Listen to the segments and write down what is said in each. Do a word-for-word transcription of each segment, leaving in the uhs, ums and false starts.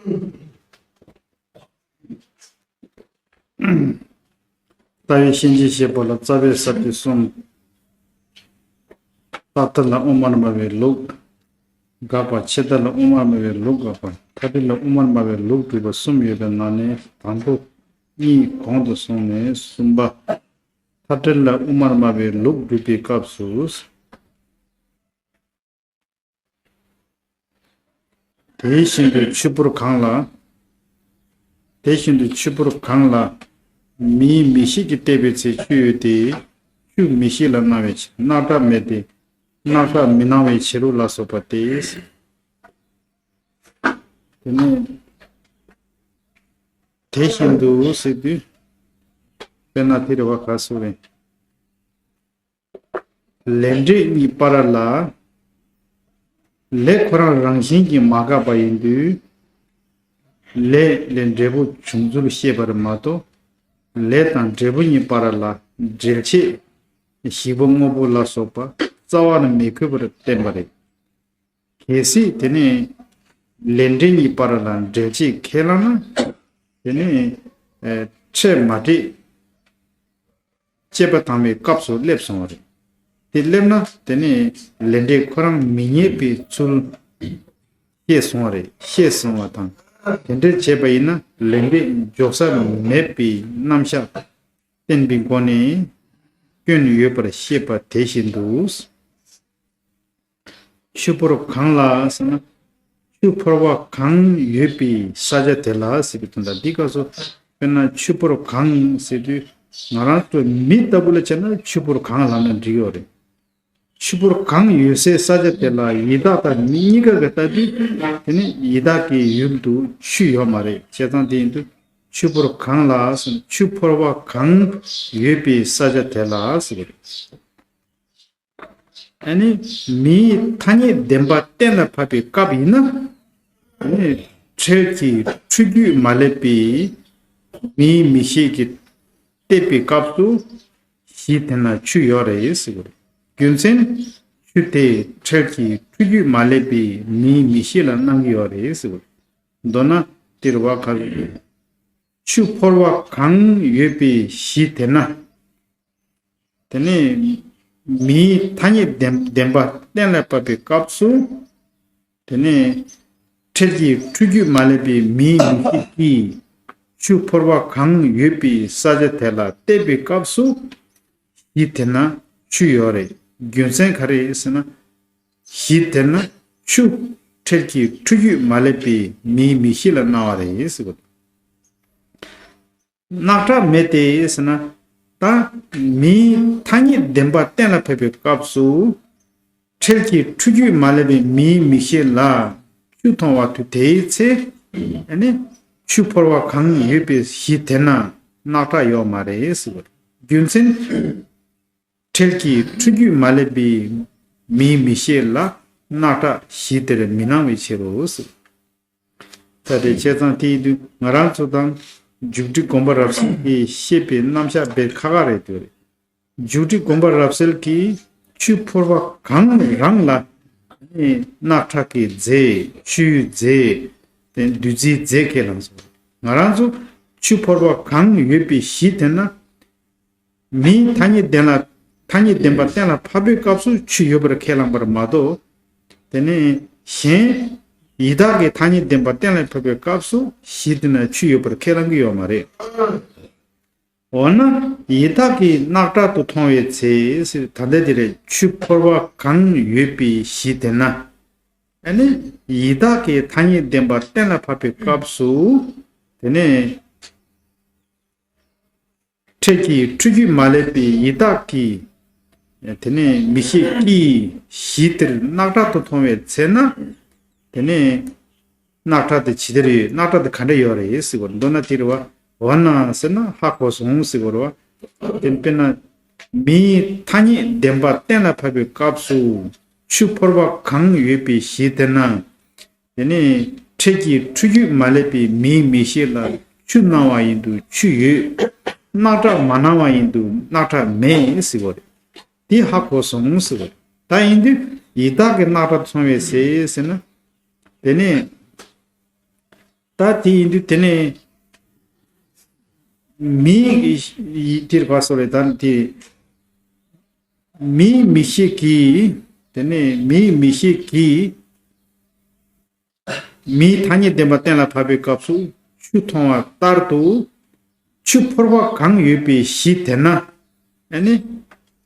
ལྟ་བའི་ཤན་འབྱེད་བྱེད་པ་ལ་རྩ་བའི་ས་བཅད་གསུམ། རྟག་མཐའ་ལ་དབུ་མར་སྨྲ་བའི་ལུགས་དགག་པ། ཆད་མཐའ་ལ་དབུ་མར་སྨྲ་བའི་ལུགས་དགག་པ། མཐའ་བྲལ་ལ་དབུ་མར་སྨྲ་བའི་ལུགས་སྒྲུབ་པ་གསུམ་ཡོད་པའི་ནང་ནས་དང་པོ་གཉིས་གོང་དུ་སོང་ནས་གསུམ་པ། མཐའ་བྲལ་ལ་དབུ་མར་སྨྲ་བའི་ལུགས་སྒྲུབ་པའི་སྐབས་སུ། དེ་བཞིན་དུ་ཆོས་འཁོར་གང་ལ། དེ་བཞིན་དུ་ཆོས་འཁོར་གང་ལ། མིའི་མིག་ཤེས་ཀྱིས་བལྟས་པའི་ཚེ་ཆོས་ཡོད་དེ། ཆོས་མིག་ཤེས་ལ་སྣང་བའི་ཕྱིར་རྣག་ཁྲག་མེད་དེ། རྣག་ཁྲག་མི་སྣང་བའི་ཕྱིར་རོ་ལ་སོགས་པ་སྟེ། དེ་ནས་དེ་བཞིན་དུ་ཟེར་དུས་དཔེར་ན་དེ་རེད་བ། ག་སོ་རེད། ལས་འབྲས་གཉིས་བར་ལ། ལས་ཁོ་རང་རང་བཞིན་གྱིས་མ་འགགས་པ་ཡིན་དུས། ལས་ལས་འབྲས་བུ་བྱུང་ཚུལ་བཤད་པ་རེད་མ་གཏོགས། ལས་དང་འབྲས་བུ་གཉིས་བར་ལ་འབྲེལ་ཆེད་བཞི་པོ་དངོས་པོ་ལ་སོགས་པ་རྩ་བ་ནས་མི་འཁོད་པར་བསྟན་པ་རེད། གལ་སྲིད་དེ་ནས་ལས་འབྲས་གཉིས་བར་ལ་འབྲེལ་ཆེད་ཁས་བླངས་ན། དེ་ནས་ཨ་འཕྲད་མ་འཕྲད་དཔྱད་པ་དང་པོའི་སྐབས་སུ་སླེབས་སོང་བ་རེད། དེ་སླེབས་ན་དེ་ནས་ལས་འབྲས་ཁོ་རང་མི་རྙེད་པའི་ཚུལ་བཤད་སོང་བ་རེད། བཤད་སོང་བ་དང་། དེ་འདྲ་བྱས་པ་ཡིན་ན་ལས་འབྲས་འཇོག་ས་མེད་པའི་རྣམ་གཞག་བསྟན་པའི་སྒོ་ནས་སྐྱོན་ཡོད་པར་བཤད་པ་དེ་བཞིན་དུ། ཆོས་འཁོར་གང་ལ་ཟེར་ན། ཆོས་འཁོར་བ་གང་ཡོད་པའི་ས་ཆ་དེ་ལ་ཟེར་བའི་དོན་དག་འདི་སྐབས་སུ། དཔེར་ན་ཆོས་འཁོར་གང་ཟེར་དུས་ང་རང་ཚོ་མི་ལྟ་བུ་ལ་བྱས་ན་ཆོས་འཁོར་གང་ལབ་ན་འགྲིག་ཡོད་རེད། ཆོས་འཁོར་གང་ཡོད་སའི་ས་ཆ་དེ་ལ་ཡི་དྭགས་དང་མི་གཉིས་ཀ་གི་ལྟ་དུས་དེ་ནི་ཡི་དྭགས་ཀྱི་ཡུལ་དུ་ཆོས་ཡོད་མ་རེད། བྱས་ཙང་དེ་ཡིན་དུས་ཆོས་འཁོར་གང་ལ་ཟེར་ན་ཆོས་འཁོར་བ་གང་ཡོད་པའི་ས་ཆ་དེ་ལ་ཟེར་གི་རེད། ཨ་ནི་མིའི་ཐ་སྙད་བདེན་པ་གཏན་ལ་ཕབ་པའི་སྐབས་ཡིན་ན། ཨ་ནི་འཕྲལ་གྱི་འཁྲུལ་རྒྱུས་མ་སླེབས་པའི་མིའི་མིག་ཤེས་ཀྱིས་བལྟས་པའི་སྐབས་སུ་གཞི་དེ་ན་ཆོས་ཡོད་རེད་ཟེར་གྱི་རེད། རྒྱུ་མཚན། ཆོས་དེ་འཕྲལ་གྱི་འཁྲུལ་རྒྱུས་མ་སླེབས་པའི་མིའི་མིག་ཤེས་ལ་སྣང་གི་ཡོད་རེད་ཟེར་གྱི་རེད། མདོར་ན་དེ་རེད་བ། ག་རེ། ཆོས་འཁོར་བ་གང་ཡོད་པའི་གཞི་དེ་ན། དེ་ནས་མིའི་ཐ་སྙད་བདེན་བདེན་པ་གཏན་ལ་ཕབ་པའི་སྐབས་སུ། དེ་ནས་འཕྲལ་གྱི་འཁྲུལ་རྒྱུས་མ་སླེབས་པའི་མིའི་མིག་ཤེས་ཀྱིས་ཆོས་འཁོར་བ་གང་ཡོད་པའི་ས་ཆ་དེ་ལ་བལྟས་པའི་སྐབས་སུ་གཞི་དེ་ན་ཆོས་ཡོད་རེད། རྒྱུ་མཚན་ག་རེ་ཟེར་ན། གཞི་དེ་ན་ཆོས་འཕྲལ་གྱི་འཁྲུལ་རྒྱུས་མ་སླེབས་པའི་མིའི་མིག་ཤེས་ལ་སྣང་བ་རེད་ཟེར་བ། རྣག་ཁྲག་མེད་དེ་ཟེར་ན། ད་མིའི་ཐ་སྙད་བདེན་པ་གཏན་ལ་ཕབ་པའི་སྐབས་སུ། འཕྲལ་གྱི་འཁྲུལ་རྒྱུས་མ་སླེབས་པའི་མིའི་མིག་ཤེས་ལ་ཆོས་མཐོང་བ་དུས་དེའི་ཚེ། ཨ་ནི་ཆོས་འཁོར་བ་གང་ཡོད་པའི་གཞི་དེ་ན་རྣག་ཁྲག་ཡོད་མ་རེད་ཟེར་བ། རྒྱུ་མཚན། འཕྲལ་གྱི་འཁྲུལ་རྒྱུས་མ་སླེབས་པའི་མིའི་མིག་ཤེས་ལ་རྣག་ཁྲག་གཞི་དེར་མི་སྣང་བའི་ཕྱིར་རོ་ཟེར། ད་དེ་བྱས་ཙང་དེ་ཡིན་དུས་ང་རང་ཚོ་དང་མཇུག་སྒྲིལ་སྒོམ་པ་རབ་གསལ་གྱིས་བཤད་པའི་རྣམ་གཞག་དཔེ་ཁག་ཁག་རེད་འདུག་རེད། མཇུག་སྒྲིལ་སྒོམ་པ་རབ་གསལ་གྱིས་ཆོས་འཁོར་བ་གང་རང་ལ་རྣག་ཁྲག་གི་རྫས། ཆུའི་རྫས། དེ་བདུད་རྩིའི་རྫས་ཁས་བླངས་སོ། ང་རང་ཚོ་ཆོས་འཁོར་བ་གང་ཡོད་པའི་གཞི་དེ་ན། མིའི་ཐ་སྙད་བདེན་ལ། ཐ་སྙད་བདེན་པ་གཏན་ལ་ཕབ་པའི་སྐབས་སུ་ཆོས་ཡོད་པར་ཁས་བླངས་པར་མ་གཏོགས། དེ་ནས་གཞན་ཡི་དྭགས་ཀྱི་ཐ་སྙད་བདེན་པ་གཏན་ལ་ཕབ་པའི་སྐབས་སུ་གཞི་དེ་ན་ཆོས་ཡོད་པར་ཁས་བླང་གི་ཡོད་མ་རེད། འོ་ན་ཡི་དྭགས་ཀྱིས་རྣག་ཁྲག་ཏུ་མཐོང་བའི་ཚེ་ཟེར། ད་ལྟ་དེ་རེད། ཆོས་འཁོར་བ་གང་ཡོད་པའི་གཞི་དེ་ན། ཨ་ནི་ཡི་དྭགས་ཀྱི་ཐ་སྙད་བདེན་པ་གཏན་ལ་ཕབ་པའི་སྐབས་སུ། དེ་ནས། འཕྲལ་གྱི་འཁྲུལ་རྒྱུས་མ་སླེབས་པའི་ཡི་དྭགས་ཀྱི། དེ་ནས་མིག་ཤེས་ཀྱིས་གཞི་དེར་རྣག་ཁྲག་ཏུ་མཐོང་བའི་ཚེ་ན། དེ་ནས་རྣག་ཁྲག་དེ་ཇི་ལྟར་ཡོད། རྣག་ཁྲག་དེ་ག་འདྲ་ཡོད་རེད་ཟེར་བ། མདོར་ན་དེ་རེད་བ། འོ་ན་ཟེར་ན་ཧ་གོ་སོང་ཟེར་བ་རེད་བ། དེ་དཔེར་ན་མིའི་ཐ་སྙད་བདེན་པ་གཏན་ལ་ཕབ་པའི་སྐབས་སུ་ཆོས་འཁོར་བ་གང་ཡོད་པའི་གཞི་དེ་ན། དེ་ནས་འཕྲལ་གྱི་འཁྲུལ་རྒྱུས་མ་སླེབས་པའི་མིའི་མིག་ཤེས་ལ་ཆུ་སྣང་བ་ཡིན་དུས་ཆུ་ཡོད། རྣག་ཁྲག་མ་སྣང་བ་ཡིན་དུས་རྣག་ཁྲག་མེད་ཟེར་བ་རེད། དེ་ཧ་གོ་སོང་ཟེར་བ་རེད། ད་ཡིན་དུས་ཡི་དྭགས་ཀྱི་རྣག་ཁྲག་མཐོང་བའི་ཚེ་ཟེར་ན། དེ་ནས་ ད་དེ་ཡིན་དུས་དེ་ནས་མིའི་དེར་བ་སོ་རེ་ད་དེ་མིའི་མིག་ཤེས་ཀྱིས། དེ་ནས་མིའི་མིག་ཤེས་ཀྱིས་མིའི་ཐ་སྙད་བདེན་པ་གཏན་ལ་ཕབ་པའི་སྐབས་སུ་ཆུ་མཐོང་བ་ལྟར་དུ། ཆུ་ཕོར་པ་གང་ཡོད་པའི་གཞི་དེ་ན། ཨ་ནི།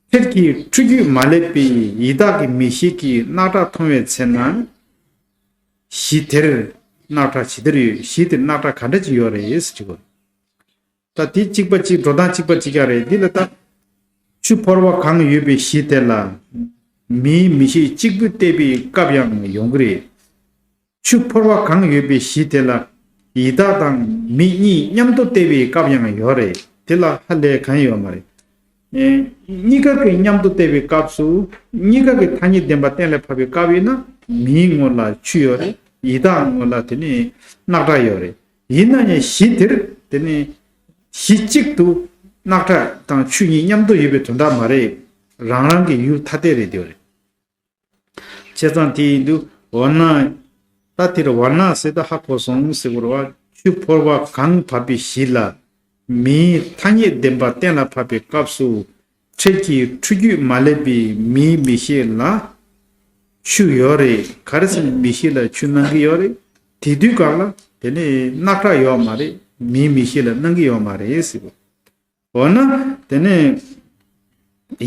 ཁྲེལ་གྱི་འཁྲུལ་རྒྱུས་མ་ལེགས་པའི་ཡི་དྭགས་ཀྱི་མིག་ཤེས་ཀྱིས་རྣག་ཁྲག་མཐོང་བའི་ཚེ་ན། གཞི་དེར་རྣག་ཁྲག་ཇི་ལྟར་ཡོད། གཞི་དེར་རྣག་ཁྲག་ག་འདྲ་ཅིག་ཡོད་རེད་ཟེར་གྱི་ཡོད། ད་དེ་གཅིག་པ་གཅིག་འགྲོ་སྟངས་གཅིག་པ་གཅིག་རྐྱང་རེད། འདི་ལ་ད་ཆུ་ཕོར་པ་གང་ཡོད་པའི་གཞི་དེ་ལ་མིའི་མིག་ཤེས་གཅིག་པུས་བལྟས་པའི་སྐབས་ཡང་ཡོང་གི་རེད། ཆུ་ཕོར་པ་གང་ཡོད་པའི་གཞི་དེ་ལ་ཡི་དྭགས་དང་མི་གཉིས་མཉམ་དུ་བལྟས་པའི་སྐབས་ཡང་ཡོད་རེད། དེ་ལ་ཧ་ལས་གང་ཡོད་མ་རེད། ཨེ། གཉིས་ཀ་གིས་མཉམ་དུ་བལྟས་པའི་སྐབས་སུ། གཉིས་ཀ་གི་ཐ་སྙད་བདེན་པ་གཏན་ལ་ཕབ་པའི་སྐབས་ཡིན་ན། མིའི་ངོ་ལ་ཆུ་ཡོད་རེད། ཡི་དྭགས་ངོ་ལ་དེ་ནི་རྣག་ཁྲག་ཡོད་རེད། ཡིན་ན་ཡང་གཞི་དེར་དེ་ནི་གཞི་གཅིག་ཏུ་རྣག་ཁྲག་དང་ཆུ་གཉིས་མཉམ་དུ་ཡོད་པའི་དོན་དག་མ་རེད། རང་རང་གི་ཡུལ་ཐ་དད་རེད་དེ་རེད། བྱས་ཙང་དེ་ཡིན་དུས་འོ་ན། ད་དེར་འོ་ན་ཟེར་ད་ཧ་གོ་སོང་ཟེར་དགོས་རེད་བ། ཆུ་ཕོར་པ་གང་བབས་པའི་གཞི་ལ་མིའི་ཐ་སྙད་བདེན་པ་གཏན་ལ་ཕབ་པའི་སྐབས་སུ། ཁྲེལ་གྱི་འཁྲུལ་རྒྱུས་མ་ལེགས་པའི་མིའི་མིག་ཤེས་ལ་ཆུ་ཡོད་རེད། ག་རེ་ཟེར་ན་མིག་ཤེས་ལ་ཆུ་སྣང་གི་ཡོད་རེད། དེ་དུས་གང་ལ་དེ་ནི་རྣག་ཁྲག་ཡོད་མ་རེད། མིའི་མིག་ཤེས་ལ་སྣང་གི་ཡོད་མ་རེད་ཟེར་བ། འོ་ན། དེ་ནས་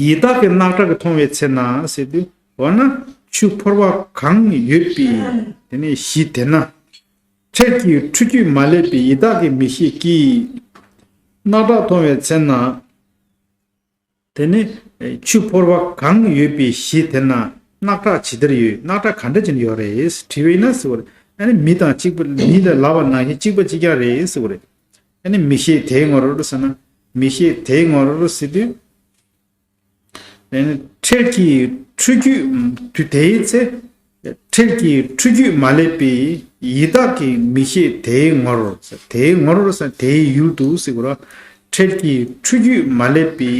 ཡི་དྭགས་ཀྱི་རྣག་ཁྲག་གིས་མཐོང་བའི་ཚེ་ན་ཟེར་དུས། འོ་ན་ཆུ་ཕོར་པ་གང་ཡོད་པའི་དེ་ནས་གཞི་དེ་ན། ཁྲེལ་གྱི་འཁྲུལ་རྒྱུས་མ་ལེགས་པའི་ཡི་དྭགས་ཀྱི་མིག་ཤེས་ཀྱིས་རྣག་ཁྲག་མཐོང་བའི་ཚེ་ན། དེ་ནི་ཆུ་ཕོར་པ་གང་ཡོད་པའི་གཞི་དེ་ན་རྣག་ཁྲག་ཇི་ལྟར་ཡོད། རྣག་ཁྲག་ག་འདྲ་ཅིག་ཡོད་རེད་དྲིས་པ་ཡིན་ན་ཟེར་བ་རེད། ཨ་ནི་མི་དང་གཅིག་པ། མི་ལ་ལབ་པ་ནང་བཞིན་གཅིག་པ་གཅིག་རྐྱང་རེད་ཟེར་བ་རེད། ཨ་ནི་མིག་ཤེས་དེའི་ངོར་ཟེར་ན། མིག་ཤེས་དེའི་ངོར་ཟེར་དུས། ཨ་ནི་ཁྲེལ་གྱི་འཁྲུལ་རྒྱུས་དུས་དེའི་ཚེ། ཁྲེལ་གྱི་འཁྲུལ་རྒྱུས་མ་ལེགས་པའི་ཡི་དྭགས་ཀྱི་མིག་ཤེས་དེའི་ངོར། དེའི་ངོར་ཟེར་དེའི་ཡུལ་དུ་ཟེར་དགོས་རེད། ཁྲེལ་གྱི་འཁྲུལ་རྒྱུས་མ་ལེགས་པའི་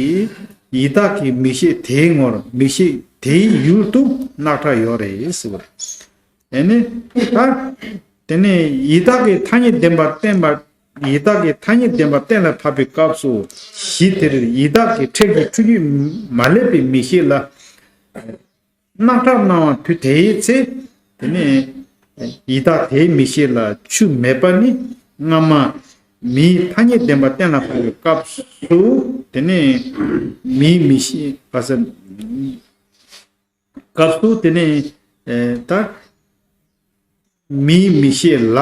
ཡི་དྭགས་ཀྱི་མིག་ཤེས་དེའི་ངོར། མིག་ཤེས་དེའི་ཡུལ་དུ་རྣག་ཁྲག་ཡོད་རེད་ཟེར་བ་རེད། ཨ་ནི་ད། དེ་ནས་ཡི་དྭགས་ཀྱི་ཐ་སྙད་བདེན་པ་བསྟན་པ། ཡི་དྭགས་ཀྱི་ཐ་སྙད་བདེན་པ་གཏན་ལ་ཕབ་པའི་སྐབས་སུ། གཞི་དེར་ཡི་དྭགས་ཀྱི་ཁྲེལ་གྱི་འཁྲུལ་རྒྱུས་མ་ལེགས་པའི་མིག་ཤེས་ལ་རྣག་ཁྲག་སྣང་བ་དུས་དེའི་ཚེ། དེ་ནས་ཡི་དྭགས་དེའི་མིག་ཤེས་ལ་ཆུ་མེད་པ་ནི་སྔ་མ་མིའི་ཐ་སྙད་བདེན་པ་གཏན་ལ་ཕབ་པའི་སྐབས་སུ། དེ་ནས་མིའི་མིག་ཤེས་པ་ས། སྐབས་སུ་དེ་ནས་ཨེ། ད་མིའི་མིག་ཤེས་ལ་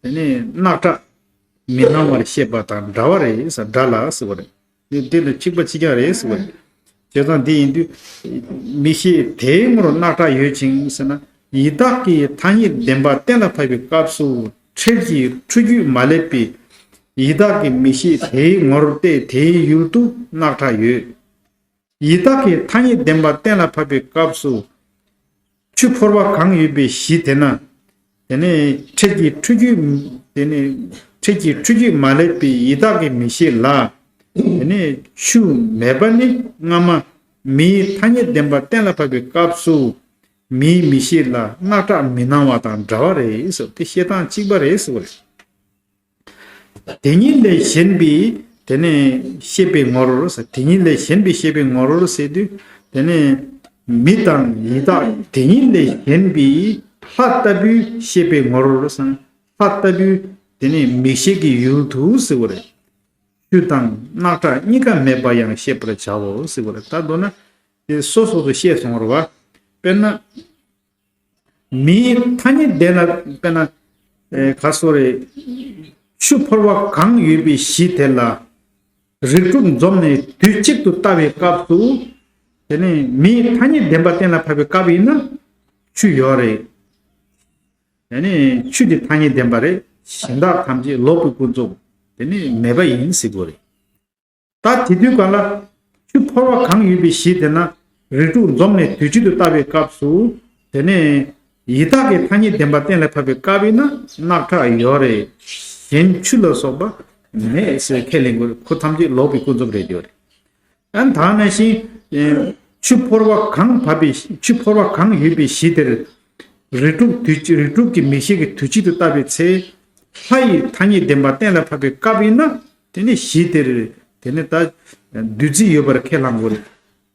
དེ་ནས་རྣག་ཁྲག་མི་སྣང་བར་ཤེས་པ་དང་འདྲ་བ་རེད་ཟེར། འདྲ་ལ་ཟེར་བ་རེད། དེ་དེ་ལ་གཅིག་པ་གཅིག་རྐྱང་རེད་ཟེར་བ་རེད། བྱས་ཙང་དེ་ཡིན་དུས་མིག་ཤེས་དེའི་ངོར་རྣག་ཁྲག་ཡོད་ཅིང་ཟེར་ན། ཡི་དྭགས་ཀྱི་ཐ་སྙད་བདེན་པ་གཏན་ལ་ཕབ་པའི་སྐབས་སུ་ཁྲེལ་གྱི་འཁྲུལ་རྒྱུས་མ་ལེགས་པའི་ཡི་དྭགས་ཀྱི་མིག་ཤེས་དེའི་ངོར་ཏེ་དེའི་ཡུལ་དུ་རྣག་ཁྲག་ཡོད། ཡི་དྭགས་ཀྱི་ཐ་སྙད་བདེན་པ་གཏན་ལ་ཕབ་པའི་སྐབས་སུ། ཆུ་ཕོར་པ་གང་ཡོད་པའི་གཞི་དེ་ན། དེ་ནས་ཁྲེལ་གྱི་འཁྲུལ་རྒྱུས། དེ་ནས་ཁྲེལ་གྱི་འཁྲུལ་རྒྱུས་མ་ལེགས་པའི་ཡི་དྭགས་ཀྱི་མིག་ཤེས་ལ། དེ་ནས་ཆུ་མེད་པ་ནི་སྔ་མ་མིའི་ཐ་སྙད་བདེན་པ་གཏན་ལ་ཕབ་པའི་སྐབས་སུ། མིའི་མིག་ཤེས་ལ་རྣག་ཁྲག་མི་སྣང་བ་དང་འདྲ་བ་རེད་ཟེར། དེ་བཤད་སྟངས་གཅིག་པ་རེད་ཟེར་བ་རེད། དེ་ཉིད་ལས་གཞན་པའི་དེ་ནས་ཤེས་པའི་ངོར་ཟེར། དེ་ཉིད་ལས་གཞན་པའི་ཤེས་པའི་ངོར་ཟེར་དུས། དེ་ནས་མི་དང་ཡི་དྭགས་དེ་ཉིད་ལས་གཞན་པའི་ལྷ་ལྟ་བུའི་ཤེས་པའི་ངོར་ཟེར། ལྷ་ལྟ་བུའི་དེ་ནས་མིག་ཤེས་ཀྱི་ཡུལ་དུ་ཟེར་བ་རེད། ཆུ་དང་རྣག་ཁྲག་གཉིས་ཀ་མེད་པ་ཡང་ཤེས་པར་བྱའོ་ཟེར་བ་རེད། ད་མདོར་ན་དེ་སོ་སོ་སོ་ཤེས་སོང་བ་རེད་བ། དཔེར་ན། མིའི་ཐ་སྙད་བདེན་ལ་དཔེར་ན། ཨེ། ག་སོ་རེ། ཆུ་ཕོར་པ་གང་ཡོད་པའི་གཞི་དེ་ལ་རིགས་དྲུག་འཛོམས་ནས་དུས་གཅིག་ཏུ་ལྟ་བའི་སྐབས་སུ། དེ་ནི་མིའི་ཐ་སྙད་བདེན་པ་གཏན་ལ་ཕབ་པའི་སྐབས་ཡིན་ན་ཆུ་ཡོད་རེད། དེ་ནི་ཆུ་དེ་ཐ་སྙད་བདེན་པ་རེད། གཞན་དག་ཐམས་ཅད་ལོག་པའི་ཀུན་རྫོབ་དེ་ནི་མེད་པ་ཡིན་ཟེར་དགོས་རེད། ད་དེ་དུས་གང་ལ། ཆུ་ཕོར་པ་གང་ཡོད་པའི་གཞི་དེ་ན་རིགས་དྲུག་འཛོམས་ནས་དུས་གཅིག་ཏུ་ལྟ་བའི་སྐབས་སུ། དེ་ནས་ཡི་དྭགས་ཀྱི་ཐ་སྙད་བདེན་པ་གཏན་ལ་ཕབ་པའི་སྐབས་ཡིན་ན་རྣག་ཁྲག་ཡོད་རེད། གཞན་ཆུ་ལ་སོགས་པ་མེད་ཟེར་ཁས་ལེན་དགོས་རེད། ཁོ་ཐམས་ཅད་ལོག་པའི་ཀུན་རྫོབ་རེད་དེ་རེད། ཨ་ནི་ད་ནང་བཞིན། ཨེ། ཆུ་ཕོར་པ་གང་བབས་པའི། ཆུ་ཕོར་པ་གང་ཡོད་པའི་གཞི་དེར། རིགས་དྲུག་དུས་གཅིག་རིགས་དྲུག་གི་མིག་ཤེས་ཀྱིས་དུས་གཅིག་ཏུ་ལྟ་བའི་ཚེ། ལྷ་ཡི་ཐ་སྙད་བདེན་པ་གཏན་ལ་ཕབ་པའི་སྐབས་ཡིན་ན། དེ་ནི་གཞི་དེར་དེ་ནི་ད་བདུད་རྩི་ཡོད་པར་ཁས་བླང་དགོས་རེད།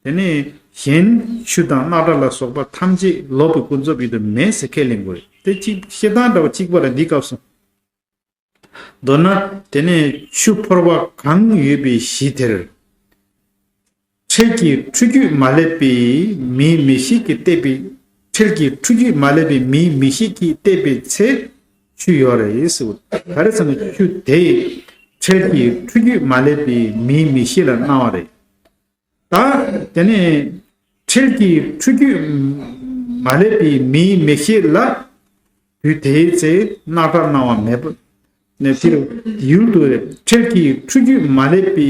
དེ་ནས་གཞན་ཆུ་དང་རྣག་ཁྲག་ལ་སོགས་པ་ཐམས་ཅད་ལོག་པའི་ཀུན་རྫོབ་ཡིན་དུ་མེད་ཟེར་ཁས་ལེན་དགོས་རེད། དེ་གཅིག་བཤད་སྟངས་འདྲ་བ་གཅིག་པ་ལ་འདིའི་སྐབས་སུ། མདོར་ན་དེ་ནས་ཆུ་ཕོར་པ་གང་ཡོད་པའི་གཞི་དེར། འཕྲལ་གྱི་འཁྲུལ་རྒྱུས་མ་སླེབས་པའི་མིའི་མིག་ཤེས་ཀྱིས་བལྟས་པའི། འཕྲལ་གྱི་འཁྲུལ་རྒྱུས་མ་སླེབས་པའི་མིའི་མིག་ཤེས་ཀྱིས་བལྟས་པའི་ཚེ་ཆུ་ཡོད་རེད་ཟེར། ག་རེ་ཟེར་ན་ཆུ་དེ་འཕྲལ་གྱི་འཁྲུལ་རྒྱུས་མ་སླེབས་པའི་མིའི་མིག་ཤེས་ལ་སྣང་བ་རེད། ད་དེ་ནས་འཕྲལ་གྱི་འཁྲུལ་རྒྱུས་མ་སླེབས་པའི་མིའི་མིག་ཤེས་ལ་དུས་དེའི་ཚེ་རྣག་ཁྲག་སྣང་བ་མེད་པ་ནས་དེར་ཡུལ་དུ་རེད། འཕྲལ་གྱི་འཁྲུལ་རྒྱུས་མ་སླེབས་པའི་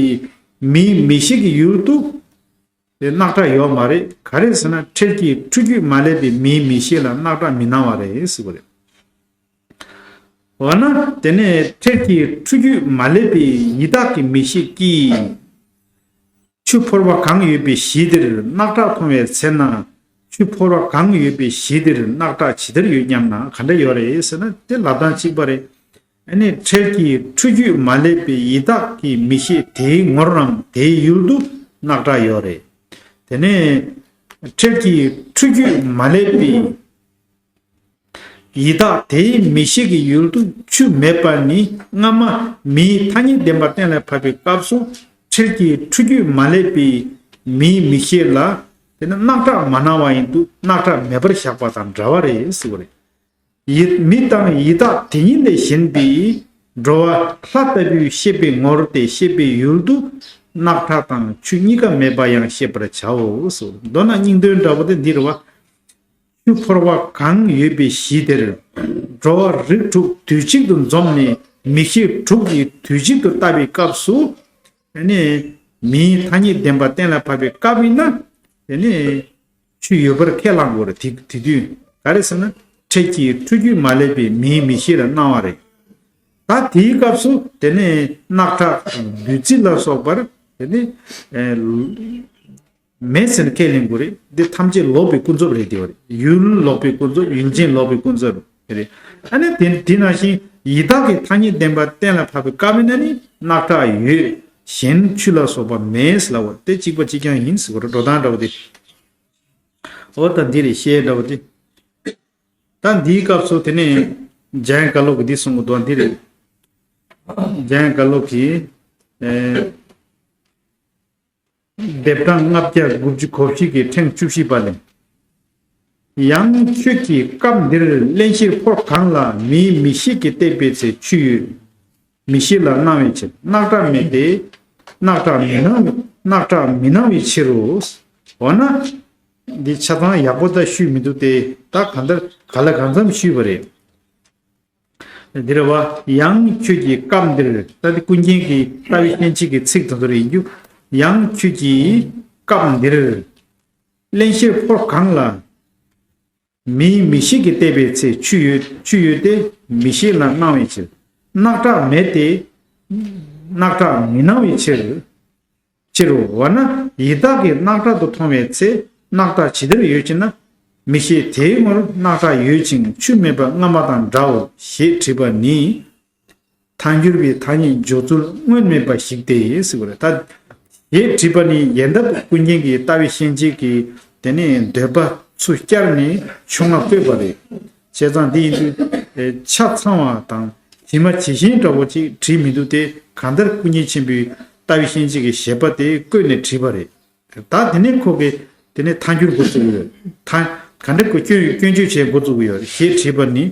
མིའི་མིག་ཤེས་ཀྱི་ཡུལ་དུ་དེ་རྣག་ཁྲག་ཡོད་མ་རེད། ག་རེ་ཟེར་ན་འཕྲལ་གྱི་འཁྲུལ་རྒྱུས་མ་སླེབས་པའི་མིའི་མིག་ཤེས་ལ་རྣག་ཁྲག་མི་སྣང་བ་རེད་ཟེར་བ་རེད། འོ་ན་དེ་ནས་འཕྲལ་གྱི་འཁྲུལ་རྒྱུས་མ་སླེབས་པའི་ཡི་དྭགས་ཀྱི་མིག་ཤེས་ཀྱིས། ཆུ་ཕོར་པ་གང་ཡོད་པའི་གཞི་དེར་རྣག་ཁྲག་མཐོང་བའི་ཚེ་ན། ཆུ་ཕོར་པ་གང་ཡོད་པའི་གཞི་དེར་རྣག་ཁྲག་ཇི་ལྟར་ཡོད་སྙམ་ན་ག་འདྲ་ཡོད་རེད་ཟེར་ན། དེ་ལབ་སྟངས་གཅིག་པ་རེད། ཨ་ནི་འཕྲལ་གྱི་འཁྲུལ་རྒྱུས་མ་སླེབས་པའི་ཡི་དྭགས་ཀྱི་མིག་ཤེས་དེའི་ངོར་རམ་དེའི་ཡུལ་དུ་རྣག་ཁྲག་ཡོད་རེད། དེ་ནས་འཕྲལ་གྱི་འཁྲུལ་རྒྱུས་མ་སླེབས་པའི་ཡི་དྭགས་དེའི་མིག་ཤེས་ཀྱི་ཡུལ་དུ་ཆུ་མེད་པ་ནི་སྔ་མ་མིའི་ཐ་སྙད་བདེན་པ་གཏན་ལ་ཕབ་པའི་སྐབས་སུ་འཕྲལ་གྱི་འཁྲུལ་རྒྱུས་མ་སླེབས་པའི་མིའི་མིག་ཤེས་ལ་དེ་ནི་རྣག་ཁྲག་མ་སྣང་བ་ཡིན་དུས་རྣག་ཁྲག་མེད་པར་བཞག་པ་དང་འདྲ་བ་རེད་ཟེར་བ་རེད། ཡི་མི་དང་ཡི་དྭགས་དེ་ཉིད་ལས་གཞན་པའི་འགྲོ་བ་ལྷ་ལྟ་བུའི་ཤེས་པའི་ངོར་ཏེ་ཤེས་པའི་ཡུལ་དུ་རྣག་ཁྲག་དང་ཆུ་གཉིས་ཀ་མེད་པ་ཡང་ཤེས་པར་བྱའོ་ཟེར། མདོར་ན་སྙིང་དོན་འདྲ་བོ་དེ་འདི་རེད་བ། ཆུ་ཕོར་པ་གང་ཡོད་པའི་གཞི་དེར་འགྲོ་བ་རིགས་དྲུག་དུས་གཅིག་ཏུ་འཛོམས་ནས་མིག་ཤེས་དྲུག་གིས་དུས་གཅིག་ཏུ་ལྟ་བའི་སྐབས་སུ། དེ་ནི་མིའི་ཐ་སྙད་བདེན་པ་གཏན་ལ་ཕབ་པའི་སྐབས་ཡིན་ན། དེ་ནི་ཆུ་ཡོད་པར་ཁས་བླངས་དགོས་རེད། དེ་དེ་དུས་ག་རེ་ཟེར་ན་འཕྲལ་གྱི་འཁྲུལ་རྒྱུས་མ་སླེབས་པའི་མིའི་མིག་ཤེས་ལ་སྣང་བ་རེད། ད་དེའི་སྐབས་སུ་དེ་ནི་རྣག་ཁྲག་དང་བདུད་རྩི་ལ་སོགས་པར་དེ་ནི་ཨེ། མེད་ཟེར་ནས་ཁས་ལེན་དགོས་རེད། འདི་ཐམས་ཅད་ལོག་པའི་ཀུན་རྫོབ་རེད་དེ་བ་རེད། ཡུལ་ལོག་པའི་ཀུན་རྫོབ། ཡུལ་ཅན་ལོག་པའི་ཀུན་རྫོབ་རེད། ཨ་ནི་དེ་དེ་ནང་བཞིན་ཡི་དྭགས་ཀྱི་ཐ་སྙད་བདེན་པ་གཏན་ལ་ཕབ་པའི་སྐབས་ཡིན་ན་ནི་རྣག་ཁྲག་ཡོད། གཞན་ཆུ་ལ་སོགས་པ་མེད་ལབ་པ་དེ་གཅིག་པ་གཅིག་རྐྱང་ཡིན་ཟེར་བ་རེད། འགྲོ་སྟངས་འདྲ་བོ་དེ། འོ་ད་འདི་རེད་བཤད་འདྲ་བོ་དེ། ད་འདིའི་སྐབས་སུ་དེ་ནས་འཇམ་དབྱངས་བཀའ་སློབ་ཀྱིས་འདི་གསུང་གི་འདུག་འདི་རེད། འཇམ་དབྱངས་བཀའ་སློབ་ཀྱིས་ཨེ། སྡེབ་གྲངས་ལྔ་བརྒྱ་དགུ་བཅུ་གོ་བཞི་གི་ཕྲེང་བཅུ་བཞི་པ་ལས། ཡང་ཁྱོད་ཀྱིས་སྐབས་འདིར་རླན་གཤེར་ཕོར་གང་ལ་མིའི་མིག་ཤེས་ཀྱིས་བལྟས་པའི་ཚེ་ཆུ་ཡོད། མིག་ཤེས་ལ་སྣང་བའི་ཕྱིར་རྣག་ཁྲག་མེད་དེ། རྣག་ཁྲག་མི་སྣང་། རྣག་ཁྲག་མི་སྣང་བའི་ཕྱིར་རོ། འོ་ན། འདི་ཆ་ཚང་ཡག་པོ་ད་ཞུས་མི་འདུག་སྟེ། ད་གང་ལྟར་ག་ལ་གང་འཚམ་ཞུས་པ་རེད། འདིར་བ་ཡང་ཁྱོད་ཀྱིས་སྐབས་འདིར། ད་འདི་ཀུན་མཁྱེན་གྱི་ལྟ་བའི་ཤན་འབྱེད་ཀྱི་ཚིག་དེ་ཚོ་རེད་ཡིན་རྒྱུ། ཡང་ཁྱོད་ཀྱིས་སྐབས་འདིར། རླན་གཤེར་ཕོར་གང་ལ། མིའི་མིག་ཤེས་ཀྱིས་བལྟས་པའི་ཚེ་ཆུ་ཡོད། ཆུ་ཡོད་དེ་མིག་ཤེས་ལ་སྣང་བའི་ཕྱིར། རྣག་ཁྲག་མེད་དེ། རྣག་ཁྲག་མི་སྣང་བའི་ཕྱིར། ཕྱིར་རོ། འོ་ན་ཡི་དྭགས་ཀྱིས་རྣག་ཁྲག་ཏུ་མཐོང་བའི་ཚེ་རྣག་ཁྲག་ཇི་ལྟར་ཡོད་ཅེ་ན། མིག་ཤེས་དེའི་ངོར་རྣག་ཁྲག་ཡོད་ཅིང་ཆུ་མེད་པ་སྔ་མ་དང་འདྲའོ་ཞེས་དྲིས་པ་ནི། ཐལ་འགྱུར་བའི་ཐ་སྙད་འཇོག་ཚུལ་སྔོན་མེད་པ་ཞིག་སྟེ་ཟེར་བ་རེད། ད་ཞེས་དྲིས་པ་ནི་ཡལ་འདབ་ཀུན་མཁྱེན་གྱི་ལྟ་བའི་ཤན་འབྱེད་ཀྱི་དེ་ནས་འདོད་པ་ཚུར་བསྐྱར་ནས་ཕྱོགས་སྔ་བཀོད་པ་རེད། བྱས་ཙང་འདི་ཡིན་དུས་ཆ་ཚང་བ་དང་ཇི་མ་ཇི་བཞིན་འདྲ་བོ་ཅིག་བྲིས་མི་འདུག་སྟེ། གང་ལྟར་ཀུན་མཁྱེན་ཆེན་པོའི་ལྟ་བའི་ཤན་འབྱེད་ཀྱི་བཞེད་པ་དེ་བཀོད་ནས་བྲིས་པ་རེད། ད་དེ་ནས་ཁོ་གིས་དེ་ནས་ཐལ་འགྱུར་འགོ་བཙུགས་ཡོད། ཐལ་ག་འདྲ་ཁོ་སྐྱོན་སྐྱོན་བརྗོད་བྱེད་འགོ་བཙུགས་ཡོད་ཞེས་དྲིས་པ་ནི།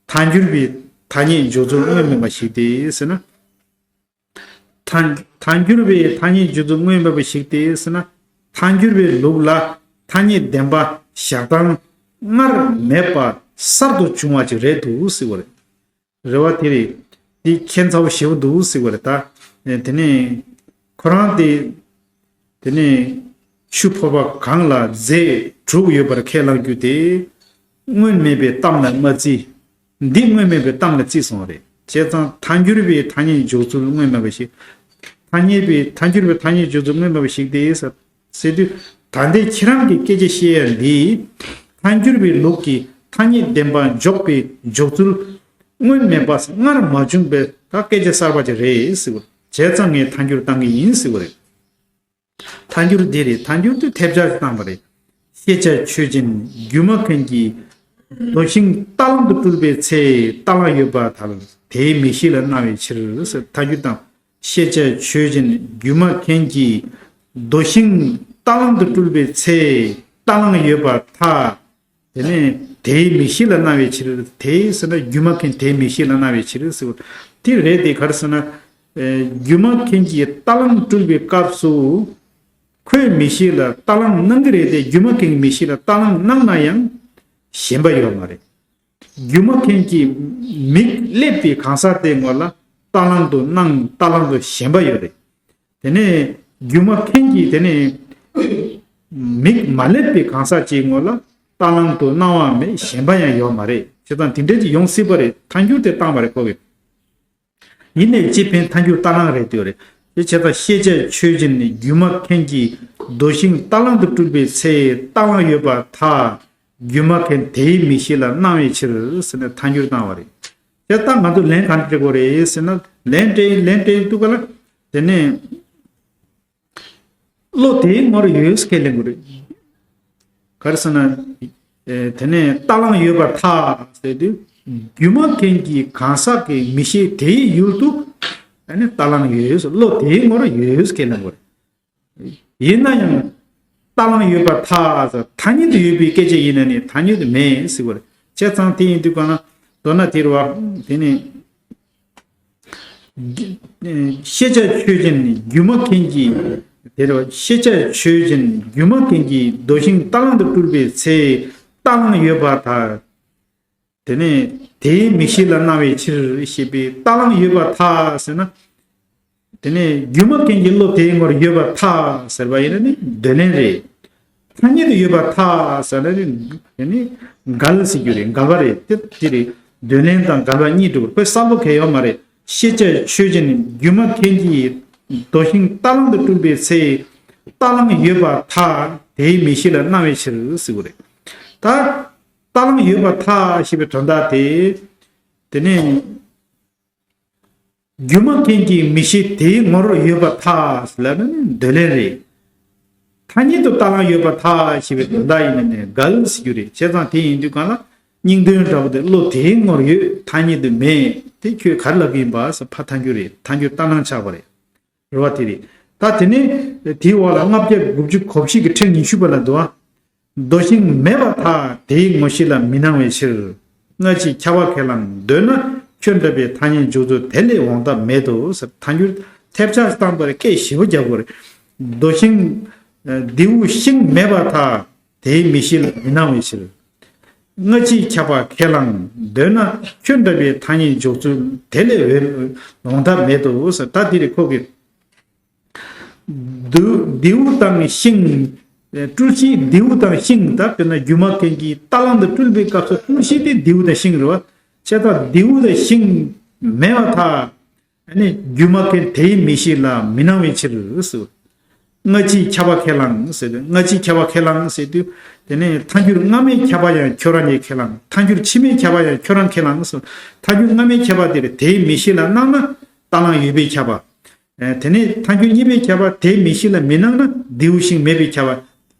ཐལ་འགྱུར་བའི་ཐ་སྙད་འཇོག་ཚུལ་སྔོན་མེད་པ་ཞིག་སྟེ་ཟེར་ན། ཐལ་ཐལ་འགྱུར་བའི་ཐ་སྙད་འཇོག་ཚུལ་སྔོན་མེད་པ་ཞིག་སྟེ་ཟེར་ན། ཐལ་འགྱུར་བའི་ལུགས་ལ་ཐ་སྙད་བདེན་པ་བཞག་སྟངས་སྔར་མེད་པ་གསར་དུ་བྱུང་བ་ཅིག་རེད་འདུག་ཟེར་བ་རེད། རེ་བ་དེ་རེད། འདི་ཁྱད་མཚར་པོ་ཞེ་པོ་འདུག་ཟེར་བ་རེད་ད། དེ་ནས་ཁོ་རང་དེ། དེ་ནས་ཆུ་ཕོར་པ་གང་ལ་རྫས་དྲུག་ཡོད་པར་ཁས་བླངས་རྒྱུ་དེ། སྔོན་མེད་པའི་གཏམ་ལ་མ་བརྩི། འདི་སྔོན་མེད་པའི་གཏམ་ལ་བརྩིས་སོང་བ་རེད། བྱས་ཙང་ཐལ་འགྱུར་བའི་ཐ་སྙད་འཇོག་ཚུལ་སྔོན་མེད་པ་ཞིག་ཐ་སྙད་པའི་ཐལ་འགྱུར་བའི་ཐ་སྙད་འཇོག་ཚུལ་སྔོན་མེད་པ་ཞིག་སྟེ་ཟེར། ཟེར་དུས་ད་ལྟའི་ཁྱེད་རང་གི་སྐད་ཆ་བཤད་ཡ་འདི། ཐལ་འགྱུར་བའི་ལུགས་ཀྱི་ཐ་སྙད་བདེན་པ་འཇོག་པའི་འཇོག་ཚུལ་ སྔོན་མེད་པ་སྔར་མ་བྱུང་བའི་ད་སྐད་ཆ་གསར་པ་ཅིག་རེད་ཟེར་བ། བྱས་ཙང་ངས་ཐལ་འགྱུར་བཏང་གི་ཡིན་ཟེར་བ་རེད། ཐལ་འགྱུར་འདི་རེད། ཐལ་འགྱུར་དེ་ཐེབས་ཆག་ཅིག་བཏང་བ་རེད། ཤེས་བྱ་ཆོས་ཅན་སྒྱུ་མ་མཁན་གྱིས། མདོ་ཞེང་རྟ་གླང་དུ་སྤྲུལ་པའི་ཚེ། རྟ་གླང་ཡོད་པར་ཐལ། དེའི་མིག་ཤེས་ལ་སྣང་བའི་ཕྱིར་ཟེར་ཐལ་འགྱུར་བཏང་། ཤེས་བྱ་ཆོས་ཅན་སྒྱུ་མ་མཁན་གྱིས། མདོ་ཞེང་རྟ་གླང་དུ་སྤྲུལ་པའི་ཚེ། རྟ་གླང་ཡོད་པར་ཐལ། དེ་ནས་དེའི་མིག་ཤེས་ལ་སྣང་བའི་ཕྱིར། དེའི་ཟེར་ན་སྒྱུ་མ་མཁན་དེའི་མིག་ཤེས་ལ་སྣང་བའི་ཕྱིར་ཟེར་བ། དེ་རེད་དེ། ག་རེ་ཟེར་ན། ཨེ། སྒྱུ་མ་མཁན་གྱིས་རྟ་གླང་སྤྲུལ་པའི་སྐབས་སུ། ཁོའི་མིག་ཤེས་ལ་རྟ་གླང་སྣང་གི་རེད་དེ། སྒྱུ་མ་མཁན་གྱི་མིག་ཤེས་ལ་རྟ་གླང་སྣང་ན་ཡང་ཞེན་པ་ཡོད་མ་རེད། སྒྱུ་མ་མཁན་གྱི་མིག་སླེབས་པའི་གང་ཟག་དེའི་ངོ་ལ་རྟ་གླང་དུ་སྣང་། རྟ་གླང་དུ་ཞེན་པ་ཡོད་རེད། དེ་ནས་སྒྱུ་མ་མཁན་གྱིས་དེ་ནས་མིག་མ་སླེབས་པའི་གང་ཟག་ཅིག་ངོ་ལ་རྟ་གླང་དུ་སྣང་བ་མེད། ཞེན་པ་ཡང་ཡོད་མ་རེད། བྱས་ཙང་དེ་འདྲ་ཅིག་ཡོང་སྲིད་པ་རེད། ཐལ་འགྱུར་དེ་བཏང་བ་རེད་ཁོ་གིས། ཡིན་ནའི་སྤྱི་ཕན་ཐལ་འགྱུར་རྟ་གླང་རེད་འདོད་རེད། དེ་བྱས་ཙང་ཤེས་བྱ་ཆོས་ཅན་སྒྱུ་མ་མཁན་གྱིས། མདོ་ཞེང་རྟ་གླང་དུ་སྤྲུལ་པའི་ཚེ། རྟ་གླང་ཡོད་པར་ཐལ། སྒྱུ་མ་མཁན་དེའི་མིག་ཤེས་ལ་སྣང་བའི་ཕྱིར་ཟེར་ནས་ཐལ་འགྱུར་བཏང་བ་རེད། དེ་ལྟ་ང་ཚོ་ལན་གང་སྤྲད་དགོས་རེད་ཟེར་ན། ལན་སྤྲད་ཡིན། ལན་སྤྲད་ཡིན་དུས་ག་ལ། དེ་ནས་བློ་དེའི་ངོར་ཡོད་ཟེར་ཁས་ལེན་དགོས་རེད། ག་རེ་ཟེར་ན། ཨེ། དེ་ནས་རྟ་གླང་ཡོད་པར་ཐལ་ཟེར་དུས། སྒྱུ་མ་མཁན་གྱི་གང་ཟག་གི་མིག་ཤེས་དེའི་ཡུལ་དུ། ཨ་ནི་རྟ་གླང་ཡོད་ཟེར། བློ་དེའི་ངོར་ཡོད་ཟེར་ཁས་ལེན་དགོས་རེད། ཡིན་ན་ཡང་རྟ་གླང་ཡོད་པར་ཐལ་ཟེར། ཐ་སྙད་དུ་ཡོད་པའི་སྐད་ཆ་ཡིན་ན་ནི་ཐ་སྙད་དུ་མེད་ཟེར་བ་རེད། བྱས་ཙང་དེ་ཡིན་དུས་གང་ན་མདོར་ན་དེ་རེད་བ། དེ་ནི་ཤེས་བྱ་ཆོས་ཅན་སྒྱུ་མ་མཁན་གྱིས། དེ་རེད་བ། ཤེས་བྱ་ཆོས་ཅན་སྒྱུ་མ་མཁན་གྱིས་མདོ་ཞེང་རྟ་གླང་དུ་སྤྲུལ་པའི་ཚེ། རྟ་གླང་ཡོད་པར་ཐལ། དེ་ནས་དེའི་མིག་ཤེས་ལ་སྣང་བའི་ཕྱིར་ཞེས་པའི་རྟ་གླང་ཡོད་པར་ཐལ་ཟེར་ན། དེ་ནས་སྒྱུ་མ་མཁན་གྱི་བློ་དེའི་ངོར་ཡོད་པར་ཐལ་ཟེར་བ་ཡིན་ན་ནི་འདོད་ལན་རེད། ཐ་སྙད་དུ་ཡོད་པར་ཐལ་ཟེར་ན་ནི་དེ་ནི་འགལ་ཟེར་རྒྱུ་རེད། འགལ་བ་རེད། དེ་དེ་རེད། འདོད་ལན་དང་འགལ་བ་གཉིས་འགྲོ་གི་རེད། དཔེ་གསལ་པོ་གང་ཡང་ཡོད་མ་རེད། ཤེས་བྱ་ཆོས་ཅན་སྒྱུ་མ་མཁན་གྱིས་མདོ་ཞེང་རྟ་གླང་དུ་སྤྲུལ་པའི་ཚེ། རྟ་གླང་ཡོད་པར་ཐལ། དེའི་མིག་ཤེས་ལ་སྣང་བའི་ཕྱིར་ཟེར་བ་རེད། ད། རྟ་གླང་ཡོད་པར་ཐལ་ཞེས་པའི་དོན་དག་དེ། དེ་ནས་སྒྱུ་མ་མཁན་གྱི་མིག་ཤེས་དེའི་ངོར་ཡོད་པར་ཐལ་ལབ་ན་ནི་འདོད་ལན་རེད། ཐ་སྙད་དུ་རྟ་གླང་ཡོད་པར་ཐལ་ཞེས་པའི་དོན་དག་ཡིན་ན་ནི་འགལ་ཟེར་རྒྱུ་རེད། བྱས་ཙང་དེ་ཡིན་དུས་གང་ལ་སྙིང་དོན་འདྲ་པོ་དེ་བློ་དེའི་ངོར་ཡོད། ཐ་སྙད་དུ་མེད། དེ་ཁྱོད་ག་རེ་ལབ་ཀྱི་ཡིན་པ་ཟེར་ཕར་ཐལ་འགྱུར་རེད། ཐལ་འགྱུར་རྟ་གླང་ཆགས་པ་རེད། རེད་བ། དེ་རེད། ད་དེ་ནས་དེའི་འོག་ལ་ལྔ་བརྒྱ་དགུ་བཅུ་གོ་བཞི་གི་ཁྲིར་ཉི་ཤུ་པ་ལ་འདུག་ཨ། མདོ་ཞེང་མེད་པར་ཐལ། དེའི་ངོ་ཤེས་ལ་མི་སྣང་བའི་ཕྱིར། སྔ་ཕྱི་ཁྱབ་པ་ཁས་བླངས། འདོད་ན་ཁྱོད་འདྲ་བའི་ཐ་སྙད་འཇོག་ཚུལ། དེ་ལས་འོང་ཐབས་མེད་དོ་ཟེར། ཐལ་འགྱུར་ཐེབས་ཆག་བཏང་པར་སྐད་ཞེ་པོ་རྒྱག་དགོས་རེད། མདོ་ཞེང་། ཨ། རྡེའུ་ཤིང་མེད་པར་ཐལ། དེའི་མིག་ཤེས་ལ་མི་སྣང་བའི་ཕྱིར། སྔ་ཕྱི་ཁྱབ་པ་ཁས་བླངས། འདོད་ན་ཁྱོད་འདྲ་བའི་ཐ་སྙད་འཇོག་ཚུལ། དེ་ལས་འོད་འོང་ཐབས་མེད་དོ་ཟེར། ད་འདི་རེད་ཁོ་གི། རྡེའུ་རྡེའུ་དང་ཤིང་། སྤྲུལ་གཞི་རྡེའུ་དང་ཤིང་། ད་དཔེར་ན་སྒྱུ་མ་མཁན་གྱིས་རྟ་གླང་དུ་སྤྲུལ་པའི་སྐབས་སུ་སྤྲུལ་གཞི་དེ་རྡེའུ་དང་ཤིང་རེད་བ། བྱས་ཙང་རྡེའུ་དང་ཤིང་མེད་པར་ཐལ། ཨ་ནི་སྒྱུ་མ་མཁན་དེའི་མིག་ཤེས་ལ་མི་སྣང་བའི་ཕྱིར་ཟེར། སྔ་ཕྱི་ཁྱབ་པ་ཁས་བླངས་ཟེར་དུས། སྔ་ཕྱི་ཁྱབ་པ་ཁས་བླངས་ཟེར་དུས། དེ་ནས་ཐལ་འགྱུར་སྔ་མའི་ཁྱབ་པ་ཡང་ཁྱོད་རང་གིས་ཁས་བླངས། ཐལ་འགྱུར་ཕྱི་མའི་ཁྱབ་པ་ཡང་ཁྱོད་རང་ཁས་བླངས་ཟེར། ཐལ་འགྱུར་སྔ་མའི་ཁྱབ་པ་དེ་རེད། དེའི་མིག་ཤེས་ལ་སྣང་ན་རྟ་གླང་ཡོད་པའི་ཁྱབ་པ། ཨེ། དེ་ནས་ཐལ་འགྱུར་གཉིས་པའི་ཁྱབ་པ་དེའི་མིག་ཤེས་ལ་མི་སྣང་ན་རྡེའུ་ཤིང་མེད་པའི་ཁྱབ་པ།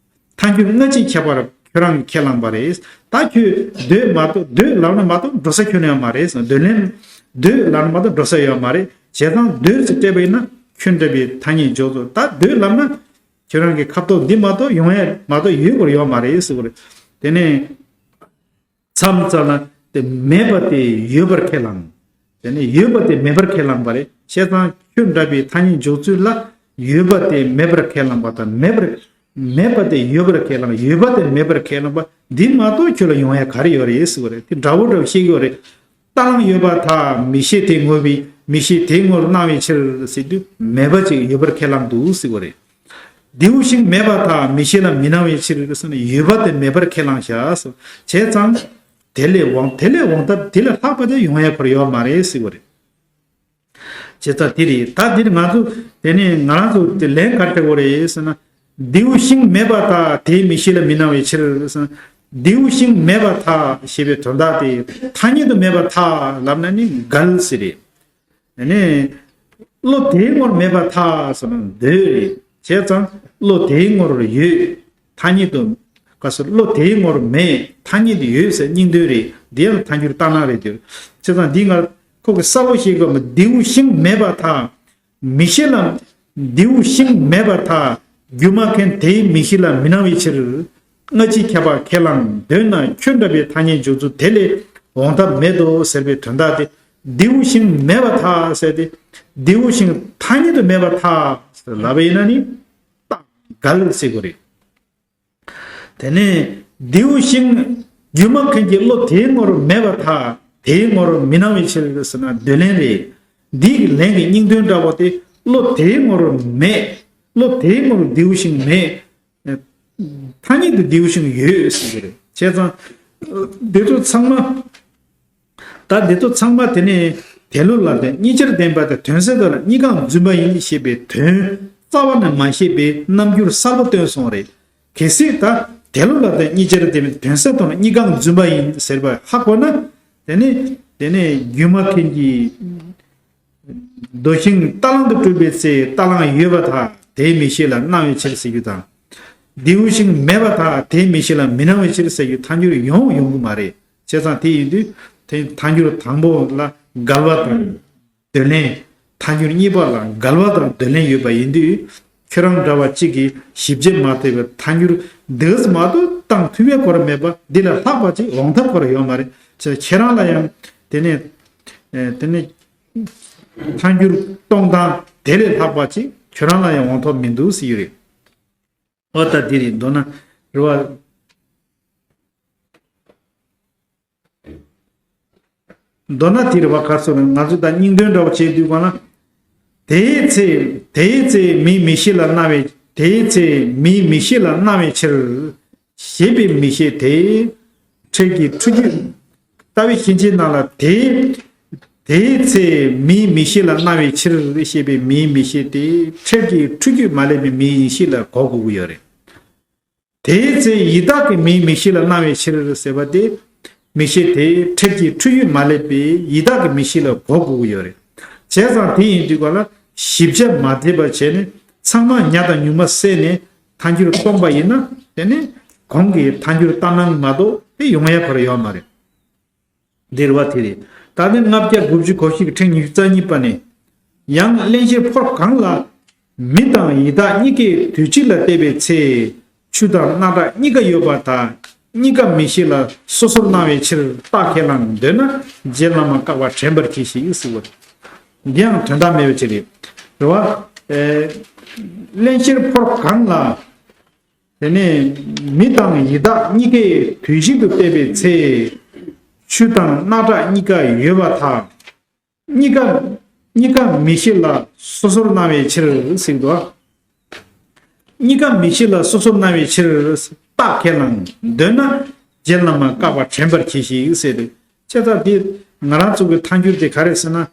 ཐལ་འགྱུར་སྔ་ཕྱིའི་ཁྱད་པར་ཁྱོད་རང་གིས་ཁས་བླངས་པ་རེད། ད་ཁྱོད་འདོད་མ་གཏོགས། འདོད་ལབ་ན་མ་གཏོགས་འགྲོ་ས་ཁྱོན་ནས་ཡོད་མ་རེད། འདོད་ལན། འདོད་ལབ་ན་མ་གཏོགས་འགྲོ་ས་ཡོད་མ་རེད། བྱས་ཙང་འདོད་ཟེར་སྤྲད་པ་ཡིན་ན་ཁྱོད་འདྲ་བའི་ཐ་སྙད་འཇོག་ཚུལ། ད་འདོད་ལབ་ན་ཁྱོད་རང་གི་ཁ་ཐོག་འདི་མ་གཏོགས་ཡོང་ཡ་མ་གཏོགས་ཡོད་དགོས་ཡོད་མ་རེད་ཟེར་བ་རེད། དེ་ནས། མཚམས་བཅད་ན་དེ་མེད་པ་དེ་ཡོད་པར་ཁས་བླངས། དེ་ནས་ཡོད་པ་དེ་མེད་པར་ཁས་བླངས་པ་རེད། བྱས་ཙང་ཁྱོད་འདྲ་བའི་ཐ་སྙད་འཇོག་ཚུལ་ལ་ཡོད་པ་དེ་མེད་པར་ཁས་བླངས་པ་དང་། མེད་པར། མེད་པ་དེ་ཡོད་པར་ཁས་བླངས། ཡོད་པ་དེ་མེད་པར་ཁས་བླངས་པ་འདི་མ་གཏོགས་ཁྱོད་ལ་ཡོང་ཡ་ག་རེ་ཡོད་རེད་ཟེར་བ་རེད། དེ་འདྲ་བོ་འདྲ་བོ་བཤད་ཀྱི་ཡོད་རེད། རྟ་གླང་ཡོད་པར་ཐལ། མིག་ཤེས་དེ་ངོ་བའི། མིག་ཤེས་དེའི་ངོར་སྣང་བའི་ཕྱིར་ཟེར་དུས་མེད་པ་ཅིག་ཡོད་པར་ཁས་བླངས་འདུག་ཟེར་བ་རེད། རྡེའུ་ཤིང་མེད་པར་ཐལ། མིག་ཤེས་ལ་མི་སྣང་བའི་ཕྱིར་ཟེར་ན་ཡོད་པ་དེ་མེད་པར་ཁས་བླངས་བཞག་ཟེར། བྱས་ཙང་། དེ་ལས་འོང་། དེ་ལས་འོང་ཐབས་དེ་ལས་ལྷག་པ་དེ་ཡོང་ཡ་ཁོ་རང་ཡོད་མ་རེད་ཟེར་བ་རེད། བྱས་ཙང་དེ་རེད། ད་འདིར་ང་ཚོ་དེ་ནས་ང་རང་ཚོ་དེ་ལན་ག་རེ་སྤྲད་དགོས་རེད་ཟེར་ན། རྡེའུ་ཤིང་མེད་པར་ཐལ། དེའི་མིག་ཤེས་ལ་མི་སྣང་བའི་ཕྱིར་ཟེར་ན། ལྡེའུ་ཤིང་མེད་པར་ཐལ་ཞེས་པའི་དོན་དག་དེ་ཐ་སྙད་དུ་མེད་པར་ཐལ་ལབ་ན་ནི་འགལ་ཟེར་རེད། ཨ་ནི། བློ་དེའི་ངོར་མེད་པར་ཐལ་ཟེར་ན་འདོད་རེད། བྱས་ཙང་བློ་དེའི་ངོར་ཡོད། ཐ་སྙད་དུ། ག་ཟེར་བློ་དེའི་ངོར་མེད། ཐ་སྙད་དུ་ཡོད་ཟེར་སྙིང་དོན་རེད། འདི་ཡང་ཐལ་འགྱུར་ལྟར་སྣང་རེད་འདོད། བྱས་ཙང་འདི་སྔར་ཁོ་གི་གསལ་པོ་ཞིག་གི་ལྡེའུ་ཤིང་མེད་པར་ཐལ། མིག་ཤེས་ལ། ལྡེའུ་ཤིང་མེད་པར་ཐལ། སྒྱུ་མ་མཁན་དེའི་མིག་ཤེས་ལ་མི་སྣང་བའི་ཕྱིར། སྔ་ཕྱི་ཁྱད་པར་ཁས་བླངས། འདོད་ན་ཁྱོད་འདྲ་བའི་ཐ་སྙད་འཇོག་ཚུལ་དེ་ལས་འོང་ཐབས་མེད་དོ་ཟེར་བའི་དོན་དག་དེ། ལྡེའུ་ཤིང་མེད་པར་ཐལ་ཟེར་ཏེ། ལྡེའུ་ཤིང་ཐ་སྙད་དུ་མེད་པར་ཐལ་ཟེར་ལབ་པ་ཡིན་ན་ནི། རྟགས་འགལ་ཟེར་དགོས་རེད། དེ་ནས་ལྡེའུ་ཤིང་། སྒྱུ་མ་མཁན་གྱི་བློ་དེའི་ངོར་མེད་པར་ཐལ། དེའི་ངོར་མི་སྣང་བའི་ཕྱིར་ཟེར་ན་འདོད་ལན་རེད། འདིའི་ལན་གྱི་སྙིང་དོན་འདྲ་བོ་དེ་བློ་དེའི་ངོར་མེད། བློ་དེའི་ངོར་ལྡེའུ་ཤིང་མེད། ཐ་སྙད་དུ་ལྡེའུ་ཤིང་ཡོད་ཟེར་གྱི་རེད། བྱས་ཙང་། འདི་ཚོ་ཚང་མ། ད་འདི་ཚོ་ཚང་མ་དེ་ནི་དེ་བློ་ལ་བརྟེན་གཉིས་ཆར་ལྡན་པ་དང་དོན་གསལ་དོན་ལ་གཉིས་ཀའང་རྫུན་པ་ཡིན་ཞེས་པའི་དོན་རྩ་བ་ནས་མ་ཤེས་པའི་རྣམ་འགྱུར་གསལ་པོ་སྟོན་སོང་རེད། གལ་སྲིད་ད་དེ་བློ་ལ་བརྟེན་གཉིས་ཆར་ལྡན་པའི་དོན་གསལ་དོན་ལ་གཉིས་ཀའང་རྫུན་པ་ཡིན་ཟེར་བ་ཧ་གོ་ན། དེ་ནི་དེ་ནི་སྒྱུ་མ་མཁན་གྱི། རྡོ་ཤིང་རྟ་གླང་དུ་གྲུབ་པའི་ཚེ་རྟ་གླང་ཡོད་པར་ཐལ། དེའི་མིག་ཤེས་ལ་སྣང་བའི་ཕྱིར་ཟེར་རྒྱུ་དང་། ལྡེའུ་ཤིང་མེད་པར་ཐལ། དེའི་མིག་ཤེས་ལ་མི་སྣང་བའི་ཕྱིར་ཟེར་རྒྱུ་ཐལ་འགྱུར་ཡོང་ཡོང་གི་མ་རེད། བྱས་ཙང་དེ་ཡིན་དུས་དེ་ཐལ་འགྱུར་དང་པོ་ལ་འགལ་བ་དང་འདོད་ལན། ཐལ་འགྱུར་གཉིས་པ་ལ་འགལ་བ་དང་འདོད་ལན་ཡོད་པ་ཡིན་དུས། ཁྱོད་རང་འདྲ་བ་གཅིག་གིས་ཞིབ་དཔྱད་མ་ཐེབས་པའི་ཐལ་འགྱུར་འདི་ཙམ་མ་གཏོགས་བཏང་ཐུབ་པའི་སྐོར་མེད་པ་འདི་ལས་ལྷག་པ་ཅིག་འོང་ཐབས་སྐོར་ཡོད་མ་རེད། ཁྱེད་རང་ལ་ཡང་དེ་ནས་དེ་ནས་ཐལ་འགྱུར་གཏོང་སྟངས་དེ་ལས་ལྷག་པ་ཅིག་ཁྱོད་རང་ལ་ཡང་འོང་ཐབས་མི་འདུག་ཟེར་གྱི་རེད། འོ་ད་འདི་རེད། མདོར་ན་རེད་བ། མདོར་ན་དེ་རེད་བ། ག་ཚོད་ང་ཚོ་ད་སྙིང་དོན་འདྲ་བོ་བྱེད་དུས་གང་ན། དེའི་ཚེ་དེའི་ཚེ་མིའི་མིག་ཤེས་ལ་སྣང་བའི་དེའི་ཚེ་མིའི་མིག་ཤེས་ལ་སྣང་བའི་ཕྱིར། ཞེས་པའི་མིག་ཤེས་དེ། འཕྲལ་གྱི་འཁྲུལ་རྒྱུ། ལྟ་བའི་ཤན་འབྱེད་ནང་ལ་དེ། དེའི་ཚེ་མིའི་མིག་ཤེས་ལ་སྣང་བའི་ཕྱིར་ཞེས་པའི་མིའི་མིག་ཤེས་དེ་འཕྲལ་གྱི་འཁྲུལ་རྒྱུས་མ་བསླད་པའི་མིའི་ཡིད་ཤེས་ལ་གོ་དགོས་ཀྱི་ཡོད་རེད། དེའི་ཚེ་ཡི་དྭགས་ཀྱི་མིའི་མིག་ཤེས་ལ་སྣང་བའི་ཕྱིར་ཟེར་བ་དེ། མིག་ཤེས་དེ་འཕྲལ་གྱི་འཁྲུལ་རྒྱུས་མ་བསླད་པའི་ཡི་དྭགས་ཀྱི་མིག་ཤེས་ལ་གོ་དགོས་ཀྱི་ཡོད་རེད། བྱས་ཙང་དེ་ཡིན་དུས་ག་ལ་ཞིབ་དཔྱད་མ་ཐེབས་པ་བྱས་ནས་ཚང་མ་ཉ་དང་ཉུང་མ་བསྲེས་ནས་ཐལ་འགྱུར་སྟོང་པ་ཡིན་ན། དེ་ནི་གོང་གི་ཐལ་འགྱུར་ལྟར་སྣང་མ་གཏོགས་དེ་ཡོང་ཡ་ག་རེ་ཡོད་མ་རེད། འདིར་བ་དེ་རེད། ད་ནི་ལྔ་བརྒྱ་དགུ་བཅུ་གོ་བཞི་གི་ཕྲེང་ཉི་ཤུ་རྩ་གཉིས་པ་ནས། ཡང་གླེན་གཤེར་ཕོར་གང་ལ། མི་དང་ཡི་དྭགས་གཉིས་ཀས་དུས་གཅིག་ལ་བལྟས་པའི་ཚེ། ཆུ་དང་རྣག་ཁྲག་གཉིས་ཀ་ཡོད་པར་ཐལ། གཉིས་ཀ་མིག་ཤེས་ལ་སོ་སོར་སྣང་བའི་ཕྱིར་རྟགས་ཁས་བླངས། འདོད་ན་རྗེ་བླ་མ་བཀག་པ་དྲན་པར་གྱིས་ཤིག་ཟེར་བ། འདི་ཡང་དོན་དག་མེད་པ་ཅིག་རེད། རེད་བ། ཨེ། གླེན་གཤེར་ཕོར་གང་ལ། དེ་ནས་མི་དང་ཡི་དྭགས་གཉིས་ཀས་དུས་གཅིག་ཏུ་བལྟས་པའི་ཚེ། ཆུ་དང་རྣག་ཁྲག་གཉིས་ཀ་ཡོད་པར་ཐལ། གཉིས་ཀ་གཉིས་ཀ་མིག་ཤེས་ལ་སོ་སོར་སྣང་བའི་ཕྱིར་ཟེར་འདུག་གཉིས་ཀ་མིག་ཤེས་ལ་སོ་སོར་སྣང་བའི་ཕྱིར་རྟགས་ཁས་བླངས། འདོད་ན་རྗེ་བླ་མ་བཀག་པ་དྲན་པར་གྱིས་ཤིག་ཟེར་ཏེ། བྱས་ཙང་འདི་ང་རང་ཚོ་གི་ཐལ་འགྱུར་དེ་ག་རེ་ཟེར་ན།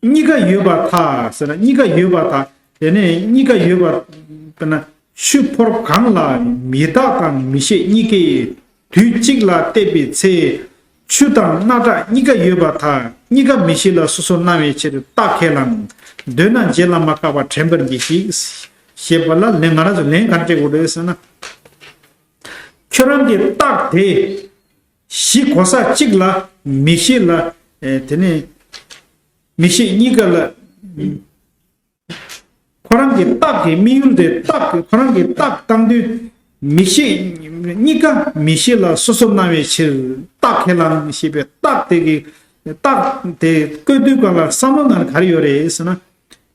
གཉིས་ཀ་ཡོད་པར་ཐལ་ཟེར་ན་གཉིས་ཀ་ཡོད་པར་ཐལ། དེ་ནས་གཉིས་ཀ་ཡོད་པར་དཔེར་ན་ཆུ་ཕོར་གང་ལ་མི་དག་དང་མི་ཤེས་གཉིས་ཀས་དུས་གཅིག་ལ་བལྟས་པའི་ཚེ། ཆུ་དང་རྣག་ཁྲག་གཉིས་ཀ་ཡོད་པར་ཐལ། གཉིས་ཀ་མིག་ཤེས་ལ་སོ་སོར་སྣང་བའི་ཕྱིར་རྟགས་ཁས་བླངས། འདོད་ན་རྗེ་བླ་མ་བཀག་པ་དྲན་པར་གྱིས་ཤིག་ཞེས་པ་ལ་ལན་ང་རང་ཚོ་ལན་ག་རེ་སྤྲད་དགོས་རེད་ཟེར་ན། ཁྱོད་རང་གི་རྟགས་དེ་གཞི་གོ་ས་གཅིག་ལ་མིག་ཤེས་ལ་ཨེ་དེ་ནས་མིག་ཤེས་གཉིས་ཀ་ལ། ཁོ་རང་གི་རྟགས་ཀྱི་དམིགས་ཡུལ་དེ་རྟགས་ཀྱི་ཁོ་རང་གི་རྟགས་བཏང་དུས་མིག་ཤེས་གཉིས་ཀ་མིག་ཤེས་ལ་སོ་སོར་སྣང་བའི་ཕྱིར་རྟགས་ཁས་བླངས་ཞེས་པའི་རྟགས་དེ་གི་རྟགས་དེ་བཀོད་དུས་གང་ལ་བསམ་བློ་ནང་ག་རེ་ཡོད་རེད་ཟེར་ན།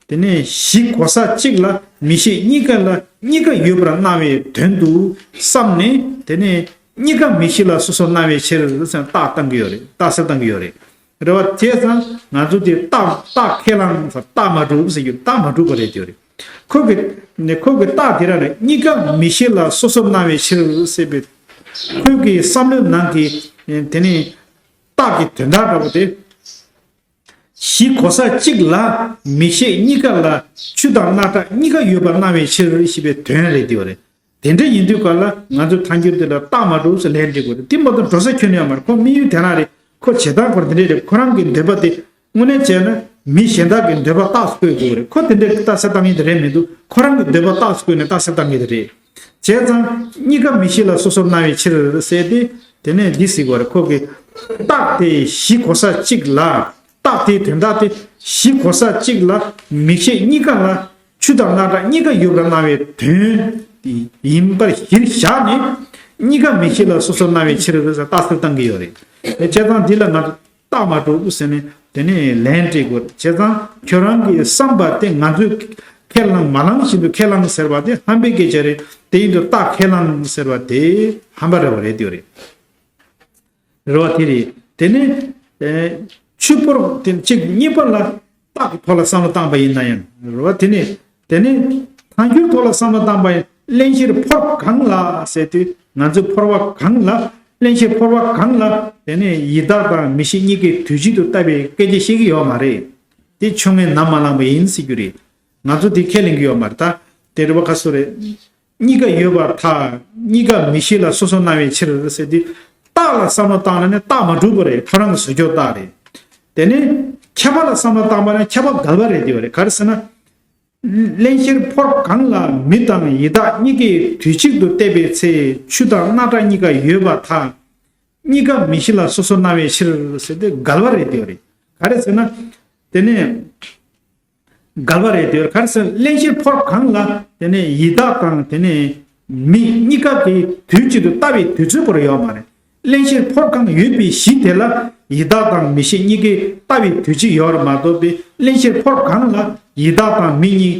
དེ་ནས་གཞི་གོ་ས་གཅིག་ལ་མིག་ཤེས་གཉིས་ཀ་ལ་གཉིས་ཀ་ཡོད་པར་སྣང་བའི་དོན་དུ་བསམ་ནས། དེ་ནས་གཉིས་ཀ་མིག་ཤེས་ལ་སོ་སོར་སྣང་བའི་ཕྱིར་ཟེར་རྟགས་བཏང་གི་ཡོད་རེད། རྟགས་གསལ་བཏང་གི་ཡོད་རེད། རེད་བ། བྱས་ཙང་ང་ཚོ་དེ་རྟགས་རྟགས་ཁས་བླངས་ཟེར་རྟགས་མ་གྲུབ་ཟེར་རྒྱུ་རྟགས་མ་གྲུབ་པ་རེད་དེ་རེད། ཁོ་གི་ནི་ཁོ་གི་རྟགས་དེ་ར་ནི་གཉིས་ཀ་མིག་ཤེས་ལ་སོ་སོར་སྣང་བའི་ཕྱིར་ཟེར་བའི་ཁོ་གི་བསམ་བློའི་ནང་གི་དེ་ནི་རྟགས་ཀྱི་དོན་དག་འདྲ་པོ་དེ། གཞི་གོ་ས་གཅིག་ལ་མིག་ཤེས་གཉིས་ཀ་ལ་ཆུ་དང་རྣག་ཁྲག་གཉིས་ཀ་ཡོད་པར་སྣང་བའི་ཕྱིར་ཞེས་པའི་དོན་རེད་དེ་རེད། དེ་འདྲ་ཡིན་དུས་ག་ལ་ང་ཚོས་ཐལ་འགྱུར་དེ་ལ་རྟགས་མ་གྲུབ་ཟེར་ལན་འདེབས་དགོས་རེད། དེ་མ་གཏོགས་འགྲོ་ས་ཁྱོན་ནས་ཡོད་མ་རེད། ཁོ་དམིགས་ཡུལ་དེ་རང་རེད། ཁོ་བྱེད་སྟངས་ཁོ་དེ་འདྲ་རེད། ཁོ་རང་གི་འདོད་པ་དེ་དངོས་གནས་བྱས་ན་མི་གཞན་དག་གི་འདོད་པ་རྟགས་སུ་བཀོད་དགོས་རེད། ཁོ་དེ་འདྲ་རྟགས་གསལ་བཏང་མཁན་དེ་རེད་མི་འདུག་ཁོ་རང་གི་འདོད་པ་རྟགས་སུ་བཀོད་ནས་རྟགས་གསལ་བཏང་མཁན་དེ་རེད། བྱས་ཙང་གཉིས་ཀ་མི་ཤེས་ལ་སོ་སོར་སྣང་བའི་ཕྱིར་ཟེར་ཏེ། དེ་ནས་འདི་ཟེར་དགོས་རེད། ཁོ་གི་རྟགས་དེ་གཞི་གོ་ས་གཅིག་ལ། རྟགས་དེའི་དོན་དག་དེ་གཞི་གོ་ས་གཅིག་ལ་མིག་ཤེས་གཉིས་ཀ་ལ་ཆོས་དང་རྣམ་གྲངས་གཉིས་ཀ་ཡོད་པར་སྣང་བའི་དོན་ཡིན་པར་གཞིར་བཞག་ནས། གཉིས་ཀ་མིག་ཤེས་ལ་སོ་སོར་སྣང་བའི་ཕྱིར་ཟེར་རྟགས་གསལ་བཏང་གི་ཡོད་རེད། བྱས་ཙང་འདི་ལ་ང་ཚོ་རྟགས་མ་གྲུབ་ཟེར་ནས་དེ་ནས་ལན་སྤྲད་དགོས། བྱས་ཙང་ཁྱོད་རང་གི་བསམ་པ་དེ་ང་ཚོས་ཁས་བླངས་མ་བླངས་བཞིན་དུ་ཁས་བླངས་ཟེར་བ་དེ་ཧམ་པའི་སྐད་ཆ་རེད། དེ་ཡིན་དུས་རྟགས་ཁས་བླངས་ཟེར་བ་དེ་ཧམ་པ་རེད་བ་རེད་དེ་རེད། རེད་བ་དེ་རེད། དེ་ནས་ཆོས་སྐོར་དེ་གཅིག་གཉིས་པ་ལ་རྟགས་ཀྱི་ཐོག་ལ་བསམ་བློ་བཏང་པ་ཡིན་ན་ཡང་རེད་བ། དེ་ནས་དེ་ནས་ཐལ་འགྱུར་ཐོག་ལ་བསམ་བློ་བཏང་པ་ཡིན། བརླན་གཤེར་ཕོར་གང་ལ་ཟེར་དུས་ང་ཚོའི་ཕོར་བ་གང་ལ། བརླན་གཤེར་ཕོར་བ་གང་ལ་དེ་ནས་ཡི་དྭགས་དང་མི་ཤེས་གཉིས་ཀས་དུས་གཅིག་ཏུ་བཏབ་པའི་སྐད་ཆ་བཤད་ཀྱི་ཡོད་མ་རེད། དེ་ཆོས་ངན་ནམ་མ་བླངས་པ་ཡིན་ཟེར་རྒྱུ་རེད། ང་ཚོ་དེ་ཁས་ལེན་གྱི་ཡོད་མ་རེད་ད། དེ་རེད་བ། ཁ་སོ་རེད། གཉིས་ཀ་ཡོད་པར་ཐལ། གཉིས་ཀ་མིག་ཤེས་ལ་སོ་སོར་སྣང་བའི་ཕྱིར་ཟེར་དུས། རྟགས་ལ་བསམ་བློ་བཏང་ན་ནི་རྟགས་མ་གྲུབ་པ་རེད། ཁོ་རང་གི་བཟོ་བཅོས་རྟགས་རེད། དེ་ནས་ཁྱབ་པ་ལ་བསམ་བློ་བཏང་པ་ན་ཁྱབ་པ་འགལ་བ་རེད་དེ་བ་རེད། ག་རེ་ཟེར་ན། བརླན་གཤེར་ཕོར་གང་ལ་མི་དང་ཡི་དྭགས་གཉིས་ཀས་དུས་གཅིག་ཏུ་བལྟས་པའི་ཚེ་ཆོས་དང་རྣམ་གྲངས་གཉིས་ཀ་ཡོད་པར་ཐལ། གཉིས་ཀ་མིག་ཤེས་ལ་སོ་སོར་སྣང་བའི་ཕྱིར་ཟེར་ཏེ་འགལ་བ་རེད་དེ་བ་རེད། ག་རེ་ཟེར་ན། དེ་ནས། འགལ་བ་རེད་དེ། ག་རེ་ཟེར། བརླན་གཤེར་ཕོར་གང་ལ་དེ་ནས་ཡི་དྭགས་དང་དེ་ནས་མི་གཉིས་ཀ་གིས་དུས་གཅིག་ཏུ་ལྟ་བའི་དུས་ཚོད་ཁོ་རང་ཡོད་མ་རེད། བརླན་གཤེར་ཕོར་གང་ཡོད་པའི་གཞི་དེ་ལ་ཡི་དྭགས་དང་མི་ཤེས་གཉིས་ཀས་ལྟ་བའི་དུས་གཅིག་ཡོད་རེད་མ་གཏོགས་པའི་བརླན་གཤེར་ཕོར་གང་ལ་ཡི་དྭགས་དང་མི་གཉིས་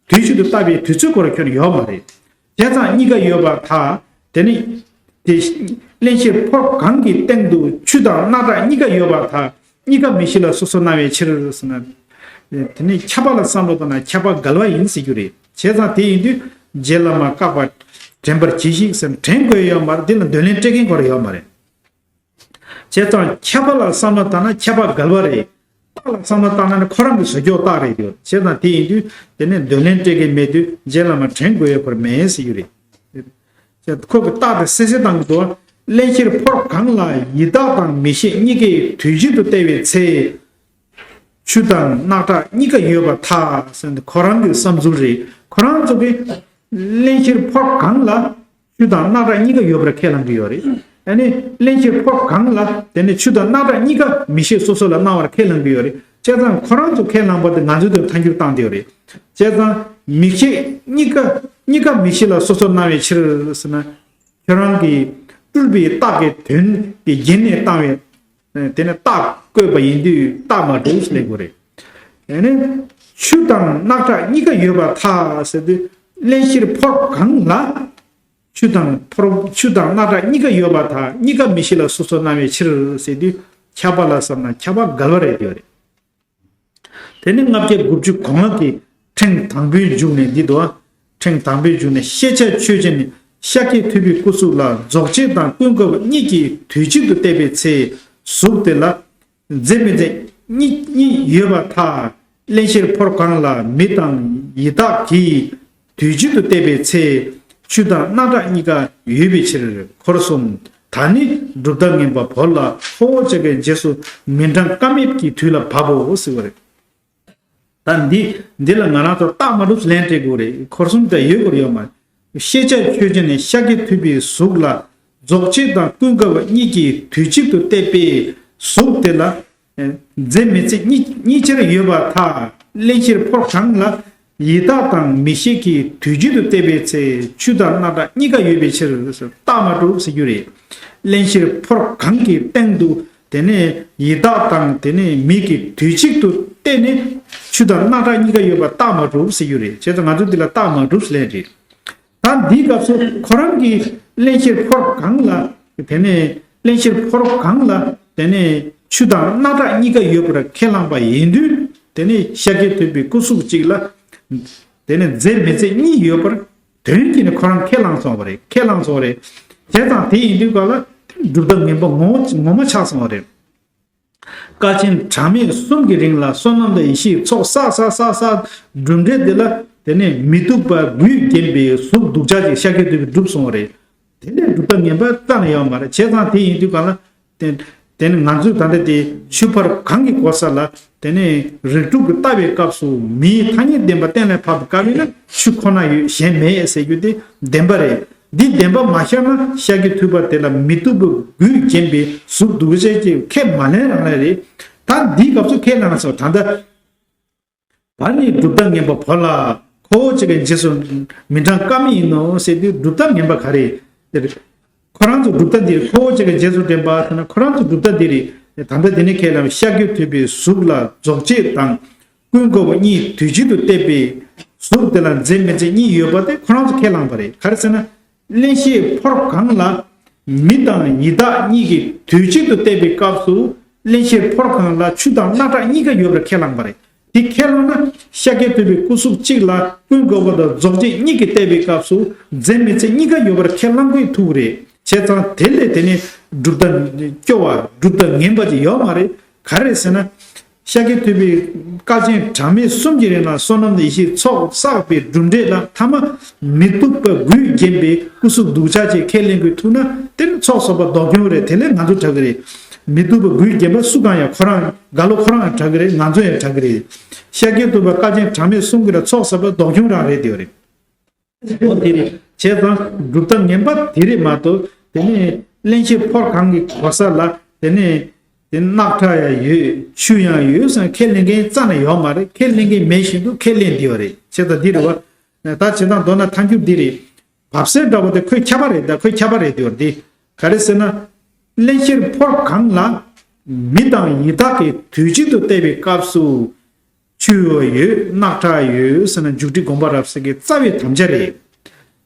དུས་གཅིག་ཏུ་ལྟ་བའི་དུས་ཚོད་ཁོ་རང་ཁྱོན་ནས་ཡོད་མ་རེད། བྱས་ཙང་གཉིས་ཀ་ཡོད་པར་ཐལ། དེ་ནི། དེ། བརླན་གཤེར་ཕོར་གང་གི་སྟེང་དུ་ཆོས་དང་རྣམ་གྲངས་གཉིས་ཀ་ཡོད་པར་ཐལ། གཉིས་ཀ་མིག་ཤེས་ལ་སོ་སོར་སྣང་བའི་ཕྱིར་ཟེར་ན། དེ་ནི་ཁྱབ་པ་ལ་བསམ་བློ་བཏང་ན་ཁྱབ་པ་འགལ་བ་ཡིན་ཟེར་རྒྱུ་རེད། བྱས་ཙང་དེ་ཡིན་དུས་རྗེ་བླ་མ་བཀག་པ་དྲན་པར་གྱིས་ཤིག་ཟེར་དྲན་དགོས་ཡོད་མ་རེད། འདི་ལ་འདོད་ལན་སྤྲད་མཁན་ཁོ་རང་ཡོད་མ་རེད། བྱས་ཙང་ཁྱབ་པ་ལ་བསམ་བློ་བཏང་ན་ཁྱབ་པ་འགལ་བ་རེད། རྟགས་ལ་བསམ་བློ་བཏང་ན་ནི་ཁོ་རང་གི་བཟོ་བཅོས་རྟགས་རེད་དེ། བྱས་ཙང་དེ་ཡིན་དུས་དེ་ནས་འདོད་ལན་སྤྲད་མཁན་མེད་དུས་རྗེ་བླ་མ་དྲན་དགོས་ཡོད་ཁོ་རང་མེད་ཟེར་རྒྱུ་རེད། ཁོ་གི་རྟགས་དེ་སེ་སེ་བཏང་གི་འདུག་བརླན་གཤེར་ཕོར་གང་ལ་ཡི་དྭགས་དང་མི་ཤེས་གཉིས་ཀས་དུས་གཅིག་ཏུ་བལྟས་པའི་ཚེ། ཆོས་དང་རྣམ་གྲངས་གཉིས་ཀ་ཡོད་པར་ཐལ་ཟེར་ནས་ཁོ་རང་གི་བསམ་ཚུལ་རེད། ཁོ་རང་ཚོ་གིས་བརླན་གཤེར་ཕོར་གང་ལ་ཆོས་དང་རྣམ་གྲངས་གཉིས་ཀ་ཡོད་པར་ཁས་བླངས་ཀྱི་ཡོད་རེད། ཨ་ནི་བརླན་གཤེར་ཕོར་གང་ལ་དེ་ནི་ཆོས་དང་རྣམ་གྲངས་གཉིས་ཀ་མིག་ཤེས་སོ་སོ་ལ་སྣང་བར་ཁས་བླངས་ཀྱི་ཡོད་རེད། བྱས་ཙང་ཁོ་རང་ཚོ་ཁས་བླངས་པ་དེ་ང་ཚོས་དེ་ཐལ་འགྱུར་བཏང་བསྡད་ཡོད་རེད། བྱས་ཙང་མིག་ཤེས་གཉིས་ཀ་གཉིས་ཀ་མིག་ཤེས་ལ་སོ་སོར་སྣང་བའི་ཕྱིར་ཟེར་ན། ཁྱོད་རང་གིས་སྤྲུལ་པའི་རྟགས་ཀྱི་དོན་གྱི་རྒྱན་ནས་བཏང་བའི། དེ་ནས་རྟགས་བཀོད་པ་ཡིན་དུས་རྟགས་མ་གྲུབ་ཟེར་ལབ་དགོས་རེད། དེ་ནས་ཆོས་དང་རྣམ་གྲངས་གཉིས་ཀ་ཡོད་པར་ཐལ་ཟེར་དུས་བརླན་གཤེར་ཕོར་གང་ལ་ཆོས་དང་ཕོར་ཆོས་དང་རྣམ་གྲངས་གཉིས་ཀ་ཡོད་པར་ཐལ། གཉིས་ཀ་མིག་ཤེས་ལ་སོ་སོར་སྣང་བའི་ཕྱིར་ཟེར་དུས་ཁྱབ་པ་ལ་བསམ་ན་ཁྱབ་པ་འགལ་བ་རེད་དེ་རེད། དེ་ནས་ལྔ་བརྒྱ་དགུ་བཅུ་གོ་ལྔ་གི་ཕྲེང་དང་པོའི་མཇུག་ནས་འདི་དོ། ཕྲེང་དང་པོའི་མཇུག་ནས་ཤེས་བྱ་ཆོས་ཅན་ནི་ཤཱཀྱ་ཐུབ་པའི་སྐུ་གཟུགས་ལ་རྫོགས་བྱེད་དང་ཀུན་དགའ་བོ་གཉིས་ཀྱིས་དུས་གཅིག་ཏུ་བལྟས་པའི་ཚེ་གཟུགས་དེ་ལ་མཛེ་མི་མཛེ་གཉིས་གཉིས་ཡོད་པར་ཐལ། བརླན་གཤེར་ཕོར་གང་ལ་མི་དང་ཡི་དྭགས་ཀྱིས་དུས་གཅིག་ཏུ་བལྟས་པའི་ཚེ་ཆོས་དང་རྣམ་གྲངས་གཉིས་ཀ་ཡོད་པའི་ཕྱིར། འཁོར་གསུམ་ད་ནི་གྲུབ་མཐའ་ངན་པ་བོར་ལ་ཁོ་བོ་ཅག་གི་རྗེས་སུ་མི་འབྲང་ཀ་མེད་ཀྱི་དུས་ལ་བབ་བོ་ཟེར་བ་རེད། ད་འདི་འདི་ལ་ང་རང་ཚོ་རྟགས་མ་གྲུབ་ལན་སྤྲད་དགོས་རེད། འཁོར་གསུམ་དེ་ཡོད་དགོས་ཡོད་མ་རེད། ཤེས་བྱ་ཆོས་ཅན་ནི་ཤཱཀྱ་ཐུབ་པའི་གཟུགས་ལ་རྫོགས་བྱེད་དང་ཀུན་དགའ་བོ་གཉིས་ཀྱིས་དུས་གཅིག་ཏུ་བལྟས་པའི་གཟུགས་དེ་ལ། མཛེ་མི་མཛེ་གཉིས་གཉིས་ཆར་ཡོད་པར་ཐལ། བརླན་གཤེར་ཕོར་གང་ལ་ཡི་དྭགས་དང་མི་ཤེས་ཀྱིས་དུས་གཅིག་ཏུ་བལྟས་པའི་ཚེ་ཆོས་དང་རྣམ་གྲངས་གཉིས་ཀ་ཡོད་པའི་ཕྱིར་རྟགས་མ་གྲུབ་ཟེར་རྒྱུ་རེད། བརླན་གཤེར་ཕོར་གང་གི་སྟེང་དུ་དེ་ནས་ཡི་དྭགས་དང་དེ་ནས་མི་གིས་དུས་གཅིག་ཏུ་བལྟས་ནས་ཆོས་དང་རྣམ་གྲངས་གཉིས་ཀ་ཡོད་པ་རྟགས་མ་གྲུབ་ཟེར་རྒྱུ་རེད། བྱས་ཙང་ང་ཚོ་འདི་ལ་རྟགས་མ་གྲུབ་ཟེར་ལན་རེད། ད་འདིའི་སྐབས་སུ་ཁོ་རང་གིས་བརླན་གཤེར་ཕོར་གང་ལ་དེ་ནས་བརླན་གཤེར་ཕོར་གང་ལ་དེ་ནས་ཆོས་དང་རྣམ་གྲངས་གཉིས་ཀ་ཡོད་པར་ཁས་བླངས་པ་ཡིན་དུས་དེ་ནས་ཤཱཀྱ་ཐུབ་པའི་སྐུ་གཟུགས་གཅིག་ལ་དེ་ནས་མཛེ་མི་མཛེ་གཉིས་ཡོད་པར་དོན་གྱིས་ནི་ཁོ་རང་ཁས་བླངས་སོང་བ་རེད། ཁས་བླངས་སོང་བ་རེད། བྱས་ཙང་དེ་ཡིན་དུས་ག་ལ་གྲུབ་མཐའ་ངན་པ་ངོ་ངོ་མ་ཆགས་སོང་བ་རེད། དཀའ་ཆེན་གྲངས་མེད་གསུམ་གྱི་རིང་ལ་བསོད་ནམས་དང་ཡེ་ཤེས་ཚོགས་བསགས་བསགས་བསགས་བསགས་གྲུབ་འབྲས་དེ་ལ་ དེ་ནས་མི་སྡུག་པ་དགུས་བརྒྱན་པའི་གཟུགས་སྡུག་ཅག་ཅིག་ཤཱཀྱ་ཐུབ་པས་བསྒྲུབས་སོང་བ་རེད། དེ་ལས་སྒྲུབ་རྟགས་ངན་པ་རྩ་ནས་ཡོད་མ་རེད། བྱས་ཙང་དེ་ཡིན་དུས་གང་ལ། དེ་དེ་ནི་ང་ཚོས་ད་ལྟ་དེ་ཆུ་ཕོར་གང་གི་གོ་ས་ལ། དེ་ནས་རིགས་དྲུག་གིས་བལྟ་བའི་སྐབས་སུ་མིའི་ཐ་སྙད་བདེན་པ་གཏན་ལ་ཕབ་པའི་སྐབས་ཡིན་ན་ཆུ་ཁོ་ན་ཡོད་གཞན་མེད་ཟེར་རྒྱུ་དེ་བདེན་པ་རེད། འདི་བདེན་པ་མ་ཤར་ན་ཤཱཀྱ་ཐུབ་པ་དེ་ལ་མི་སྡུག་པ་དགུས་བརྒྱན་པའི་གཟུགས་སྡུག་ཅག་ཅིག་ཁས་མ་ལེན་རང་ལས་རེད། ད་འདིའི་སྐབས་སུ་ཁས་བླངས་སོ། ད་ལྟ། ད་ནི་སྒྲུབ་རྟགས་ངན་པ་བོར་ལ། ཁོ་བོ་ཅིག་གི་རྗེས་སུ་མི་འབྲང་ཀ་མེད་ཡིན་ནོ་ཟེར་དུས་སྒྲུབ་རྟགས་ངན་པ་ག་རེ་རེད། ཁོ་རང་ཚོ་སྒྲུབ་རྟགས་འདི་རེད། ཁོ་བོ་ཅིག་གི་རྗེས་སུ་འདྲེན་པ་ཟེར་ན་ཁོ་རང་ཚོ་སྒྲུབ་རྟགས་འདི་རེད། ད་ལྟ་འདི་ནི་ཁས་བླངས་ཤཱཀྱ་ཐུབ་པའི་གཟུགས་ལ་རྫོགས་བྱེད་དང་ཀུན་དགའ་བོ་གཉིས་དུས་གཅིག་ཏུ་བལྟས་པའི་གཟུགས་དེ་ལ་མཛེ་མི་མཛེ་གཉིས་ཡོད་པ་དེ་ཁོ་རང་ཚོ་ཁས་བླངས་པ་རེད། ག་རེ་ཟེར་ན། གླེན་ཞིང་ཕོར་གང་ལ་མི་དང་ཡི་དྭགས་གཉིས་ཀྱིས་དུས་གཅིག་ཏུ་བལྟས་པའི་སྐབས་སུ་གླེན་ཞིང་ཕོར་གང་ལ་ཆུ་དང་རྣག་ཁྲག་གཉིས་ཀ་ཡོད་པར་ཁས་བླངས་པ་རེད། དེ་ཁས་བླངས་ན་ཤཱཀྱ་ཐུབ་པའི་སྐུ་གཟུགས་གཅིག་ལ་ཀུན་དགའ་བོ་དང་རྫོགས་བྱེད་གཉིས་ཀྱིས་བལྟས་པའི་སྐབས་སུ་མཛེ་མི་མཛེ་གཉིས་ཀ་ཡོད་པར་ཁས་བླངས་དགོས་ཐུག་རེད། བྱས་ཙང་དེ་ལས་དེ་ནི་སྒྲུབ་རྟགས་སྐྱོ་བ་སྒྲུབ་རྟགས་ངན་པ་ཅིག་ཡོད་མ་རེད། ག་རེ་ཟེར་ན། ཤཱཀྱ་ཐུབ་པས་སྐལ་ཆེན་གྲངས་མེད་གསུམ་གྱི་རིང་ལ་བསོད་ནམས་ཡེ་ཤེས་ཚོགས་བསགས་པའི་གྲུབ་འབྲས་ལ་ཐ་མ་མི་སྡུག་པ་དགུས་བརྒྱན་པའི་སྐུ་གཟུགས་སྡུག་ཅག་ཅིག་ཁས་ལེན་དགོས་ཐུག་ན་དེ་ནི་ཚོགས་བསགས་པ་ལྡོག་འཁྱོངས་རེད། དེ་ལས་ང་ཚོ་དྲག་གི་རེད། མི་སྡུག་པ་དགུས་བརྒྱན་པ་སུ་གང་ཡང་ཁོ་རང་རྒ་ལོ་ཁོ་རང་ཡང་དྲག་གི་རེད། ང་ཚོ་ཡང་དྲག་གི་རེད། ཤཱཀྱ་ཐུབ་པ་སྐལ་ཆེན་གྲངས་མེད་གསུམ་གྱི་ལ་ཚོགས་བསགས་པ་ལྡོག་འཁྱོངས་རང་རེད་དེ་རེད། འོ་དེ་རེད། བྱས་ཙང་སྒྲུབ་རྟགས་ངན་པ་དེ་རེད་མ་གཏོགས་དེ་ནས་གླེན་ཞིང་ཕོར་གང་གི་གོ་ས་ལ་དེ་ནས་དེ་རྣག་ཁྲག་ཡང་ཡོད་ཆུ་ཡང་ཡོད་ཟེར་ཁས་ལེན་མཁན་རྩ་ནས་ཡོད་མ་རེད། ཁས་ལེན་མཁན་མེད་བཞིན་དུ་ཁས་ལེན་བསྡད་པ་རེད། བྱས་ཙང་འདི་རེད་བ། ད་བྱས་ཙང་མདོར་ན་ཐལ་འགྱུར་འདི་རེད། བབས་གསལ་འདྲ་བོ་དེ་ཁོས་ཁྱབ་པ་རེད། ད་ཁོས་ཁྱབ་པ་རེད་བསྡད་པ་འདི་ག་རེ་ཟེར་ན། གླེན་ཞིང་ཕོར་གང་ལ་མི་དང་ཡི་དྭགས་ཀྱིས་དུས་གཅིག་ཏུ་བལྟས་པའི་སྐབས་སུ། ཆུ་ཡོད་རྣག་ཁྲག་ཡོད་ཟེར་ན་མཇུག་སྒྲིལ་དགོངས་པ་རབ་གསལ་གྱི་རྩ་བའི་དམ་བཅའ་རེད།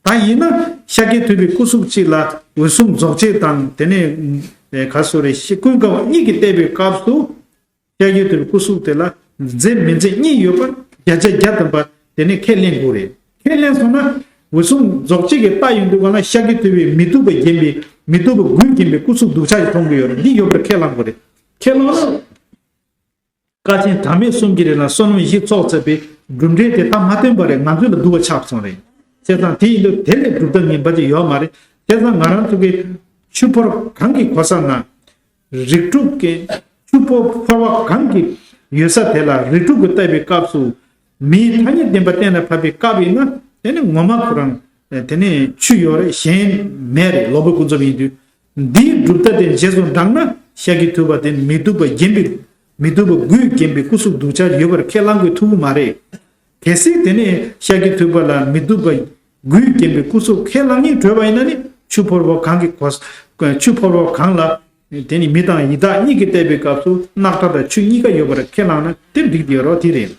ད་ཡིན་ན་ཤཱཀྱ་ཐུབ་པའི་སྐུ་གཟུགས་གཅིག་ལ་འོད་སྲུང་རྫོགས་བྱེད་དང་དེ་ནས་ག་སོ་རེ་ཤི་ཀུན་དགའ་བོ་གཉིས་ཀྱིས་བལྟས་པའི་སྐབས་སུ་ཤཱཀྱ་ཐུབ་པའི་སྐུ་གཟུགས་དེ་ལ་མཛེ་མི་མཛེ་གཉིས་ཡོད་པར་བརྒྱ་ཆ་བརྒྱ་ཐམ་པ་དེ་ནས་ཁས་ལེན་དགོས་རེད། ཁས་ལེན་སོང་ན་འོད་སྲུང་རྫོགས་བྱེད་ཀྱི་རྟགས་ཡིན་དུས་གང་ལ་ཤཱཀྱ་ཐུབ་པའི་མི་སྡུག་པ་བརྒྱན་པའི་མི་སྡུག་པ་དགུས་བརྒྱན་པའི་སྐུ་གཟུགས་སྡུག་ཅག་ཅིག་མཐོང་གི་ཡོད་རེད། འདི་ཡོད་པར་ཁས་བླངས་དགོས་རེད། ཁས་བླངས་ན། སྐལ་ཆེན་གྲངས་མེད་གསུམ་གྱི་རིང་ལ་བསོད་ནམས་ཡེ་ཤེས་ཚོགས་བསགས་པའི་གྲུབ་འབྲས་དེ་ད་མ་བསྟན་པ་རེད། ང་ཚོ་ལ་སྡུག་པ་ཆགས་སོང་རེད། བྱས་ཙང་དེ་ཡིན་དུས་དེ་ལས་གྲུབ་རྟགས་ངན་པ་ཅིག་ཡོད་མ་རེད། བྱས་ཙང་ང་རང་ཚོ་གི་ཆུ་ཕོར་གང་གི་གོ་ས་ན་རིགས་དྲུག་གི་ཆུ་ཕོར་ཕོར་པ་གང་གི་ཡོད་ས་དེ་ལ་རིགས་དྲུག་གིས་བལྟས་པའི་སྐབས་སུ་མིའི་ཐ་སྙད་བདེན་པ་གཏན་ལ་ཕབ་པའི་སྐབས་ཡིན་ན་དེ་ནི་ངོ་མ་ཁོ་རང་དེ་ནི་ཆུ་ཡོད་རེད། གཞན་མེད་རེད། ལོག་པའི་ཀུན་རྫོབ་ཡིན་དུས། འདིའི་གྲུབ་རྟགས་དེ་རྗེས་སུ་འབྲངས་ན་ཤཱཀྱ་ཐུབ་པ་དེ་མི་སྡུག་པ་བརྒྱན་པའི་མི་སྡུག་པ་དགུས་བརྒྱན་པའི་སྐུ་གཟུགས་སྡུག་ཅག་ཡོད་པར་ཁས་བླང་དགོས་ཐུག་གི་མ་རེད། གལ་སྲིད་དེ་ནས་ཤཱཀྱ་ཐུབ་པ་ལ་མི་སྡུག་པ་དགུས་བརྒྱན་པའི་སྐུ་གཟུགས་ཁས་བླང་སྙིང་བྲོས་པ་ཡིན་ན་ནི་ཆུ་ཕོར་པ་གང་གི་གོ་ཆུ་ཕོར་པ་གང་ལ་དེ་ནི་མི་དང་ཡི་དྭགས་གཉིས་ཀྱིས་བལྟས་པའི་སྐབས་སུ་རྣག་ཁྲག་དང་ཆུ་གཉིས་ཀ་ཡོད་པར་ཁས་བླངས་ན་དེ་འགྲིག་དེ་རོ་དེ་རེད།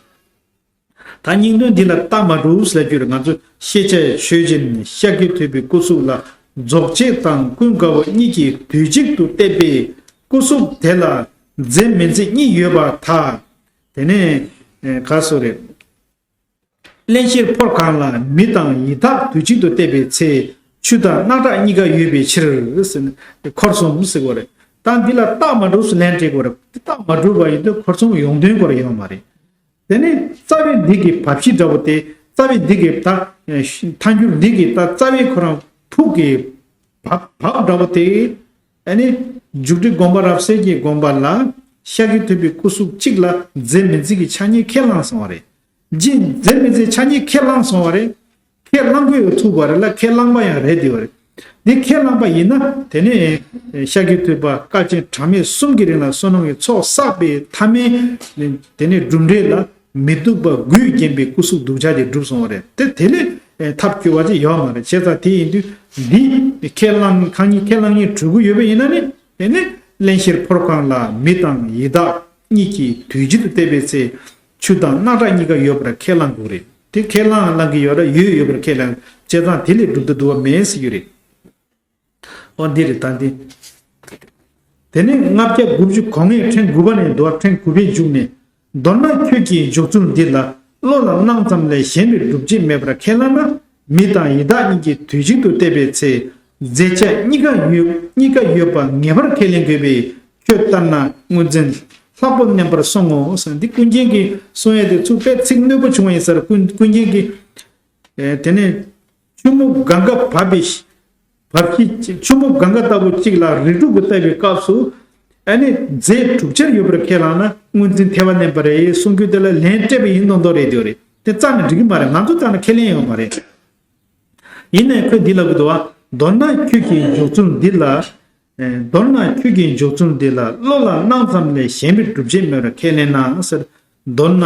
ད་སྙིང་དོན་འདི་ལ་རྟགས་མ་གྲུབ་ཟེར་རྒྱུ་རེད། ང་ཚོ་ཤེས་བྱ་ཆོས་ཅན་ཤཱཀྱ་ཐུབ་པའི་སྐུ་གཟུགས་ལ་རྫོགས་བྱེད་དང་ཀུན་དགའ་བོ་གཉིས་ཀྱིས་དུས་གཅིག་ཏུ་བལྟས་པའི་སྐུ་གཟུགས་དེ་ལ་མཛེ་མི་མཛེ་གཉིས་ཡོད་པར་ཐལ། དེ་ནས་ག་སོ་རེད། གླེན་ཞིང་ཕོར་གང་ལ་མི་དང་ཡི་དྭགས་དུས་གཅིག་ཏུ་བལྟས་པའི་ཚེ་ཆུ་དང་རྣག་ཁྲག་གཉིས་ཀ་ཡོད་པའི་ཕྱིར་ཟེར་ནས་འཁོར་གསུམ་ཟེར་གོ་རེད། ད་འདི་ལ་རྟགས་མ་གྲུབ་ཟེར་ལན་སྤྲད་དགོས་རེད། རྟགས་མ་གྲུབ་པ་ཡིན་དུས་འཁོར་གསུམ་ཡོང་དོན་སྐོར་ཡོད་མ་རེད། དེ་ནས་རྩ་བའི་འདི་གི་བབས་གཞི་འདྲ་བོ་དེ་རྩ་བའི་འདི་གི་ད་ཐལ་འགྱུར་འདི་གི་ད་རྩ་བའི་ཁོ་རང་ཕུགས་ཀྱི་བབས་བབས་འདྲ་བོ་དེ་ཨ་ནི་མཇུག་སྒྲིལ་དགོངས་པ་རབ་གསལ་གྱི་དགོངས་པ་ལ་ཤཱཀྱ་ཐུབ་པའི་སྐུ་གཟུགས་གཅིག་ལ་མཛེ་མི་མཛེ་གི་ཆ་གཉིས་ཁས་བླངས་སོང་བ་རེད། རྗེས་མཛེ་མི་མཛེ་ཆ་གཉིས་ཁས་བླངས་སོང་བ་རེད། ཁས་བླངས་དགོས་ཡོད་ཐུག་པ་རེད་ལ་ཁས་བླངས་པ་ཡང་རེད་དེ་བ་རེད། འདི་ཁས་བླངས་པ་ཡིན་ན་དེ་ནས་ཤཱཀྱ་ཐུབ་པ་སྐལ་ཆེན་གྲངས་མེད་གསུམ་གྱི་རིང་ལ་བསོད་ནམས་ཀྱི་ཚོགས་བསགས་པའི་མཐའ་མའི་དེ་ནས་གྲུབ་འབྲས་ལ་མི་སྡུག་པ་དགུས་བརྒྱན་པའི་སྐུ་གཟུགས་སྡུག་ཅག་དེ་གྲུབ་སོང་བ་རེད། དེ་དེ་ལས་ཐབས་སྐྱོ་བ་ཅིག་ཡོད་མ་རེད། བྱས་ཙང་དེ་ཡིན་དུས་འདི་ཁས་བླངས་ཁང་གཉིས་ཁས་བླངས་གཉིས་གྲུབ་ཀྱི་ཡོད་པ་ཡིན་ན་ནི་དེ་ནས་གླེན་ཞིང་ཕོར་གང་ལ་མི་དང་ཡི་དྭགས་གཉིས་ཀྱིས་དུས་གཅིག་ཏུ་བལྟས་པའི་ཚེ། ཆུ་དང་རྣག་ཁྲག་གཉིས་ཀ་ཡོད་པར་ཁས་བླངས་དགོས་རེད། དེ་ཁས་བླངས་བླངས་ཀྱི་ཡོད་ར་ཡོད་ཡོད་པར་ཁས་བླངས་བྱས་ཙང་དེ་ལས་གྲུབ་ཏུ་འདུ་བ་མེད་ཟེར་རྒྱུ་རེད། འོ་འདི་རེད་ད་འདི། དེ་ནས་ལྔ་བརྒྱ་དགུ་བཅུ་གོ་ལྔའི་ཕྲེང་དགུ་པ་ནས་འདུག་ཕྲེང་དགུ་པའི་མཇུག་ནས། མདོར་ན་ཁྱོད་ཀྱིས་འཇུག་ཚུལ་འདི་ལ་བློ་ལ་སྣང་ཙམ་ལས་གཞན་པའི་སྒྲུབ་བྱེད་མེད་པར་ཁས་བླངས་ན་མི་དང་ཡི་དྭགས་གཉིས་ཀྱིས་དུས་གཅིག་ཏུ་བལྟས་པའི་ཚེ། མཛེ་ཆ་གཉིས་ཀ་ཡོད་གཉིས་ཀ་ཡོད་པ་ངེས་པར་ཁས་ལེན་དགོས་པས། ཁྱོད་ལྟར་ན་དངོས་འཛིན་ལྷག་པོ་མནན་པར་སོང་ངོ་། ཟེར་འདི་ཀུན་མཁྱེན་གྱིས་གསུང་ཡས་དེ་ཚུར་དཔེ་ཚིག་རྣོན་པོ་བྱུང་བ་ཡིན་ས་རེད། ཀུན་ཀུན་མཁྱེན་གྱིས་ དེ་ནས་ཆུ་མོ་གང་ག་བབས་པའི་བབས་ཀྱི་ཆུ་མོ་གང་ག་ལྟ་བུ་གཅིག་ལ་རིགས་དྲུག་གིས་བལྟས་པའི་སྐབས་སུ། ཨ་ནི་རྫས་དྲུག་ཆར་ཡོད་པར་ཁས་བླངས་ན་དངོས་འཛིན་ཐེ་བ་མནན་པ་རེད་གསུང་རྒྱུ་དེ་ལ་ལན་སྤྲད་པ་ཡིན་མདོག་མདོག་རེད་དེ་རེད། དེ་རྩ་ནས་འགྲིག་གི་མ་རེད། ང་ཚོ་རྩ་ནས་ཁས་ལེན་ཡོད་མ་རེད། ཡིན་ནའི་ཁོས་འདི་ལབ་གི་འདུག་བ། མདོར་ན་ཁྱོད་ཀྱི་འཇོག་ཚུལ་འདི་ལ། མདོར་ན་ཁྱོད་ཀྱི་འཇོག་ཚུལ་འདི་ལ་བློ་ལ་སྣང་ཙམ་ལས་ཞེན་པའི་སྒྲུབ་བྱེད་མེད་པར་ཁས་ལེན་ན་ཟེར། མདོར་ན་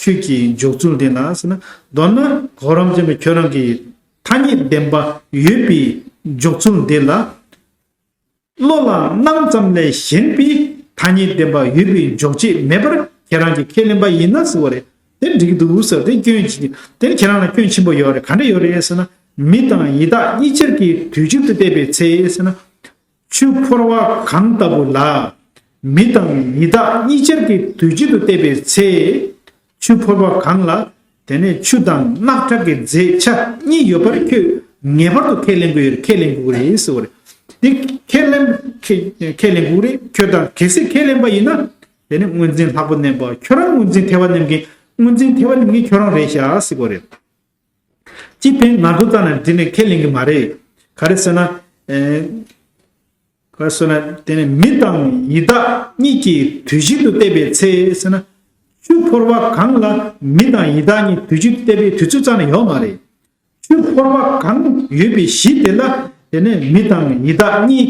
ཁྱོད་ཀྱི་འཇོག་ཚུལ་འདི་ལ་ཟེར་ན། མདོར་ན་གོ་རིམ་ཅན་པའི་ཁྱོད་རང་གི་ཐ་སྙད་བདེན་པ་ཡོད་པའི་འཇོག་ཚུལ་འདི་ལ། བློ་ལ་སྣང་ཙམ་ལས་ཞེན་པའི་ཐ་སྙད་བདེན་པ་ཡོད་པའི་འཇོག་བྱེད་མེད་པར་ཁྱེད་རང་གིས་ཁས་ལེན་པ་ཡིན་ན་ཟེར་བ་རེད། དེ་འགྲིག་གི་འདུག་ཟེར། དེ་སྐྱོན་ཅི། དེ་ཁྱེད་རང་ལ་སྐྱོན་ཆེན་པོ་ཡོད་རེད། ག་འདྲ་ཡོད་རེད་ཟེར་ན། མི་དང་ཡི་དྭགས་གཉིས་ཆར་གྱི་དུས་གཅིག་ཏུ་བལྟས་པའི་ཚེ་ཟེར་ན། ཆུ་ཕོར་པ་གང་ལྟ་བུ་ལ། མི་དང་ཡི་དྭགས་གཉིས་ཆར་གྱི་དུས་གཅིག་ཏུ་བལྟས་པའི་ཚེ། ཆུ་ཕོར་པ་གང་ལ། དེ་ནས་ཆུ་དང་རྣག་ཁྲག་གི་རྫས་ཆ་གཉིས་ཡོད་པར་ཁྱོད་ངེས་པར་དུ་ཁས་ལེན་དགོས་ཡོད། ཁས་ལེན་དགོས་རེད་ཟེར་བ་རེད། འདི་ཁས་ལེན་ཁས་ཁས་ལེན་དགོས་རེད། ཁྱོད་དང་གལ་སྲིད་ཁས་ལེན་པ་ཡིན་ན། དེ་ནི་དངོས་འཛིན་ལྷག་པོ་མནན་པ་ཁྱོད་རང་། དངོས་འཛིན་ཐེ་བ་མནན་མཁན། དངོས་འཛིན་ཐེ་བ་མནན་མཁན་ཁྱོད་རང་རེད་ཤག་ཟེར་དགོས་རེད། སྤྱི་ཕན་ང་ཚོ་ལྟ་ན་འདི་ནི་ཁས་ལེན་གྱི་མ་རེད། ག་རེ་ཟེར་ན། ཨེ། ག་རེ་ཟེར་ན། དེ་ནི་མི་དང་ཡི་དྭགས་གཉིས་ཀྱིས་དུས་གཅིག་ཏུ་བལྟས་པའི་ཚེ་ཟེར་ན། ཆུ་ཕོར་པ་གང་ལ་མི་དང་ཡི་དྭགས་གཉིས་དུས་གཅིག་ཏུ་བལྟས་པའི་དུས་ཚོད་རྩ་ནས་ཡོད་མ་རེད། ཆུ་ཕོར་པ་གང་ཡོད་པའི་གཞི་དེ་ལ། དེ་ནས་མི་དང་ཡི་དྭགས་གཉིས་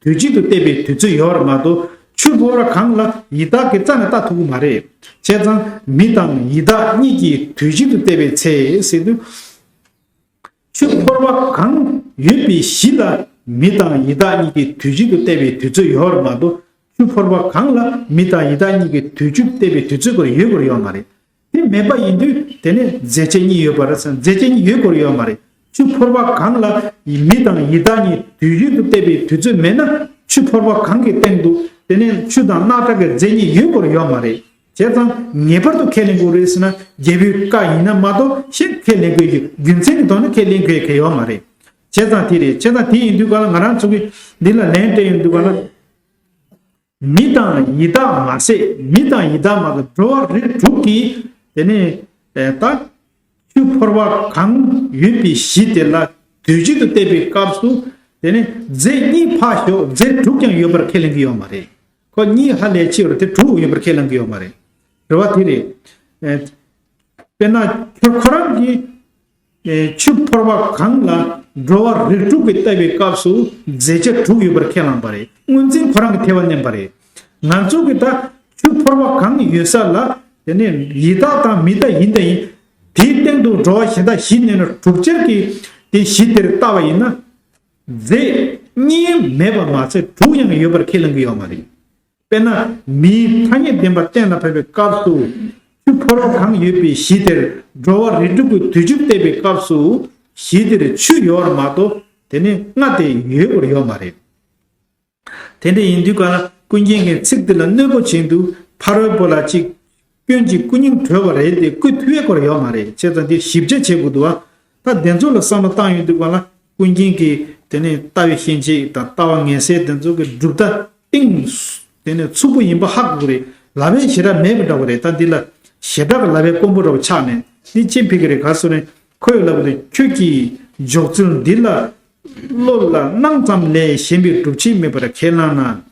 དུས་གཅིག་ཏུ་བལྟས་པའི་དུས་ཚོད་ཡོད་རེད་མ་གཏོགས། ཆུ་ཕོར་པ་གང་ལ་ཡི་དྭགས་ཀྱིས་རྩ་ནས་ལྟ་ཐུབ་ཀྱི་མ་རེད། བྱས་ཙང་མི་དང་ཡི་དྭགས་གཉིས་ཀྱིས་དུས་གཅིག་ཏུ་བལྟས་པའི་ཚེ་ཟེར་དུས། ཆུ་ཕོར་པ་གང་ཡོད་པའི་གཞི་ལ་མི་དང་ཡི་དྭགས་གཉིས་ཀྱིས་དུས་གཅིག་ཏུ་བལྟས་པའི་དུས་ཚོད་ཡོད་རེད་མ་གཏོགས། ཆུ་ཕོར་པ་གང་ལ་མི་དང་ཡི་དྭགས་གཉིས་ཀྱིས་དུས་གཅིག་ཏུ་བལྟས་པའི་དུས་ཚོད་ཁོ་རང་ཡོད་དགོས་ཡོད་མ་རེད། དེ་མེད་པ་ཡིན་དུས་དེ་ནས་རྫས་ཆ་གཉིས་ཡོད་པ་རེད་ཟེར། རྫས་ཆ་གཉིས་ཡོད་དགོས་ཡོད་མ་རེད། ཆུ་ཕོར་པ་གང་ལ་མི་དང་ཡི་དྭགས་གཉིས་དུས་གཅིག་ཏུ་བལྟས་པའི་དུས་ཚོད་མེད་ན། ཆུ་ཕོར་པ་གང་གི་སྟེང་དུ་དེ་ནས་ཆུ་དང་རྣག་ཁྲག་གི་རྫས་གཉིས་ཡོད་དགོས་ཡོད་མ་རེད། བྱས་ཙང་ངེས་པར་དུ་ཁས་ལེན་དགོས་རེད་ཟེར་ན། རྒྱལ་པོའི་བཀའ་ཡིན་ན་མ་གཏོགས་ཞེས་ཁས་ལེན་དགོས་ཀྱི་རྒྱུ་མཚན་གྱི་ཐོག་ནས་ཁས་ལེན་དགོས་ཀྱི་ཡོད་མ་རེད། བྱས་ཙང་དེ་རེད། བྱས་ཙང་དེ་ཡིན་དུས་ག་ལ་ང་རང་ཚོ་གི་འདི་ལ་ལན་སྤྲད་ཡོང་དུས་ག་ལ། མི་དང་ཡི་དྭགས་མ་ཟད། མི་དང་ཡི་དྭགས་མ་ཟད་འགྲོ་བ་རིགས་དྲུག་གིས་དེ་ནས་ད་ཆུ་ཕོར་པ་གང་ཡོད་པའི་གཞི་དེ་ལ་དུས་གཅིག་ཏུ་བལྟས་པའི་སྐབས་སུ། དེ་ནས་རྫས་གཉིས་ཕར་ཞོག་རྫས་དྲུག་ཀྱང་ཡོད་པར་ཁས་ལེན་གྱི་ཡོད་མ་རེད། ཁོ་གཉིས་ཧ་ལས་ཕྱི་བར་དེ་དྲུག་ཡོད་པར་ཁས་ལེན་གྱི་ཡོད་མ་རེད། རེད་བ། དེ་རེད། ཨེ། དཔེར་ན་ཁྱོད་ཁོ་རང་གིས། ཨེ། ཆུ་ཕོར་པ་གང་ལ་འགྲོ་བ་རིགས་དྲུག་གིས་བལྟས་པའི་སྐབས་སུ་རྫས་ཆ་དྲུག་ཡོད་པར་ཁས་བླངས་པ་རེད། དངོས་འཛིན་ཁོ་རང་གིས་ཐེ་བ་མནན་པ་རེད། ང་ཚོ་གིས་ད་ཆུ་ཕོར་པ་གང་ཡོད་ས་ལ། དེ་ནས་ཡི་དྭགས་དང་མི་དང་ཡིན་དང་ཡིན། དེའི་སྟེང་དུ་འགྲོ་བ་གཞན་དག་བཞི་བསྣན་ན་དྲུག་ཆར་གྱི་དེ་གཞི་དེར་ལྟ་བ་ཡིན་ན། རྫས་གཉིས་མེད་པ་མ་ཚད་དྲུག་ཡང་ཡོད་པར་ཁས་ལེན་གྱི་ཡོད་མ་རེད། དཔེར་ན་མིའི་ཐ་སྙད་བདེན་པ་གཏན་ལ་ཕབ་པའི་སྐབས་སུ། ཆུ་ཕོར་པ་གང་ཡོད་པའི་གཞི་དེར་འགྲོ་བ་རིགས་དྲུག་གིས་དུས་གཅིག་བལྟས་པའི་སྐབས་སུ། གཞི་དེར་ཆུ་ཡོད་པར་མ་གཏོགས་དེ་ནས་རྔ་དེ་ཡོད་དགོས་ཡོད་མ་རེད། དེ་འདྲ་ཡིན་དུས་ག་ལ་ཀུན་མཁྱེན་གྱིས་ཚིག་འདི་ལ་གནོད་པ་བྱེད་དུས་ཕ་རོལ་པོ་ལ་གཅིག་སྐྱོན་གྱིས་ཀུན་སྙིང་བྲོས་པ་རེད་དེ་བསྐུལ་ཐུབ་ཡས་སྐོར་ཡོད་མ་རེད། བྱས་ཙང་འདི་ཞིབ་ཆ་བྱེད་དགོས་འདུག་བ། ད་དེ་ཚོ་ལ་བསམ་བློ་བཏང་ཡོང་དུས་ག་ལ་ཀུན་མཁྱེན་གྱིས་དེ་ནས་ལྟ་བའི་ཤན་འབྱེད་དང་ལྟ་བ་ངེས་གསལ་དེ་ཚོ་གི་གྲུབ་མཐའ་གཏིང་དེ་ནས་ཚུགས་པོ་ཡིན་པ་ཧ་གོ་གི་རེད། ལབ་ཡས་ཞེ་དྲག་མེད་པ་འདྲ་བོ་རེད། ད་འདི་ལ་ཞེ་དྲག་གི་ལབ་ཡས་དཀོན་པོ་འདྲ་བོ་ཆགས་ནས་འདི་ཅི་ཕིག་གི་རེད། ག་སོ་ནས་ཁོས་ལབ་པ་དེ་ཁྱོད་ཀྱིས་འཇོག་ཚུལ་འདི་ལ། བློ་ལ་སྣང་ཙམ་ལས་ཞེན་པའི་སྒྲུབ་བྱེད་མེད་པར་ཁས་བླངས་ན།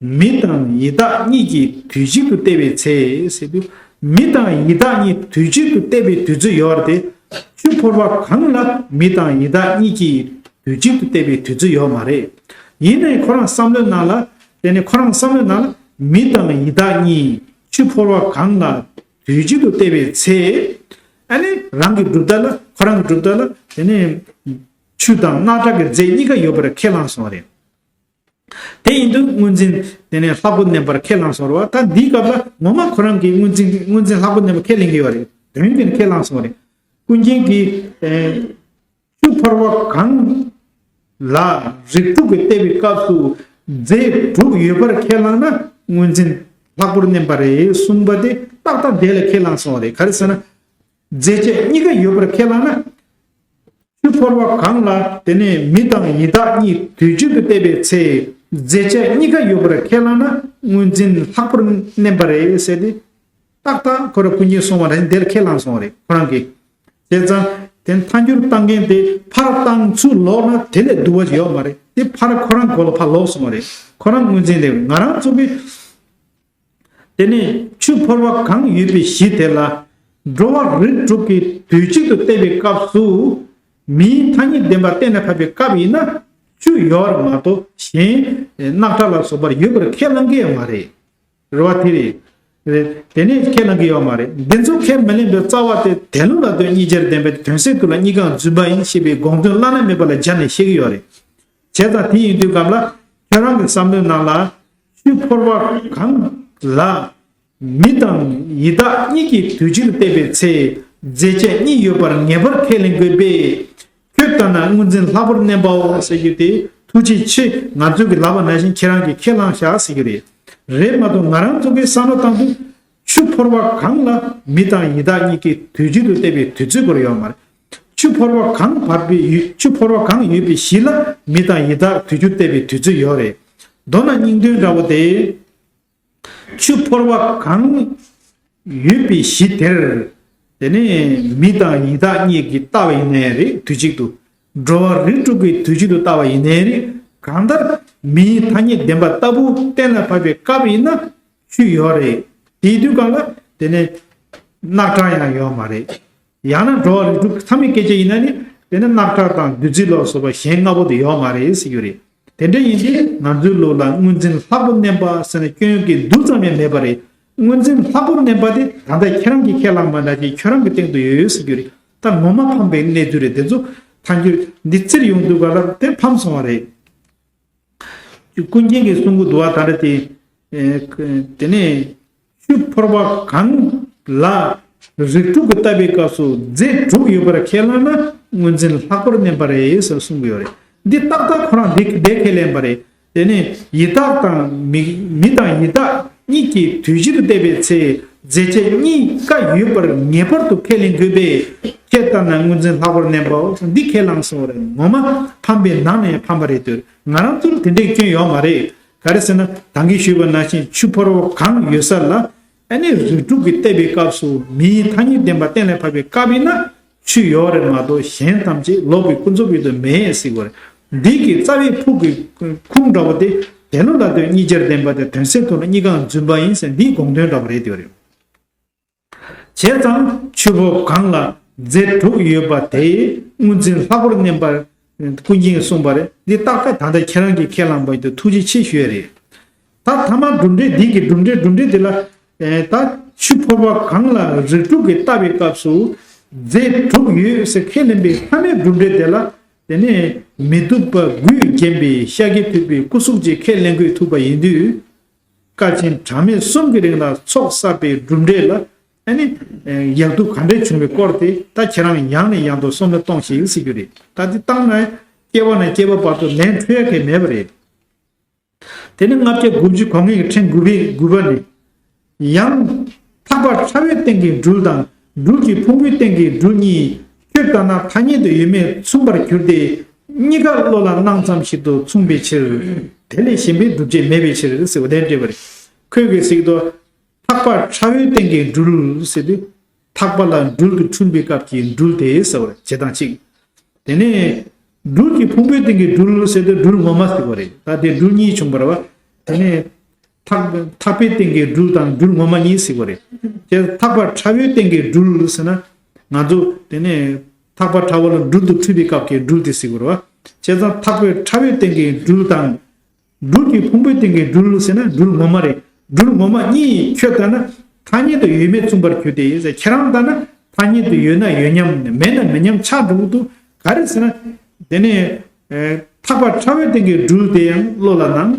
མི་དང་ཡི་དྭགས་གཉིས་ཀྱིས་དུས་གཅིག་ཏུ་བལྟས་པའི་ཚེ་ཟེར་དུས། མི་དང་ཡི་དྭགས་གཉིས་དུས་གཅིག་ཏུ་བལྟས་པའི་དུས་ཚོད་ཡོད་རེད་དེ། ཆུ་ཕོར་པ་གང་ལ་མི་དང་ཡི་དྭགས་གཉིས་ཀྱིས་དུས་གཅིག་ཏུ་བལྟས་པའི་དུས་ཚོད་ཡོད་མ་རེད། ཡིན་ནའི་ཁོ་རང་བསམ་བློའི་ནང་ལ། དེ་ནི་ཁོ་རང་བསམ་བློའི་ནང་ལ་མི་དང་ཡི་དྭགས་གཉིས་ཆུ་ཕོར་པ་གང་ལ་དུས་གཅིག་ཏུ་བལྟས་པའི་ཚེ། ཨ་ནི་རང་གི་གྲུབ་མཐའ་ལ། ཁོ་རང་གི་གྲུབ་མཐའ་ལ་དེ་ནི་ཆུ་དང་རྣག་ཁྲག་གི་རྫས་གཉིས་ཀ་ཡོད་པར་ཁས་བླངས་སོང་བ་རེད། དེ་ཡིན་དུས་དངོས་འཛིན་དེ་ནས་ལྷག་པོ་མནན་པར་ཁས་བླངས་སོང་བ་རེད་བ། ད་འདིའི་སྐབས་ལ་ངོ་མ་ཁོ་རང་གིས་དངོས་འཛིན་དངོས་འཛིན་ལྷག་པོ་མནན་པ་ཁས་ལེན་གྱི་ཡོད་རེད། དོན་གྱིས་ཁས་བླངས་སོང་བ་རེད། ཀུན་མཁྱེན་གྱིས། ཨེ། ཆུ་ཕོར་པ་གང་ལ་རིགས་དྲུག་གིས་བལྟས་པའི་སྐབས་སུ་རྫས་དྲུག་ཡོད་པར་ཁས་བླངས་ན་དངོས་འཛིན་ལྷག་པོར་མནན་པ་རེད་གསུངས་པ་དེ་ཏག་ཏག་དེ་ལ་ཁས་བླངས་སོང་བ་རེད། ག་རེ་ཟེར་ན། རྫས་ཆ་གཉིས་ཀ་ཡོད་པར་ཁས་བླངས་ན། ཆུ་ཕོར་པ་གང་ལ་དེ་ནས་མི་དང་ཡི་དྭགས་གཉིས་དུས་གཅིག་ཏུ་བལྟས་པའི་ཚེ། རྫས་ཆ་གཉིས་ཀ་ཡོད་པར་ཁས་བླངས་ན་དངོས་འཛིན་ལྷག་པར་མནན་པ་རེད་ཟེར་ཏེ། ཏག་ཏག་ཁོ་ར་ཀུན་མཁྱེན་གསུངས་པ་རེད། དེར་ཁས་བླངས་སོང་བ་རེད་ཁོ་རང་གིས། བྱས་ཙང་ དེ་ཐལ་འགྱུར་བཏང་མཁན་དེ་ཕར་བཏང་ཚུར་ལོག་ན་དེ་ལས་སྡུག་པ་ཡོད་མ་རེད། དེ་ཕར་ཁོ་རང་གོ་ལ་ཕར་ལོག་སོང་བ་རེད། ཁོ་རང་དངོས་འཛིན་དེ་ང་རང་ཚོ་གི། དེ་ནས་ཆུ་ཕོར་པ་གང་ཡོད་པའི་གཞི་དེ་ལ་འགྲོ་བ་རིགས་དྲུག་གིས་དུས་གཅིག་ཏུ་བལྟས་པའི་སྐབས་སུ། མིའི་ཐ་སྙད་བདེན་པ་གཏན་ལ་ཕབ་པའི་སྐབས་ཡིན་ན་ཆུ་ཡོད་རེད་མ་གཏོགས། གཞན་རྣག་ཁྲག་ལ་སོགས་པར་ཡོད་པར་ཁས་བླང་གི་ཡོད་མ་རེད། རེད་བ། དེ་རེད། རེད། དེ་ནས་ཁས་བླང་གི་ཡོད་མ་རེད། འདི་ཚོ་ཁས་མི་ལེན་པའི་རྩ་བ་དེ་དེ་ལུགས་ལ་ལྟོས་གཉིས་ཆར་ལྡན་པའི་དོན་གསལ་དུ་ལ་གཉིས་ཀའང་རྫུན་པ་ཡིན་ཞེས་པའི་དགོངས་དོན་བླ་ན་མེད་པ་ལ་སྦྱར་ནས་བཤད་ཀྱི་ཡོད་རེད། བྱས་ཙང་དེ་ཡིན་དུས་སྐབས་ལ་ཁྱོད་རང་གི་བསམ་བློའི་ནང་ལ། ཆུ་ཕོར་པ་གང་ལ་མི་དང་ཡི་དྭགས་གཉིས་ཀྱིས་དུས་གཅིག་ཏུ་བལྟས་པའི་ཚེ། རྫས་ཆད་གཉིས་ཡོད་པར་ངེས་པར་ཁས་ལེན་དགོས་པས། ཁྱོད་ལྟར་ན་དངོས་འཛིན་ལྷག་པར་གནས་པའོ་ཟེར་རྒྱུ་དེ། ཐུགས་རྗེ་ཆེ། ང་ཚོས་ཀྱི་ལབ་པ་ནང་བཞིན་ཁྱེད་རང་གིས་ཁས་བླངས་བཞག་ཟེར་རྒྱུ་རེད། རེད་མ་གཏོགས་ང་རང་ཚོ་གིས་བསམ་བློ་བཏང་དུས། ཆུ་ཕོར་པ་གང་ལ་མི་དང་ཡི་དྭགས་གཉིས་ཀྱིས་དུས་གཅིག་ཏུ་བལྟས་པའི་དུས་ཚོད་སྐོར་ཡོད་མ་རེད། ཆུ་ཕོར་པ་གང་བབས་པའི་ཡུལ། ཆུ་ཕོར་པ་གང་ཡོད་པའི་གཞི་ལ་མི་དང་ཡི་དྭགས་དུས་གཅིག་ཏུ་བལྟས་པའི་དུས་ཚོད་ཡོད་རེད། མདོར་ན་སྙིང་དོན་འདྲ་བོ་དེ། ཆུ་ཕོར་པ་གང་ཡོད་པའི་གཞི་དེར། དེ་ནས་མི་དང་ཡི་དྭགས་གཉིས་ཀྱིས་བལྟ་བ་ཡིན་ནའི་རེད། དུས་གཅིག་ཏུ། འགྲོ་བ་རིགས་དྲུག་གིས་དུས་གཅིག་ཏུ་བལྟ་བ་ཡིན་ནའི་རེད། གང་ལྟར་མིའི་ཐ་སྙད་བདེན་པ་ལྟ་བུ་གཏན་ལ་ཕབ་པའི་སྐབས་ཡིན་ན་ཆུ་ཡོད་རེད། དེའི་དུས་སྒང་ལ་དེ་ནས་རྣག་ཁྲག་ཡང་ཡོད་མ་རེད། ཡང་ན་འགྲོ་བ་རིགས་དྲུག་ཚང་མའི་སྐད་ཆ་ཡིན་ན་ནི། དེ་ནི་རྣག་ཁྲག་དང་བདུད་རྩི་ལ་སོགས་པ་གཞན་ལྔ་པོ་དེ་ཡོད་མ་རེད་ཟེར་རྒྱུ་རེད། དེ་འདྲ་ཡིན་དུས་ང་ཚོའི་ལུགས་ལ་དངོས་འཛིན་ལྷག་པར་གནས་པ་ཟེར་ན་སྐྱོན་གྱི་རྡུལ་ཙམ་ཡང་མེད་པ་རེད། དངོས་འཛིན་ལྷག་པར་གནས་པ་དེ་ད་ལྟ་ཁྱེད་རང་གིས་ཁས་བླངས་པ་འདྲ་ཞིག་ཁྱོད་རང་གི་སྟེང་དུ་ཡོད་ཟེར་རྒྱུ་རེད། ད་ངོ་མ་ཕམ་པའི་གནས་ཚུལ་རེད། དེ་ཚོ་ཐལ་འགྱུར་འདི་བཙིར་ཡོང་དུས་ག་ལ་དེ་ཕམ་སོང་བ་རེད། ཀུན་མཁྱེན་གྱིས་གསུང་གི་འདུག་བ། ད་ལྟ་དེ། ཨེ། དེ་ནས་ཆུ་ཕོར་པ་གང་ལ་རིགས་དྲུག་གིས་བལྟ་བའི་སྐབས་སུ་རྫས་དྲུག་ཡོད་པར་ཁས་བླངས་ན་དངོས་འཛིན་ལྷག་པར་གནས་པ་རེད་ཟེར་གསུང་གི་ཡོད་རེད། འདི་ཏག་ཏག་ཁོ་རང་འདི་འདི་ཁས་ལེན་པ་རེད། དེ་ནས་ཡི་དྭགས་དང་མི་མི་དང་ཡི་དྭགས་གཉིས་ཀྱིས་དུས་གཅིག་ཏུ་བལྟས་པའི་ཚེ། རྫས་ཆད་གཉིས་ཀ་ཡོད་པར་ངེས་པར་དུ་ཁས་ལེན་དགོས་པས། ཁྱེད་ལྟར་ན་དངོས་འཛིན་ལྷག་པར་གནས་པའོ། འདི་ཁས་བླངས་སོང་བ་རེད། ངོ་མ་ཕམ་པའི་ནང་ནས་ཡང་ཕམ་པ་རེད་འདུག་ང་རང་ཚོར་དེ་འདྲའི་སྐྱོན་ཡོད་མ་རེད། ག་རེ་ཟེར་ན་ད་གིན་ཞུས་པ་ནང་བཞིན་ཆུ་ཕོར་པ་གང་ཡོད་ས་ལ་ཨ་ནི་རིགས་དྲུག་གིས་བལྟས་པའི་སྐབས་སུ་མིའི་ཐ་སྙད་བདེན་པ་གཏན་ལ་ཕབ་པའི་སྐབས་ཡིན་ན་ཆུ་ཡོད་རེད་མ་གཏོགས་གཞན་ཐམས་ཅད་ལོག་པའི་ཀུན་རྫོབ་ཡུལ་དུ་མེད་ཟེར་བ་རེད། འདི་གི་རྩ་བའི་ཕུགས་ཀྱི་ཁུངས་འདྲ་བོ་དེ་དེ་ལུགས་ལ་ལྟོས་གཉིས་ཆར་ལྡན་པ་དེ་དོན་གསལ་ཐུགས་ལ་གཉིས་ཀའང་རྫུན་པ་ཡིན་ཟེར་འདིའི་དགོངས་དོན་འདྲ་བོ་རེད་དེ་བ་རེད། བྱས་ཙང་ཆུ་ཕོར་གང་ལ་རྫས་དྲུག་ཡོད་པ་དེ་དངོས་འཛིན་ལྷག་པར་གནས་པ་ཀུན་མཁྱེན་གསུངས་པ་རེད། འདི་ཏག་ཏག་ད་ལྟ་ཁྱེད་རང་གིས་ཁས་བླངས་པ་ཡིན་དུས་ཐུགས་རྗེ་ཆེ་ཞུ་ཡ་རེད། ད་ཐ་མ་གྲུབ་འབྲས་འདི་གི་གྲུབ་འབྲས་གྲུབ་འབྲས་དེ་ལ། ད་ཆུ་ཕོར་པ་གང་ལ་རིགས་དྲུག་གིས་བལྟ་བའི་སྐབས་སུ་རྫས་དྲུག་ཡོད་ཟེར་ཁས་ལེན་པའི་ཐ་མའི་གྲུབ་འབྲས་དེ་ལ། དེ་ནས་མི་སྡུག་པ་དགུས་བརྒྱན་པའི་ཤཱཀྱ་ཐུབ་པའི་སྐུ་གཟུགས་ཅིག་ཁས་ལེན་དགོས་ཐུག་པ་ཡིན་དུས། དཀའ་ཆེན་གྲངས་མེད་གསུམ་གྱི་རིང་ལ་ཚོགས་བསགས་པའི་གྲུབ་འབྲས་ལ་ཨ་ནི་ཡག་སྡུག་ག་འདྲ་བྱུང་བའི་སྐོར་དེ་ད་ཁྱེད་རང་ཡང་ནས་ཡང་དུ་བསམ་བློ་གཏོང་ཤིག་ཟེར་རྒྱུ་རེད། ད་འདི་བཏང་ན་སྐྱེ་བ་ནས་སྐྱེ་བ་བར་དུ་ལན་འཕྲོད་ཡ་གི་མེད་པ་རེད། དེ་ནི་ལྔ་བརྒྱ་དགུ་བཅུ་གོ་ལྔའི་ཕྲེང་དགུ་པའི་དགུ་པ་ནི། ཡང་། ཐག་པ་ཕྲ་བའི་སྟེང་གི་སྦྲུལ་དང་སྦྲུལ་གྱི་ཕུང་པོའི་སྟེང་གི་སྦྲུལ་གཉིས། ཁྱོད་ལྟར་ན་ཐ་སྙད་དུ་ཡོད་མེད་མཚུངས་པར་གྱུར་ཏེ། གཉིས་ཀ་བློ་ལ་སྣང་ཙམ་ཞིག་ཏུ་མཚུངས་པའི་ཕྱིར། དེ་ལས་གཞན་པའི་སྒྲུབ་བྱེད་མེད་པའི་ཕྱིར་ཟེར་བ་དེ་འདྲ་བ་རེད། ཁོས་གི་ཟེར་གྱི་འདུག་ཐག་པ་ཕྲ་བའི་སྟེང་གི་སྦྲུལ་ཟེར་དུས། ཐག་པ་ལ་སྦྲུལ་དུ་འཁྲུལ་པའི་སྐབས་ཀྱི་སྦྲུལ་དེ་ཟེར་བ་རེད། བྱེད་སྟངས་གཅིག་དེ་ནས་སྦྲུལ་གྱི་ཕུང་པོའི་སྟེང་གི་སྦྲུལ་ཟེར་དུས་སྦྲུལ་ངོ་མ་ཟེར་བ་རེད། ད་དེ་སྦྲུལ་གཉིས་བྱུང་བ་རེད་བ། དེ་ནས་ཐག་ཐག་པའི་སྟེང་གི་སྦྲུལ་དང་སྦྲུལ་ངོ་མ་གཉིས་ཟེར་བ་རེད། དེ་ཐག་པ་ཕྲ་བའི་སྟེང་གི་སྦྲུལ་ཟེར་ན་ང་ཚོ་དེ་ནས་ཐག་པ་ཕྲ་བ་ལ་སྦྲུལ་དུ་འཁྲུལ་པའི་སྐབས་ཀྱི་སྦྲུལ་དེ་ཟེར་བ་རེད་བ། བྱས་ཙང་ཐག་པའི་ཕྲ་བའི་སྟེང་གི་སྦྲུལ་དང་། སྦྲུལ་གྱི་ཕུང་པོའི་སྟེང་གི་སྦྲུལ་ཟེར་ན་སྦྲུལ་ངོ་མ་རེད། སྦྲུལ་ངོ་མ་གཉིས་ཁྱོད་ལྟར་ན་ཐ་སྙད་དུ་ཡོད་མེད་མཚུངས་པར་གྱུར་ཏེ་ཟེར། ཁྱེད་རང་ལྟར་ན་ཐ་སྙད་དུ་ཡོད་ན་ཡོད་མཉམ་མེད་ན་མེད་མཉམ་ཆགས་འགྲོ་གི་འདུག་ག་རེ་ཟེར་ན། དེ་ནས་ཐག་པ་ཕྲ་བའི་སྟེང་གི་སྦྲུལ་དེ་ཡང་བློ་ལ་སྣང་།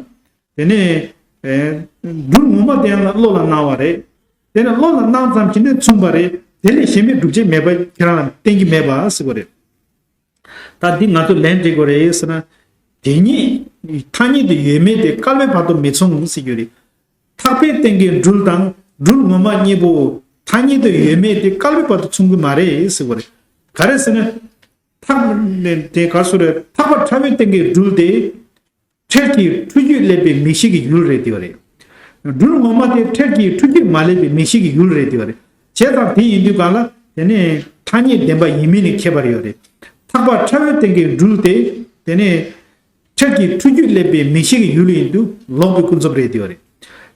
དེ་ནས་སྦྲུལ་ངོ་མ་དེ་ཡང་བློ་ལ་སྣང་བ་རེད། དེ་ནས་བློ་ལ་སྣང་ཙམ་གྱིས་ནི་མཚུངས་པ་རེད། དེ་ལས་གཞན་པའི་སྒྲུབ་བྱེད་མེད་པ་ཁྱེད་རང་ལ་བསྟན་གྱི་མེད་པ་ཟེར་བ་རེད། ད་འདི་ང་ཚོ་ལན་འབྲི་དགོས་རེད་ཟེར་ན། དེ་གཉིས་ཐ་སྙད་དུ་ཡོད་མེད་དེ་བསྐལ་པའི་བར་དུ་མི་མཚུངས་ཟེར་རྒྱུ་རེད། ཐག་པའི་སྟེང་གི་སྦྲུལ་དང་སྦྲུལ་ངོ་མ་གཉིས་པོ་ཐ་སྙད་དུ་ཡོད་མེད་དེ་བསྐལ་པའི་བར་དུ་མཚུངས་ཀྱི་མ་རེད་ཟེར་བ་རེད། ག་རེ་ཟེར་ན། ཐག་ནས་དེ་ག་སུ་རེད། ཐག་པ་ཕྲ་བའི་སྟེང་གི་སྦྲུལ་དེ་འཕྲལ་གྱི་འཁྲུལ་རྒྱུས་སླེབས་པའི་མིག་ཤེས་ཀྱི་ཡུལ་རེད་དེ་བ་རེད། སྦྲུལ་ངོ་མ་དེ་འཕྲལ་གྱི་འཁྲུལ་རྒྱུས་མ་སླེབས་པའི་མིག་ཤེས་ཀྱི་ཡུལ་རེད་དེ་བ་རེད། བྱས་ཙང་དེ་ཡིན་དུས་གང་ལ་དེ་ནས། ཐ་སྙད་བདེན་པ་ཡིན་མིན་ནི་ཁྱད་པར་ཡོད་རེད། ཐག་པ་ཕྲ་བའི་སྟེང་གི་སྦྲུལ་དེ་དེ་ནས་འཕྲལ་གྱི་འཁྲུལ་རྒྱུས་སླེབས་པའི་མིག་ཤེས་ཀྱི་ཡུལ་ཡིན་དུས་ལོག་པའི་ཀུན་རྫོབ་རེད་དེ་ཡོད་རེད།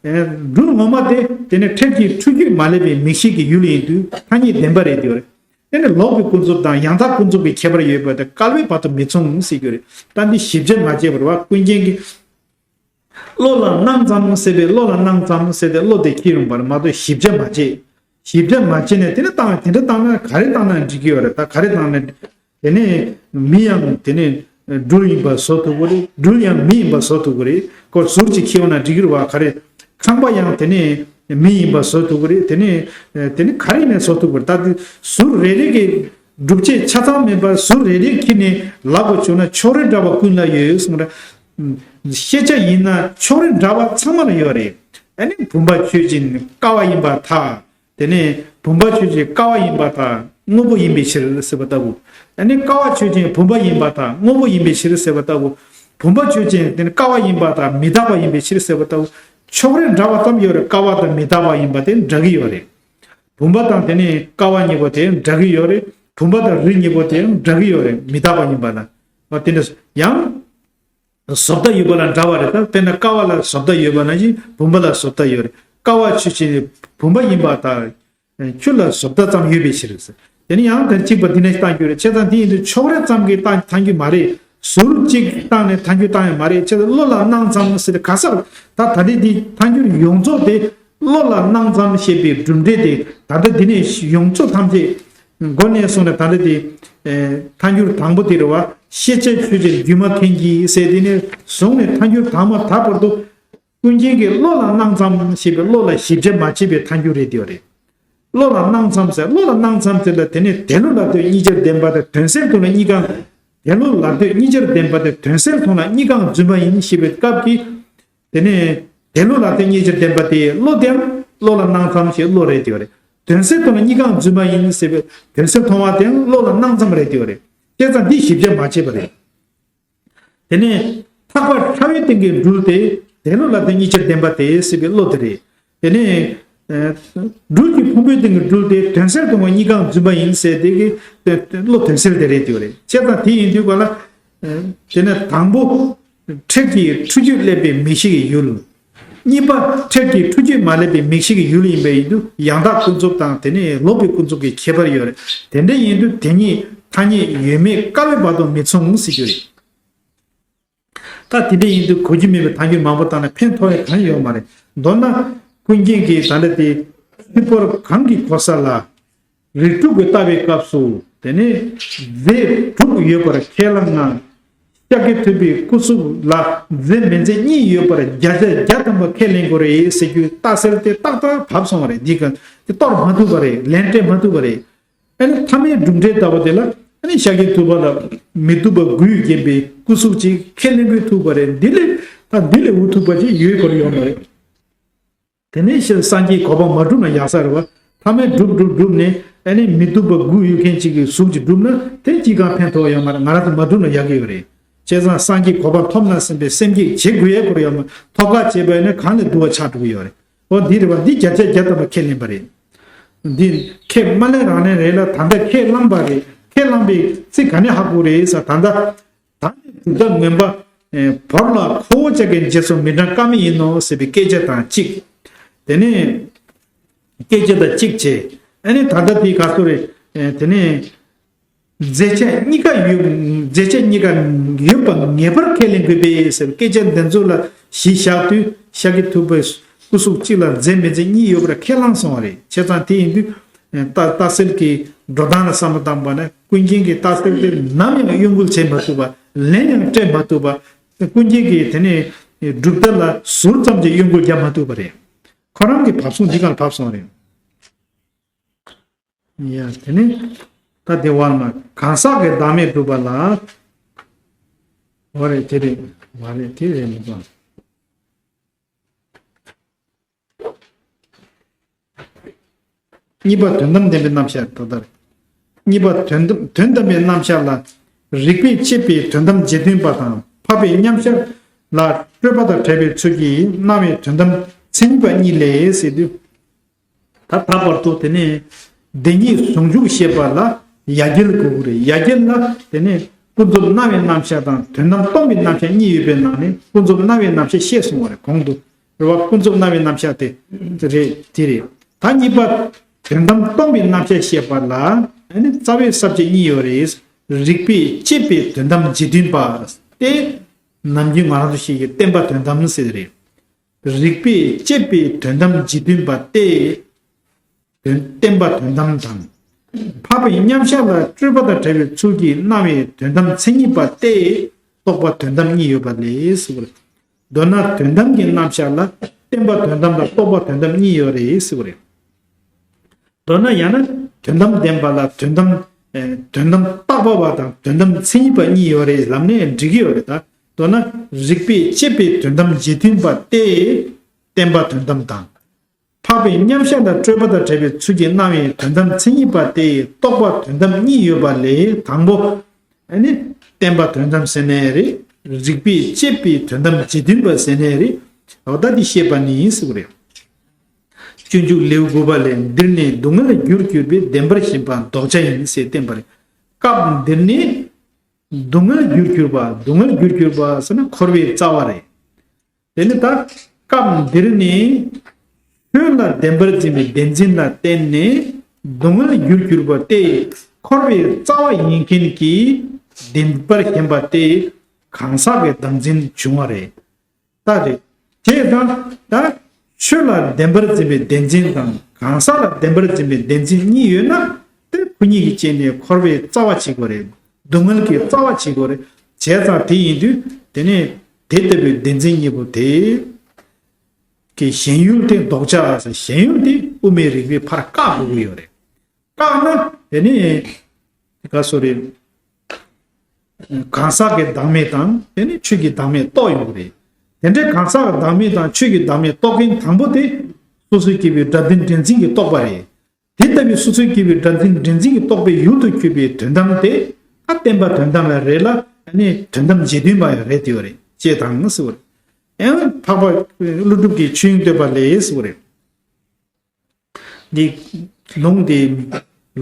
ཨེ། སྦྲུལ་ངོ་མ་དེ་དེ་ནས་འཕྲལ་གྱི་འཁྲུལ་རྒྱུས་མ་སླེབས་པའི་མིག་ཤེས་ཀྱི་ཡུལ་ཡིན་དུས་ཐ་སྙད་བདེན་པ་རེད་དེ་ཡོད་རེད། དེ་ནི་ལོག་པའི་ཀུན་རྫོབ་དང་ཡང་དག་ཀུན་རྫོབ་ཀྱི་ཁྱད་པར་ཡོད་པ་དེ་བསྐལ་པའི་བར་དུ་མི་མཚུངས་ཟེར་རྒྱུ་རེད། ད་འདི་ཞིབ་ཆ་མ་བྱས་པར་བ་ཀུན་མཁྱེན་གྱིས། བློ་ལ་སྣང་ཙམ་ཟེར་བའི་བློ་ལ་སྣང་ཙམ་ཟེར་ཏེ་བློ་དེ་ཁྱེར་ཡོང་བར་མ་གཏོགས་ཞིབ་ཆ་མ་བྱེད། ཞིབ་ཆ་མ་བྱེད་ནས་དེ་ནི་བཏང་དེ་འདྲ་བཏང་ན་ག་རེ་བཏང་ན་འགྲིག་གི་ཡོད་རེད། ད་ག་རེ་བཏང་ན་དེ་ནི་མི་ཡང་དེ་ནི་སྦྲུལ་ཡིན་པ་བཟོ་ཐུབ་ཀྱི་རེད། སྦྲུལ་ཡང་མི་ཡིན་པ་བཟོ་ཐུབ་ཀྱི་རེད། ཁོ་ཟུར་གཅིག་ཁྱེར་ཡོང་ན་འགྲིག་གི་རེད་བ། ག་རེ་ཁང་པ་ཡང་དེ་ནི་མི་ཡིན་པ་བཟོ་ཐུབ་ཀྱི་རེད། དེ་ནི་དེ་ནི་ག་རེ་ཡིན་ན་བཟོ་ཐུབ་ཀྱི་རེད། ད་དེ་ཟུར་རེ་རེ་གི་སྒྲུབ་བྱེད་ཆ་ཚང་མེད་པར་ཟུར་རེ་རེ་ཁྱེར་ནས་ལབ་དགོས་བྱུང་ན་ཕྱོགས་རིས་འདྲ་བ་ཀུན་ལ་ཡོད་གསུངས་ར། ཤེས་བྱ་ཡིན་ན་ཕྱོགས་རིས་འདྲ་བ་ཚང་མར་ཡོད་རེད། ཨ་ནི་བུམ་པ་ཆོས་ཅན་ཀ་བ་ཡིན་པར་ཐལ། དེ་ནས་བུམ་པ་ཆོས་ཅན་ཀ་བ་ཡིན་པར་ཐལ། དངོས་པོ་ཡིན་པའི་ཕྱིར་ཟེར་བ་ལྟ་བུ། ཨ་ནི་ཀ་བ་ཆོས་ཅན་བུམ་པ་ཡིན་པར་ཐལ། དངོས་པོ་ཡིན་པའི་ཕྱིར་ཟེར་བ་ལྟ་བུ། བུམ་པ་ཆོས་ཅན་དེ་ནི་ཀ་བ་ཡིན་པར་ཐལ། མི་རྟག་པ་ཡིན་པའི་ཕྱིར་ཟེར་བ་ལྟ་བུ། ཕྱོགས་རིས་འདྲ་བ་ཙམ་ཡོད་རེད། ཀ་བ་དང་མི་རྟག་པ་ཡིན་པ་དེ་འདྲ་གི་ཡོད་རེད། བུམ་པ་དང་དེ་ནི་ཀ་བ་གཉིས་པོ་དེ་འདྲ་གི་ཡོད་རེད། བུམ་པ་དང་རི་གཉིས་པོ་དེ་འདྲ་གི་ཡོད་རེད། མི་རྟག་པ་ཡིན་པ་ལ། འོ་དེ་འདྲ་ཡང་བཟོ་ལྟ་ཡོད་པ་ལ་འདྲ་བ་རེད། ད་དཔེར་ན་ཀ་བ་ལ་བཟོ་ལྟ་ཡོད་པ་ནང་བཞིན་བུམ་པ་ལ་བཟོ་ལྟ་ཡོད་རེད། ཀ་བ་ཆོས་ཅན་བུམ་པ་ཡིན་པར་ཐལ། ཆུ་ལ་བཟོ་ལྟ་ཙམ་ཡོད་པའི་ཕྱིར། དེ་ནི་ཡང་དེར་གཅིག་པ་འདི་ནས་བཏང་རྒྱུ་རེད། བྱས་ཙང་དེ་ཡིན་དུས་ཕྱོགས་རིས་ཙམ་གྱིས་བཏང་བཏང་རྒྱུ་མ་རེད། ཟུར་གཅིག་བཏང་ནས་བཏང་རྒྱུ་བཏང་ཡང་མ་རེད། བྱས་ཙང་བློ་ལ་སྣང་ཙམ་ཟེར་ག་ས་ད་ད་ལྟའི་འདི་བཏང་རྒྱུ་ཡོངས་རྫོགས་དེ་བློ་ལ་སྣང་ཙམ་ཞེས་པའི་གྲུབ་འབྲས་དེ་ད་ལྟ་འདི་ནས་ཡོངས་རྫོགས་ཐམས་ཅད་མགོ་ནས་བཟུང་ནས་ད་ལྟ་དེ་ཐལ་འགྱུར་དང་པོ་དེ་རེད་བ། ཤེས་བྱ་ཆོས་ཅན་སྒྱུ་མ་མཁན་གྱི་ཟེར་དེ་ནས་བཟུང་ནས་ཐལ་འགྱུར་དང་མ་ད་བར་དུ། ཀུན་མཁྱེན་གྱིས་བློ་ལ་སྣང་ཙམ་ཞེས་པའི་བློ་ལ་ཞིབ་ཆ་མ་བྱས་པའི་ཐལ་འགྱུར་རེད་དེ་རེད། བློ་ལ་སྣང་ཙམ་ཟེར་བློ་ལ་སྣང་ཙམ་དེ་ལ་དེ་ནས་དེ་བློ་ལ་ལྟོས་གཉིས་ཆར་ལྡན་པ་དང་དོན་གསལ་མཐོང་ལ་གཉིས་ཀ། དེ་བློ་ལ་ལྟོས་གཉིས་ཆར་ལྡན་པ་དང་དོན་གསལ་མཐོང་ལ་གཉིས་ཀའང་རྫུན་པ་ཡིན་ཞེས་པའི་སྐབས་ཀྱི། དེ་ནས་དེ་བློ་ལ་ལྟོས་གཉིས་ཆར་ལྡན་པ་དེ་བློ་དེའང་བློ་ལ་སྣང་ཙམ་ཞེས་བློ་རེད་དེ་རེད། དོན་གསལ་མཐོང་ལ་གཉིས་ཀའང་རྫུན་པ་ཡིན་ཟེར་བའི་དོན་གསལ་མཐོང་བ་དེའང་བློ་ལ་སྣང་ཙམ་རེད་དེ་རེད། བྱས་ཙང་འདི་ཞིབ་ཆ་མ་བྱས་པ་རེད། དེ་ནས་ཐག་པ་ཕྲ་བའི་སྟེང་གི་སྦྲུལ་དེ་དེ་བློ་ལ་ལྟོས་གཉིས་ཆར་ལྡན་པ་དེ་ཟེར་བའི་བློ་དེ་རེད། དེ་ནས་ཨ་སྦྲུལ་གྱི་ཕུང་པོའི་སྟེང་གི་སྦྲུལ་དེ་དོན་གསལ་མཐོང་བ་གཉིས་ཀའང་རྫུན་པ་ཡིན་ཟེར་དེ་གི་དེ་བློ་དོན་གསལ་དེ་རེད་དེ་རེད། བྱས་ཙང་དེ་ཡིན་དུས་ག་ལ་ཨ་དེ་ནས་དང་པོ་འཕྲལ་གྱི་འཁྲུལ་རྒྱུས་སླེབས་པའི་མིག་ཤེས་ཀྱི་ཡུལ། གཉིས་པ་འཕྲལ་གྱི་འཁྲུལ་རྒྱུས་མ་སླེབས་པའི་མིག་ཤེས་ཀྱི་ཡུལ་ཡིན་པ་ཡིན་དུས་ཡང་དག་ཀུན་རྫོབ་དང་དེ་ནས་ལོག་པའི་ཀུན་རྫོབ་ཀྱི་ཁྱད་པར་ཡོད་རེད། དེ་འདྲ་ཡིན་དུས་དེ་གཉིས་ཐ་སྙད་ཡོད་མེད་བསྐལ་པའི་བར་དུ་མི་མཚུངས་ཟེར་རྒྱུ་རེད། ད་དེ་འདྲ་ཡིན་དུས་གོ་རྒྱུ་མེད་པའི་ཐལ་འགྱུར་མང་པོ་བཏང་ན་ཕན་ཐོགས་ཡ་གང་ཡོད་མ་རེད། མདོར་ན་ཀུན་མཁྱེན་གྱིས་ད་ལྟ་དེ་ཐིག་ཕོར་གང་གི་གོ་ས་ལ། རིགས་དྲུག་གི་ལྟ་བའི་སྐབས་སུ་དེ་ནས་རྫས་དྲུག་ཡོད་པར་ཁས་བླངས་ན། ཤཱཀྱ་ཐུབ་པའི་སྐུ་གཟུགས་ལ་རྫས་མེད་རྫས་གཉིས་ཡོད་པར་བརྒྱ་ཆ་བརྒྱ་ཐམ་པ་ཁས་ལེན་དགོས་རེད་ཟེར་རྒྱུའི་རྟགས་གསལ་དེ་ཏག་ཏག་བབས་སོང་བ་རེད། འདི་ག་དེ་གཏོར་མ་ཐུབ་པ་རེད། ལན་སྤྲད་མ་ཐུབ་པ་རེད། ཨ་ནི་ཐ་མའི་གྲུབ་འབྲས་ལྟ་བུ་དེ་ལ་ཨ་ནི་ཤཱཀྱ་ཐུབ་པ་ལ་མི་སྡུག་པ་དགུས་བརྒྱན་པའི་སྐུ་གཟུགས་ཅིག་ཁས་ལེན་དགོས་ཐུག་པ་རེད། འདི་ལས་ད་འདི་ལས་འུ་ཐུག་པ་ཅིག་ཡོད་དགོས་ཡོད་མ་རེད། དེ་ནས་ཕྱིར་སངས་རྒྱས་གོ་འཕང་མ་བསྒྲུབས་ན་ཡག་ས་རེད་བ། ཐ་མའི་སྒྲུབ་སྒྲུབ་སྒྲུབ་ནས་ཨ་ནི་མི་སྡུག་པ་དགུ་ཡོད་མཁན་གཅིག་གི་གཟུགས་ཅིག་བསྒྲུབས་ན་དེ་གཅིག་གང་ཕན་ཐོགས་ཡོད་མ་རེད། ང་རང་ཚོ་མ་བསྒྲུབས་ན་ཡག་གི་ཡོད་རེད། བྱས་ཙང་སངས་རྒྱས་གོ་འཕང་ཐོབ་ན་སེམས་པའི་སེམས་བསྐྱེད་བྱེད་དགོས་ཡས་སྐོར་ཡོད་མ། ཐོབ་ཁ་བྱས་པ་ཡིན་ན་གང་ལས་སྡུག་པ་ཆགས་འགྲོ་གི་ཡོད་རེད། འོ་འདི་རེད་བ། འདི་བརྒྱ་ཆ་བརྒྱ་ཐམ་པ་ཁས་ལེན་པ་རེད། འདི་ཁས་མ་ལེན་རང་ལེན་རེད་ལ་ད་ལྟ་ཁས་བླངས་པ་རེད། ཁས་བླངས་པའི་ཚིག་ག་ནས་ཧ་གོ་རེད་ཟེར་ད་ལྟ། ད་ནི་གྲུབ་མཐའ་ངན་པ། ཨེ། བོར་ལ་ཁོ་བོ་ཅག་གི་རྗེས་སུ་མི་འབྲང་ཀ་མེད་ཡིན་ནོ་ཟེར་བའི་སྐད་ཆ་དང་གཅིག་དེ་ནས་སྐད་ཆ་དང་གཅིག་བྱས། ཨ་ནི་ད་ལྟ་དེའི་སྐབས་སུ་རེད། ཨེ། དེ་ནས་རྫས་ཆ་གཉིས་ཀ་ཡོད། རྫས་ཆ་གཉིས་ཀ་ཡོད་པ་ངེས་པར་ཁས་ལེན་དགོས་པས་ཟེར་བའི་སྐད་ཆ་འདི་ཚོ་ལ་གཞི་བཞག་དུས་ཤཱཀྱ་ཐུབ་པའི་སྐུ་གཟུགས་གཅིག་ལ་རྫས་མེད་རྫས་གཉིས་ཡོད་པར་ཁས་བླངས་སོང་བ་རེད། བྱས་ཙང་དེ་ཡིན་དུས། རྟ་རྟ་སེལ་གྱི་འགྲོ་སྟངས་ལ་བསམ་བློ་བཏང་བ་ན་ཀུན་མཁྱེན་གྱིས་རྟ་སེལ་དེ་ནམ་ཡང་གཡོ་འགུལ་བྱེད་མ་ཐུབ་པ། ལན་ཡང་སྤྲད་མ་ཐུབ་པ། ཀུན་མཁྱེན་གྱིས་དེ་ནས་གྲུབ་མཐའ་ལ་ཟུར་ཙམ་གྱི་གཡོ་འགུལ་རྒྱག་མ་ཐུབ་པ་རེད། ཁོ་རང་གི་བབས་སོང་འདི་གར་བབས་སོང་རེད། ཡ་དེ་ནས་ད་དེ་བར་ན་གང་ཟག་གི་བདག་མེད་སྒྲུབ་པ་ལ། འོ་རེད་དེ་རེད། མ་རེད་དེ་རེད་མི་འདུག་གཉིས་པ་དོན་དམ་བདེན་པའི་རྣམ་གཞག་ད་ལྟར། གཉིས་པ་དོན་དམ་དོན་དམ་པའི་རྣམ་གཞག་ལ། རིགས་པས་དཔྱད་པའི་དོན་དམ་རྗེས་མཐུན་པ་དང་འཕགས་པའི་མཉམ་གཞག་ལ་སྤྲོས་པ་དང་བྲལ་བའི་ཚུལ་གྱིས་སྣང་བའི་དོན་དམ་མཚན་ཉིད་པ་གཉིས་ལས་ཟེར་དུས། ད་ད་བར་དུ་དེ་ནས་ བདེན་གཉིས་ཟུང་འཇུག་བཤད་པ་ལ་ཡ་གྱལ་དགོས་ཀྱི་རེད། ཡ་གྱལ་ལ་དེ་ནས་ཀུན་རྫོབ་སྣང་བའི་རྣམ་གཞག་དང་དོན་དམ་སྟོང་པའི་རྣམ་གཞག་གཉིས་ཡོད་པའི་ནང་ནས་ཀུན་རྫོབ་སྣང་བའི་རྣམ་གཞག་བཤད་སོང་བ་རེད། གོང་དུ་རེད་བ། ཀུན་རྫོབ་སྣང་བའི་རྣམ་གཞག་དེ་རེད། དེ་རེད། ད་གཉིས་པ། དོན་དམ་སྟོང་པའི་རྣམ་གཞག་བཤད་པ་ལ་ནི་རྩ་བའི་ས་བཅད་གཉིས་ཡོད་རེད། རིགས་པས་དཔྱད་པའི་དོན་དམ་རྗེས་མཐུན་པ་སྟེ། ནམ་རྒྱུན་ང་རང་ཚོ་ཞིག་གིས་བསྟན་པ་དོན་དམ་ཟེར་རེད། རིགས་པས་དཔྱད་པའི་དོན་དམ་རྗེས་མཐུན་པ་སྟེ། དོན་བསྟན་པ་དོན་དམ་དང་། འཕགས་པའི་མཉམ་གཞག་ལ་སྤྲོས་པ་དང་བྲལ་བའི་ཚུལ་གྱིས་སྣང་བའི་དོན་དམ་མཚན་ཉིད་པ་སྟེ། རྟོག་པ་དོན་དམ་གཉིས་ཡོད་པ་ལས་ཟེར་བ་རེད། མདོར་ན་དོན་དམ་གྱི་རྣམ་གཞག་ལ་བསྟན་པ་དོན་དམ་དང་རྟོག་པ་དོན་དམ་གཉིས་ཡོད་རེད་ཟེར་བ་རེད། མདོར་ན་ཡང་ན་དོན་དམ་བདེན་པ་ལ་དོན་དམ་ཨེ་དོན་དམ་བཏགས་པ་བ་དང་དོན་དམ་མཚན་ཉིད་པ་གཉིས་ཡོད་རེད་ལབ་ནས་འགྲིག་གི་ཡོད་རེད། ད་མདོར་ན་རིགས་པས་དཔྱད་པའི་དོན་དམ་རྗེས་མཐུན་པ་སྟེ། བསྟན་པ་དོན་དམ་དང་། འཕགས་པའི་མཉམ་གཞག་དང་སྤྲོས་པ་དང་བྲལ་བའི་ཚུལ་གྱིས་སྣང་བའི་དོན་དམ་མཚན་ཉིད་པ་སྟེ་རྟོག་པ་དོན་དམ་གཉིས་ཡོད་པ་ལས། དང་པོ། ཨ་ནི་བསྟན་པ་དོན་དམ་ཟེར་ནའི་རེད། རིགས་པས་དཔྱད་པའི་དོན་དམ་རྗེས་མཐུན་པ་ཟེར་ནའི་རེད། འོ་ད་འདི་བཤད་པ་ནི་ཟེར་བ་རེད། སྤྱོད་འཇུག་ལེའུ་དགུ་པ་ལས། འདིར་ནི་སྡུག་བསྔལ་རྒྱུར་གྱུར་པའི་བདེན་པར་ཞེན་པ་ལྡོག་བྱ་ཡིན་ཟེར་བསྟན་པ་རེད། སྐབས་འདིར་ནི་སྡུག་བསྔལ་རྒྱུར་གྱུར་པ། སྡུག་བསྔལ་རྒྱུར་གྱུར་པ་ཟེར་ན་འཁོར་བའི་རྩ་བ་རེད། དེ་ནི་ད་སྐབས་འདིར་ནི་ཆོས་ལ་བདེན་པར་འཛིན་པའི་བདེན་འཛིན་ལ་བརྟེན་ནས་སྡུག་བསྔལ་རྒྱུར་གྱུར་པ་སྟེ། འཁོར་བའི་རྩ་བ་ཡིན་མཁན་གྱི་བདེན་པར་ཞེན་པ་སྟེ་གང་ཟག་གི་བདག་འཛིན་བྱུང་བ་རེད། ད་རེད། དེ་དང་ད་ཆོས་ལ་བདེན་པར་འཛིན་པའི་བདེན་འཛིན་དང་གང་ཟག་ལ་བདེན་པར་འཛིན་པའི་བདེན་འཛིན་གཉིས་ཡོད་ན། དེ་ཁོ་གཉིས་ཀྱི་རྐྱེན་ནས་འཁོར་བའི་རྩ་བ་བྱེད་དགོས་རེད། སྡུག་བསྔལ་གྱི་རྩ་བ་བྱེད་དགོས་རེད། བྱས་ཙང་དེ་ཡིན་དུས་དེ་ནས་དེ་ལྟ་བུའི་བདེན་འཛིན་གཉིས་པོ་དེ་གི་ཞེན་ཡུལ་དེ་ལྡོག་བྱ་ཟེར། ཞེན་ཡུལ་དེ་དབུ་མའི་རིགས་པས་ཕར་བཀག་དགོས་ཀྱི་ཡོད་རེད། བཀག་ན་དེ་ནི་ག་སོ་རེད། གང་ཟག་གི་བདག་མེད་དང་དེ་ནི་ཆོས་ཀྱི་བདག་མེད་རྟོགས་ཡོང་གི་རེད། དེ་འདྲའི་གང་ཟག་གི་བདག་མེད་དང་ཆོས་ཀྱི་བདག་མེད་རྟོགས་མཁན་དང་པོ་དེ་སོ་སོའི་སྐྱེ་བོའི་སྒྲ་དོན་འདྲེན་འཛིན་གྱི་རྟོག་པ་རེད། དེ་ལྟ་བུའི་སོ་སོའི་སྐྱེ་བོའི་སྒྲ་དོན་འདྲེན་འཛིན་གྱི་རྟོག་པའི་ཡུལ་དུ་གྱུར་པའི་དོན་དམ་དེ་ཨ་བསྟན་པ་དོན་དམ་ལ་རེད་ལ། ཨ་ནི་དོན་དམ་རྗེས་མཐུན་པ་ཡང་རེད་དེ་བ་རེད། ཅེས་དང་ཟེར་བ་རེད། ཡང་འཕགས་པ་ཀླུ་སྒྲུབ་ཀྱི་ཆོས་དབྱིངས་བསྟོད་པ་ལས་ཟེར་བ་རེད། འདི་ལུང་དེ་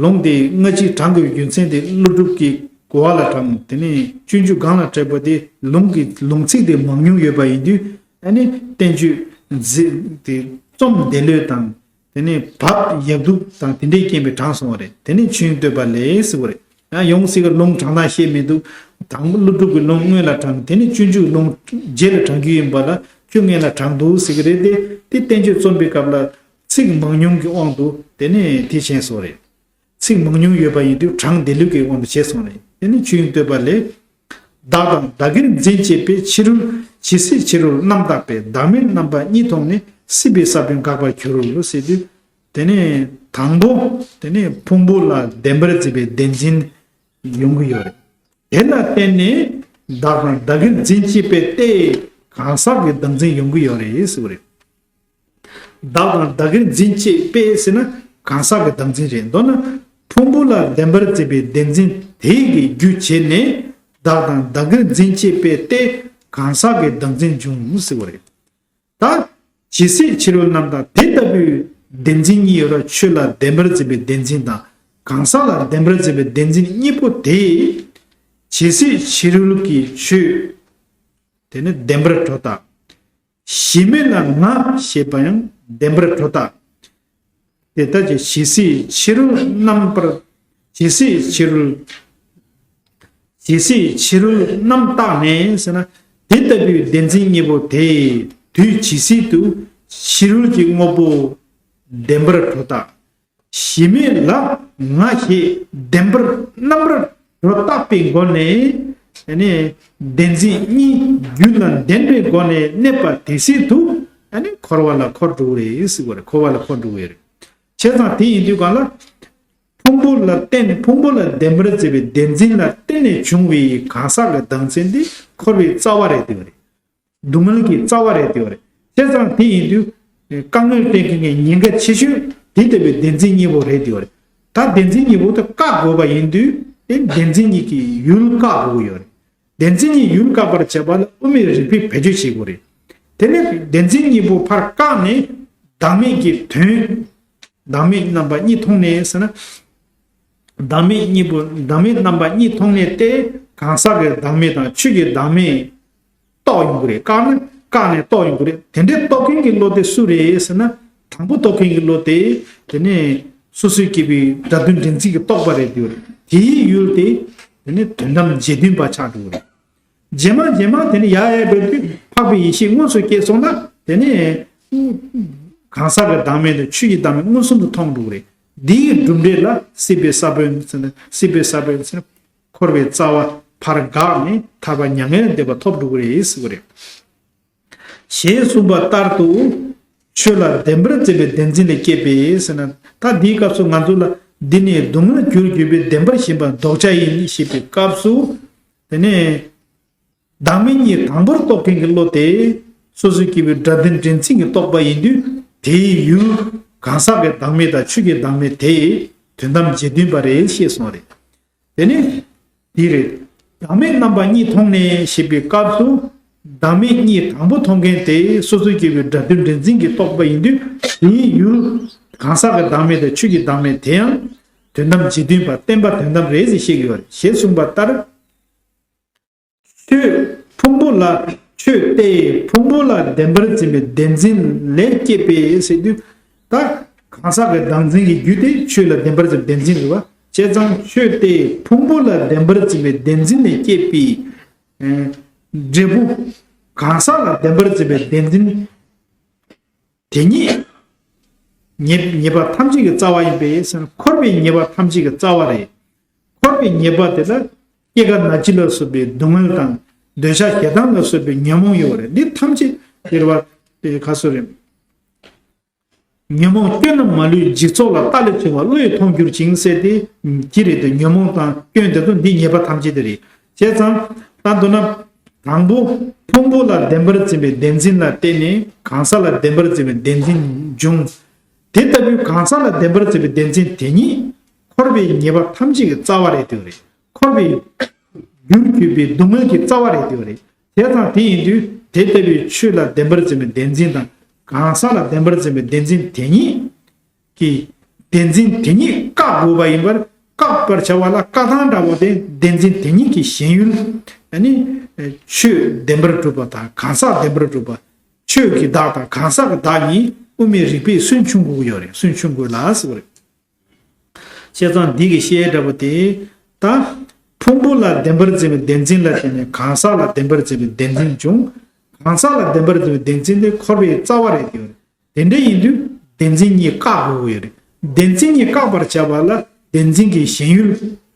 ལུང་དེ་སྔ་ཕྱི་དྲངས་དགོས་རྒྱུ་མཚན་དེ་ཀླུ་སྒྲུབ་ཀྱི་གོ་བ་ལ་དྲངས། དེ་ནས་སྤྱོད་འཇུག་སྒང་ལ་བྲིས་པ་དེ་ལུང་གི་ལུང་ཚིག་དེ་མང་ཉུང་ཡོད་པ་ཡིན་དུས། ཨ་ནི་བསྟན་བཅོས་མཛད་དེ་རྩོམ་འདི་ལོས་དང་། དེ་ནས་བབ་ཡག་སྡུག་དང་དེ་འདྲའི་རྐྱེན་པས་དྲངས་སོང་བ་རེད། དེ་ནས་ཆོས་དབྱིངས་བསྟོད་པ་ལས་ཟེར་བ་རེད། ཡང་ཡོང་སྲིད་ཀྱི་ལུང་དྲངས་སྟངས་ཤེས་མི་འདུག་དང་པོ་ཀླུ་སྒྲུབ་ཀྱི་ལུང་སྔོན་ལ་དྲངས། དེ་ནས་སྤྱོད་འཇུག་ལུང་རྗེས་ལ་དྲངས་རྒྱུ་ཡིན་པ་ལ་ཆོས་སྔོན་ལ་དྲངས་འདུག་ཟེར་གྱི་རེད་དེ། དེ་བསྟན་བཅོས་རྩོམ་པའི་སྐབས་ལ་ཚིག་མང་ཉུང་གི་དབང་དུ་དེ་ནས་དེ་བྱས་སོང་རེད། ཚིག་མང་ཉུང་ཡོད་པ་ཡིན་དུས་དྲངས་འདི་ལོས་ཀྱི་དབང་དུ་བྱས་སོང་རེད། དེ་ནས་ཆོས་དབྱིངས་བསྟོད་པ་ལས། བདག་དང་བདག་གིར་འཛིན་བྱེད་པའི་ཕྱི་རོལ་ཇི་སྲིད་ཕྱི་རོལ་རྣམ་བརྟགས་པའི་བདག་མེད་རྣམ་པ་གཉིས་མཐོང་ནས་སྲིད་པའི་ས་བོན་འགགས་པར་འགྱུར་རོ་ཟེར་དུས། དེ་ནས་དང་པོ་དེ་ནས་ཕུང་པོ་ལ་བདེན་པར་འཛིན་པའི་བདེན་འཛིན་ཡོང་གི་ཡོད་རེད། དེ་ལ་བརྟེན་ནས་བདག་དང་བདག་གིར་འཛིན་བྱེད་པའི་སྟེ་གང་ཟག་གི་བདག་འཛིན་ཡོང་གི་ཡོད་རེད་ཟེར་བ་རེད། བདག་དང་བདག་གིར་འཛིན་བྱེད་པས་ཟེར་ན་གང་ཟག་གི་བདག་འཛིན་རེད། མདོར་ན་ཕུང་པོ་ལ་བདེན་པར་འཛིན་པའི་བདེན་འཛིན་དེ་གི་རྒྱུ་བྱས་ནས་བདག་དང་བདག་གིར་འཛིན་བྱེད་པས་ཏེ་གང་ཟག་གི་བདག་འཛིན་འབྱུང་ཟེར་བ་རེད། ད་ཇི་སྲིད་ཕྱི་རོལ་རྣམ་དག་དེ་ལྟ་བུའི་བདེན་འཛིན་གཉིས་ཡོད་ར། ཆོས་ལ་བདེན་པར་འཛིན་པའི་བདེན་འཛིན་དང་གང་ཟག་ལ་བདེན་པར་འཛིན་པའི་བདེན་འཛིན་གཉིས་པོ་དེ་ཇི་སྲིད་ཕྱི་རོལ་གྱི་ཆོས་དེ་ནི་བདེན་པར་གྲོལ་ལྟ། གཞི་མེད་ལ་ང་ཞེས་པ་ཡང་བདེན་པར་གྲོལ་ལྟ། དེ་ལྟ་ཅི། ཇི་སྲིད་ཕྱི་རོལ་རྣམ་པར། ཇི་སྲིད་ཕྱི་རོལ། ཇི་སྲིད་ཕྱི་རོལ་རྣམ་བརྟགས་ནས་ཟེར་ན། དེ་ལྟ་བུའི་བདེན་འཛིན་གཉིས་པོ་དེ་དུས་ཇི་སྲིད་དུ་ཕྱི་རོལ་གྱི་དངོས་པོ་བདེན་པར་གྲོལ་ལྟ། གཞི་མེད་ལ་ང་ཞེས་བདེན་པར་རྣམ་པར་གྲོལ་བཏགས་པའི་སྒོ་ནས་ནི་བདེན་འཛིན་གཉིས་རྒྱུད་ལ་ལྡན་པའི་སྒོ་ནས་གནས་པ་དེ་སྲིད་དུ་ནི་འཁོར་བ་ལ་འཁོར་འགྲོ་གི་རེད་ཟེར་བ་རེད། འཁོར་བ་ལ་འཁོར་འགྲོ་གི་རེད། བྱས་ཙང་དེ་ཡིན་དུས་གང་ལ་ཕུང་པོ་ལ་བརྟེན། ཕུང་པོ་ལ་བདེན་པར་འཛིན་པའི་བདེན་འཛིན་ལ་བརྟེན་ནས་བྱུང་བའི་གང་ཟག་གི་བདག་འཛིན་དེ་འཁོར་བའི་རྩ་བ་རེད་དེ་བ་རེད། སྡུག་བསྔལ་གྱི་རྩ་བ་རེད་དེ་བ་རེད། བྱས་ཙང་དེ་ཡིན་དུས་དཀའ་ངལ་སྤྲད་མཁན་གྱི་ཉེན་ཁ་ཆེ་ཤོས་དེ་ལྟ་བུའི་བདེན་འཛིན་གཉིས་པོ་རེད་དེ་བ་རེད། ད་བདེན་འཛིན་གཉིས་པོ་དེ་བཀག་དགོས་པ་ཡིན་དུས་དེ་བདེན་འཛིན་གཉིས་ཀྱི་ཡུལ་བཀག་དགོས་ཀྱི་ཡོད་རེད། བདེན་འཛིན་གཉིས་ཡུལ་བཀག་པར་བྱེད་པ་ལ་དབུ་མའི་རིགས་པས་བེད་སྤྱོད་བྱེད་དགོས་རེད། དེ་ནས་བདེན་འཛིན་གཉིས་པོ་ཕར་བཀག་ནས་བདག་མེད་ཀྱི་དོན། བདག་མེད་རྣམ་པ་གཉིས་མཐོང་ནས་ཟེར་ན། བདག་མེད་གཉིས་པོ་བདག་མེད་རྣམ་པ་གཉིས་མཐོང་ནས་ཏེ། གང་ཟག་གི་བདག་མེད་དང་ཆོས་ཀྱི་བདག་མེད་རྟོགས་ཡོང་གི་རེད། བཀག་ན་བཀག་ནས་རྟོགས་ཡོང་གི་རེད། དེ་འདྲའི་རྟོགས་མཁན་གྱི་བློ་དེ་སུ་རེད་ཟེར་ན། དང་པོ་རྟོགས་མཁན་གྱི་བློ་དེ། དེ་ནས་སོ་སོའི་སྐྱེ་བོའི་སྒྲ་དོན་འདྲེན་འཛིན་གྱི་རྟོག་པ་རེད་འདུག། དེའི་ཡུལ་དེ། དེ་ནས་དོན་དམ་རྗེས་མཐུན་པ་ཆགས་འགྲོ་གི་རེད། རྗེས་མ་རྗེས་མ་དེ་ནས་ཡར་ཡར་འགྲོ་དུས་འཕགས་པའི་ཡེ་ཤེས་མངོན་སུམ་སྐྱེས་སོང་ན། དེ་ནས་གང་ཟག་གི་བདག་མེད་དང་ཆོས་ཀྱི་བདག་མེད་མངོན་སུམ་དུ་མཐོང་འགྲོ་གི་རེད། འདིའི་གྲུབ་འབྲས་ལ་སྲིད་པའི་ས་བོན་ཟེར་ན། སྲིད་པའི་ས་བོན་ཟེར་ན། འཁོར་བའི་རྩ་བ་ཕར་འགག་ནས་ཐར་པ་མྱ་ངན་ལས་འདས་པ་ཐོབ་འགྲོ་གི་རེད་ཟེར་གི་རེད། ཞེས་གསུངས་པ་ལྟར་དུ། ཆོས་ལ་བདེན་པར་འཛིན་པའི་བདེན་འཛིན་ལས་སྐྱེས་པས་ཟེར་ན། ད་འདིའི་སྐབས་སུ་ང་ཚོ་ལ་འདི་ནི་སྡུག་བསྔལ་རྒྱུར་གྱུར་པའི་བདེན་པར་ཞེན་པ་ལྡོག་བྱ་ཡིན་ཞེས་པའི་སྐབས་སུ། དེ་ནས་བདག་མེད་གཉིས་དང་པོར་རྟོགས་མཁན་གྱི་བློ་དེ། སོ་སོའི་སྐྱེ་བོའི་སྒྲ་དོན་འདྲེན་འཛིན་གྱི་རྟོག་པ་ཡིན་དུས། དེའི་ཡུལ་གང་ཟག་གི་བདག་མེད་དང་ཆོས་ཀྱི་བདག་མེད་དེ། དོན་དམ་རྗེས་མཐུན་པ་རེད་ཞེས་གསུངས་པ་རེད། དེ་ནི་འདི་རེད། བདག་མེད་རྣམ་པ་གཉིས་མཐོང་ནས་ཞེས་པའི་སྐབས་སུ། བདག་མེད་གཉིས་དང་པོ་མཐོང་མཁན་དེ་སོ་སོའི་སྐྱེ་བོའི་སྒྲ་དོན་འདྲེན་འཛིན་གྱི་རྟོག་པ་ཡིན་དུས། དེའི་ཡུལ་གང་ཟག་གི་བདག་མེད་དང་ཆོས་ཀྱི་བདག་མེད་དེ་ཡང་དོན་དམ་རྗེས་མཐུན་པ་བརྟན་པ་དོན་དམ་རེད་ཟེར་བཤད་ཀྱི་ཡོད་རེད། ཞེས་གསུངས་པ་ལྟར། ཆོས་ཕུང་པོ་ལ་ཆོས་ཏེ་ཕུང་པོ་ལ་བདེན་པར་འཛིན་པའི་བདེན་འཛིན་ལས་སྐྱེས་པས་ཟེར་དུས། ད་གང་ཟག་གི་བདག་འཛིན་གྱི་རྒྱུ་དེ་ཆོས་ལ་བདེན་པར་འཛིན་བདེན་འཛིན་རེད་བ། བྱས་ཙང་ཆོས་ཏེ་ཕུང་པོ་ལ་བདེན་པར་འཛིན་པའི་བདེན་འཛིན་ལས་སྐྱེས་པའི་འབྲས་བུ། གང་ཟག་ལ་བདེན་པར་འཛིན་པའི་བདེན་འཛིན་དེ་ཉིད་ཉེས་ཉེས་པ་ཐམས་ཅད་ཀྱི་རྩ་བ་ཡིན་པས་ཟེར་ན། འཁོར་བའི་ཉེས་པ་ཐམས་ཅད་ཀྱི་རྩ་བ་རེད། འཁོར་བའི་ཉེས་པ་དེ་ལ་སྐྱེ་རྒ་ན་འཆི་ལ་སོགས་པའི་སྡུག་བསྔལ་དང་། འདོད་ཆགས་ཞེ་སྡང་ལ་སོགས་པའི་ཉོན་མོངས་ཡོད་པ་རེད། འདི་ཐམས་ཅད་དེ་རེད་བ། དེ་ག་སུ་རེད། ཉོན་མོངས་སྐྱོན་རྣམས་མ་ལུས་འཇིག་ཚོགས་ལ། རྟག་ལས་བྱུང་བ་བློ་ཡིས་མཐོང་འགྱུར་ཞིང་ཟེར་ཏེ། ཅི་རེད་དེ། ཉོན་མོངས་དང་སྐྱོན་དེ་ཚོ་འདི་ཉེས་པ་ཐམས་ཅད་དེ་རེད། བྱས་ཙང་ད་མདོར་ན། དང་པོ་ཕུང་པོ་ལ་བདེན་པར་འཛིན་པའི་བདེན་འཛིན་ལ་བརྟེན་ནས་གང་ཟག་ལ་བདེན་པར་འཛིན་པའི་བདེན་འཛིན་འབྱུང་། དེ་ལྟ་བུའི་གང་ཟག་ལ་བདེན་པར་འཛིན་པའི་བདེན་འཛིན་དེ་ཉིད་འཁོར་བའི་ཉེས་པ་ཐམས་ཅད་ཀྱི་རྩ་བ་རེད་དེ་རེད། འཁོར་བའི་རྒྱུར་གྱུར་པའི་སྡུག་བསྔལ་གྱི་རྩ་བ་རེད་དེ་རེད། དེ་དང་དེ་ཡིན་དུས་དེ་ལྟ་བུའི་ཆོས་ལ་བདེན་པར་འཛིན་པའི་བདེན་འཛིན་དང་གང་ཟག་ལ་བདེན་པར་འཛིན་པའི་བདེན་འཛིན་དེ་ཉིད་ཀྱི་བདེན་འཛིན་དེ་ཉིད་བཀག་དགོས་པ་ཡིན་པར། བཀག་པར་བྱ་བ་ལ་བཀག་སྟངས་འདྲ་བོ་དེ་བདེན་འཛིན་དེ་ཉིད་ཀྱི་ཞེན་ཡུལ། ཨ་ནི་ཆོས་བདེན་པར་གྲུབ་པ་དང་གང་ཟག་བདེན་པར་གྲུབ་པ། ཆོས་ཀྱི་བདག་དང་གང་ཟག་གི་བདག་གཉིས་དབུ་མའི་རིགས་པས་སུན་ཕྱུང་དགོས་ཀྱི་ཡོད་རེད། སུན་ཕྱུང་དགོས་ལ་ཟེར་བ་རེད། བྱས་ཙང་འདི་གི་བཤད་འདྲ་བོ་དེ། ད་ཕུང་པོ་ལ་བདེན་པར་འཛིན་པའི་བདེན་འཛིན་ལ་བརྟེན་ནས་གང་ཟག་ལ་བདེན་པར་འཛིན་པའི་བདེན་འཛིན་འབྱུང་། གང་ཟག་ལ་བདེན་པར་འཛིན་པའི་བདེན་འཛིན་དེ་འཁོར་བའི་རྩ་བ་རེད་དེ། དེ་འདྲ་ཡིན་དུས་བདེན་འཛིན་གཉིས་བཀག་དགོས་ཀྱི་ཡོད་རེད། བདེན་འཛིན་གཉིས་བཀག་པར་བྱ་བ་ལ་བདེན་འཛིན་གྱི་ཞེན་ཡུལ།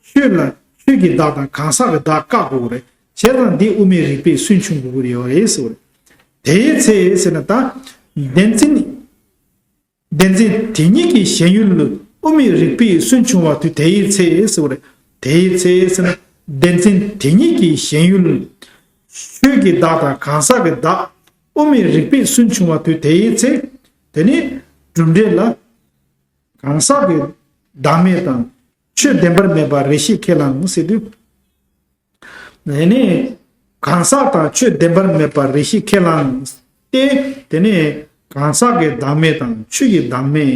ཆོས་ལ་ཆོས་ཀྱི་བདག་དང་གང་ཟག་གི་བདག་བཀག་དགོས་ཀྱི་རེད། བྱས་ཙང་འདི་དབུ་མའི་རིགས་པས་སུན་ཕྱུང་དགོས་ཀྱི་ཡོད་རེད་ཟེར་བ་རེད། དེའི་ཚེ་ཟེར་ན་ད། བདེན་འཛིན། བདེན་འཛིན་དེ་ཉིད་ཀྱི་ཞེན་ཡུལ་དབུ་མའི་རིགས་པས་སུན་ཕྱུང་བ་དུས་དེའི་ཚེ་ཟེར་བ་རེད། དེའི་ཚེ་ཟེར་ན་བདེན་འཛིན་དེ་ཉིད་ཀྱི་ཞེན་ཡུལ། ཆོས་ཀྱི་བདག་དང་གང་ཟག་གི་བདག་དབུ་མའི་རིགས་པས་སུན་ཕྱུང་བ་དུས་དེའི་ཚེ། དེ་ནི་གྲུབ་འབྲས་ལ་གང་ཟག་གི་བདག་མེད་དང་ཆོས་བདེན་པར་མེད་པ་རེ་ཞིག་ཁས་བླངས་ཟེར་དུས། དེ་ནི་གང་ཟག་དང་ཆོས་བདེན་པར་མེད་པ་རེ་ཞིག་ཁས་བླངས་ཏེ། དེ་ནི་གང་ཟག་གི་བདག་མེད་དང་ཆོས་ཀྱི་བདག་མེད་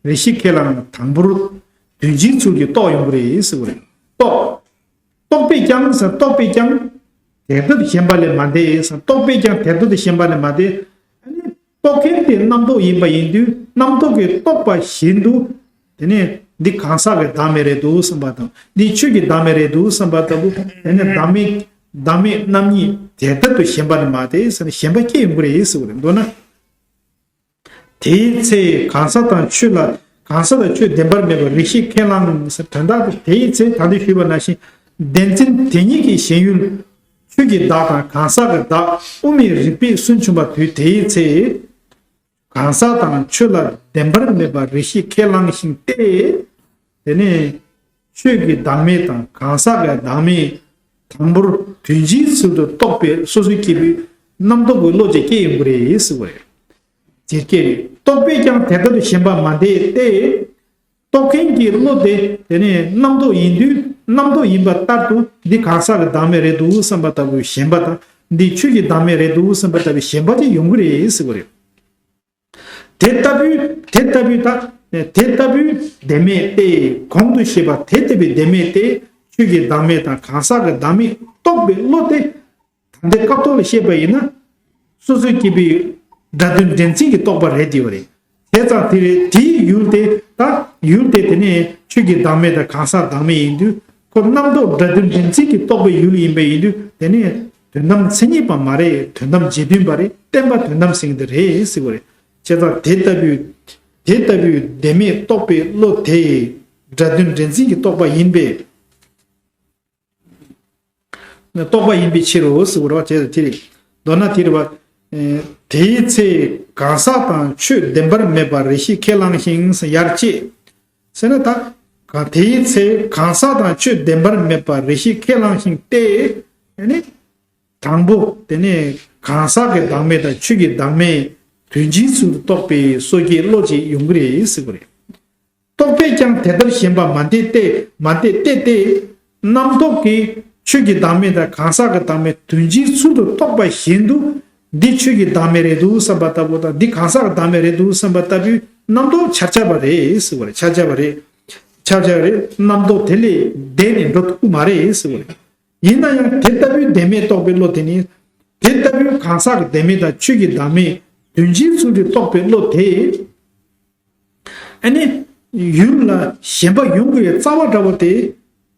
རེ་ཞིག་ཁས་བླངས། དང་པོར་དོན་སྤྱིའི་ཚུལ་གྱིས་རྟོགས་ཡོང་གི་རེད་ཟེར་བ་རེད། རྟོགས། རྟོགས་པས་ཀྱང་ཟེར། རྟོགས་པས་ཀྱང་དེ་ལྟར་དུ་ཞེན་པ་ལས་མ་འདས་ཟེར། རྟོགས་པས་ཀྱང་དེ་ལྟར་དུ་ཞེན་པ་ལས་མ་འདས། ཨ་ནི་རྟོགས་མཁན་དེ་རྣམ་རྟོག་ཡིན་པ་ཡིན་དུས་རྣམ་རྟོག་གིས་རྟོགས་པ་བཞིན་དུ། དེ་ནས་འདི་གང་ཟག་གི་བདག་མེད་རེད་འདུག་བསམ་པ་དང་། འདི་ཆོས་ཀྱི་བདག་མེད་རེད་འདུག་བསམ་པ་ལྟ་བུ། དེ་ནས་བདག་མེད་བདག་མེད་རྣམ་གཉིས་དེ་ལྟར་དུ་ཞེན་པ་ལས་མ་འདས་ཟེར་ནས་ཞེན་པ་སྐྱེ་ཡོང་གི་རེད་ཟེར་བ་རེད། མདོར་ན། དེའི་ཚེ་གང་ཟག་དང་ཆོས་ལ་གང་ཟག་དང་ཆོས་བདེན་པར་མེད་པ་རེ་ཞིག་ཁས་བླངས་ཟེར། དོན་དག་དེ་དེའི་ཚེ་ད་ལྟ་ཞུས་པ་ནང་བཞིན་བདེན་འཛིན་དེ་ཉིད་ཀྱི་ཞེན་ཡུལ། ཆོས་ཀྱི་བདག་དང་གང་ཟག་གི་བདག་དབུ་མའི་རིགས་པས་སུན་ཕྱུང་བ་དུས་དེའི་ཚེ། གང་ཟག་དང་ཆོས་ལ་བདེན་པར་མེད་པ་རེ་ཞིག་ཁས་བླངས་ཤིང་སྟེ། དེ་ནས་ཆོས་ཀྱི་བདག་མེད་དང་གང་ཟག་གི་བདག་མེད་དང་པོར་དོན་སྤྱིའི་ཚུལ་དུ་རྟོགས་པའི་སོ་སོའི་སྐྱེ་བོའི་རྣམ་རྟོག་གི་བློ་ཅིག་སྐྱེ་ཡོང་གི་རེད་ཟེར་བ་རེད། དེ་སྐྱེ་རེད། རྟོགས་པས་ཀྱང་དེ་ལྟར་དུ་ཞེན་པ་མ་འདས་ཏེ། རྟོགས་མཁན་གྱི་བློ་དེ་དེ་ནས་རྣམ་རྟོག་ཡིན་དུས་རྣམ་རྟོག་ཡིན་པ་ལྟར་དུ་འདི་གང་ཟག་གི་བདག་མེད་རེད་འདུག་བསམ་པ་ལྟ་བུའི་ཞེན་པ་དང་། འདི་ཆོས་ཀྱི་བདག་མེད་རེད་འདུག་བསམ་པ་ལྟ་བུའི་ཞེན་པ་དེ་ཡོང་གི་རེད་ཟེར་བ་རེད། དེ་ལྟ་བུའི་དེ་ལྟ་བུའི་ད་ དེ་ལྟ་བུའི་བདེན་མེད་དེ། གོང་དུ་བཤད་པ་དེ་ལྟ་བུའི་བདེན་མེད་དེ། ཆོས་ཀྱི་བདག་མེད་དང་གང་ཟག་གི་བདག་མེད་རྟོགས་པའི་བློ་དེ། ད་ལྟའི་སྐབས་ཐོག་ལ་བཤད་པ་ཡིན་ན། སོ་སོའི་སྐྱེས་བུའི་སྒྲ་དོན་འདྲེན་འཛིན་གྱི་རྟོག་པ་རེད་དེ་བ་རེད། བྱས་ཙང་དེ་རེད། དེའི་ཡུལ་དེ་ད་ཡུལ་དེ་དེ་ནས་ཆོས་ཀྱི་བདག་མེད་དང་གང་ཟག་བདག་མེད་ཡིན་དུས། ཁོ་རྣམ་རྟོག་སྒྲ་དོན་འདྲེན་འཛིན་གྱི་རྟོག་པའི་ཡུལ་ཡིན་པ་ཡིན་དུས། དེ་ནས་དོན་དམ་མཚན་ཉིད་པ་མ་རེད། དོན་དམ་རྗེས་མཐུན་པ་རེད། བརྟན་པ་དོན་དམ་ཟེར་གྱི་འདི་རེད་ཟེར་བ་རེད། བྱས་ཙང་དེ་ལྟ་བུའི་དེ་ལྟ་བུའི་བདེན་མེད་རྟོགས་པའི་བློ་དེ་སྒྲ་དོན་འདྲེན་འཛིན་གྱི་རྟོག་པ་ཡིན་པས། རྟོག་པ་ཡིན་པའི་ཕྱིར་རོ་ཟེར་བ་རེད་བ། དེ་དེ་རེད། མདོར་ན་དེ་རེད་བ། དེའི་ཚེ་གང་ཟག་དང་ཆོས་བདེན་པར་མེད་པ་རེ་ཞིག་ཁས་བླངས་ཤིང་ཡར་སྐྱེས། ཟེར་ན་ད། གང་དེའི་ཚེ་གང་ཟག་དང་ཆོས་བདེན་པར་མེད་པ་རེ་ཞིག་ཁས་བླངས་ཤིང་སྟེ། ཨ་ནི། དང་པོ་དེ་ནས་གང་ཟག་གི་བདག་མེད་དང་ཆོས་ཀྱི་བདག་མེད་དོན་སྤྱིའི་ཚུལ་དུ་རྟོགས་པའི་སོ་སྐྱེའི་བློ་ཅིག་ཡོང་གི་རེད་ཟེར་གི་རེད། རྟོགས་པས་ཀྱང་དེ་ལྟར་ཞེན་པ་མ་འདས་ཏེ། མ་འདས་ཏེ་སྟེ། རྣམ་རྟོག་གིས་ཆོས་ཀྱི་བདག་མེད་དང་གང་ཟག་གི་བདག་མེད་དོན་སྤྱིའི་ཚུལ་དུ་རྟོགས་པ་བཞིན་དུ། འདི་ཆོས་ཀྱི་བདག་མེད་རེད་འདུག་བསམ་པ་ལྟ་བུ་དང་། འདི་གང་ཟག་གི་བདག་མེད་རེད་འདུག་བསམ་པ་ལྟ་བུའི་རྣམ་རྟོག་འཆར་འཆར་བ་རེད་ཟེར་བ་རེད། འཆར་འཆར་བ་རེད། འཆར་འཆར་རེད། རྣམ་རྟོག་དེ་ལས་འདས་ནས་འགྲོ་ཐུབ་ཀྱི་མ་རེད་ཟེར་བ་རེད། ཡིན་ན་ཡང་དེ་ལྟ་བུའི་བདེན་མེད་རྟོགས་པའི་བློ་དེ་ནི། དེ་ལྟ་བུའི་གང་ཟག་གི་བདེན་མེད་དང་ཆོས་ཀྱི་བདག་མེད་དོན་སྤྱིའི་ཚུལ་དུ་རྟོགས་པའི་བློ་དེ། ཨ་ནི། ཡུལ་ལ་ཞེན་པ་ཡོང་དགོས་པའི་རྩ་བ་འདྲ་བོ་དེ།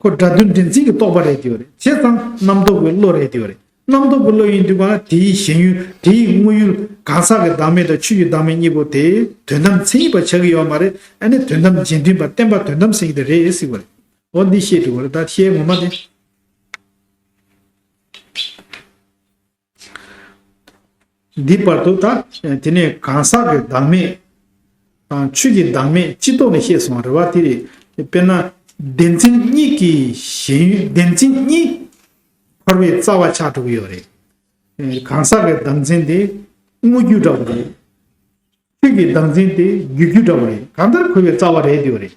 ཁོ་སྒྲ་དོན་འདྲེན་འཛིན་གྱི་རྟོག་པ་རེད་དེ་བ་རེད། བྱས་ཙང་རྣམ་རྟོག་གི་བློ་རེད་དེ་བ་རེད། རྣམ་རྟོག་གི་བློ་ཡིན་དུས་ག་ལ་དེའི་ཞེན་ཡུལ་དེའི་དངོས་ཡུལ་གང་ཟག་གི་བདག་མེད་དང་ཆོས་ཀྱི་བདག་མེད་གཉིས་པོ་དེ་དོན་དམ་མཚན་ཉིད་པ་ཆགས་ཀྱི་ཡོད་མ་རེད། ཨ་ནི་དོན་དམ་རྗེས་མཐུན་པ་བརྟན་པ་དོན་དམ་ཟེར་གྱི་དེ་རེད་ཟེར་བ་རེད། འོ་འདི་བཤད་འགྲོ་བ་རེད། ད་བཤད་ངོ་མ་དེ། འདི་བར་དུ་ད་དེ་ནས་གང་ཟག་གི་བདག་མེད་དང་ཆོས་ཀྱི་བདག་མེད་སྤྱི་ལྡོག་ནས་བཤད་སོང་བ་རེད་བ། དེ་རེད། དཔེར་ན་བདེན་འཛིན་གཉིས་ཀྱི་ཞེན་ཡུལ། བདེན་འཛིན་གཉིས་འཁོར་བའི་རྩ་བ་ཆགས་འགྲོ་གི་ཡོད་རེད། གང་ཟག་གི་བདག་འཛིན་དེ་དངོས་རྒྱུ་འདྲ་བོ་རེད། ཆོས་ཀྱི་བདག་འཛིན་དེ་བརྗོད་རྒྱུ་འདྲ་བོ་རེད། གང་ལྟར་འཁོར་བའི་རྩ་བ་རེད་དེ་བ་རེད།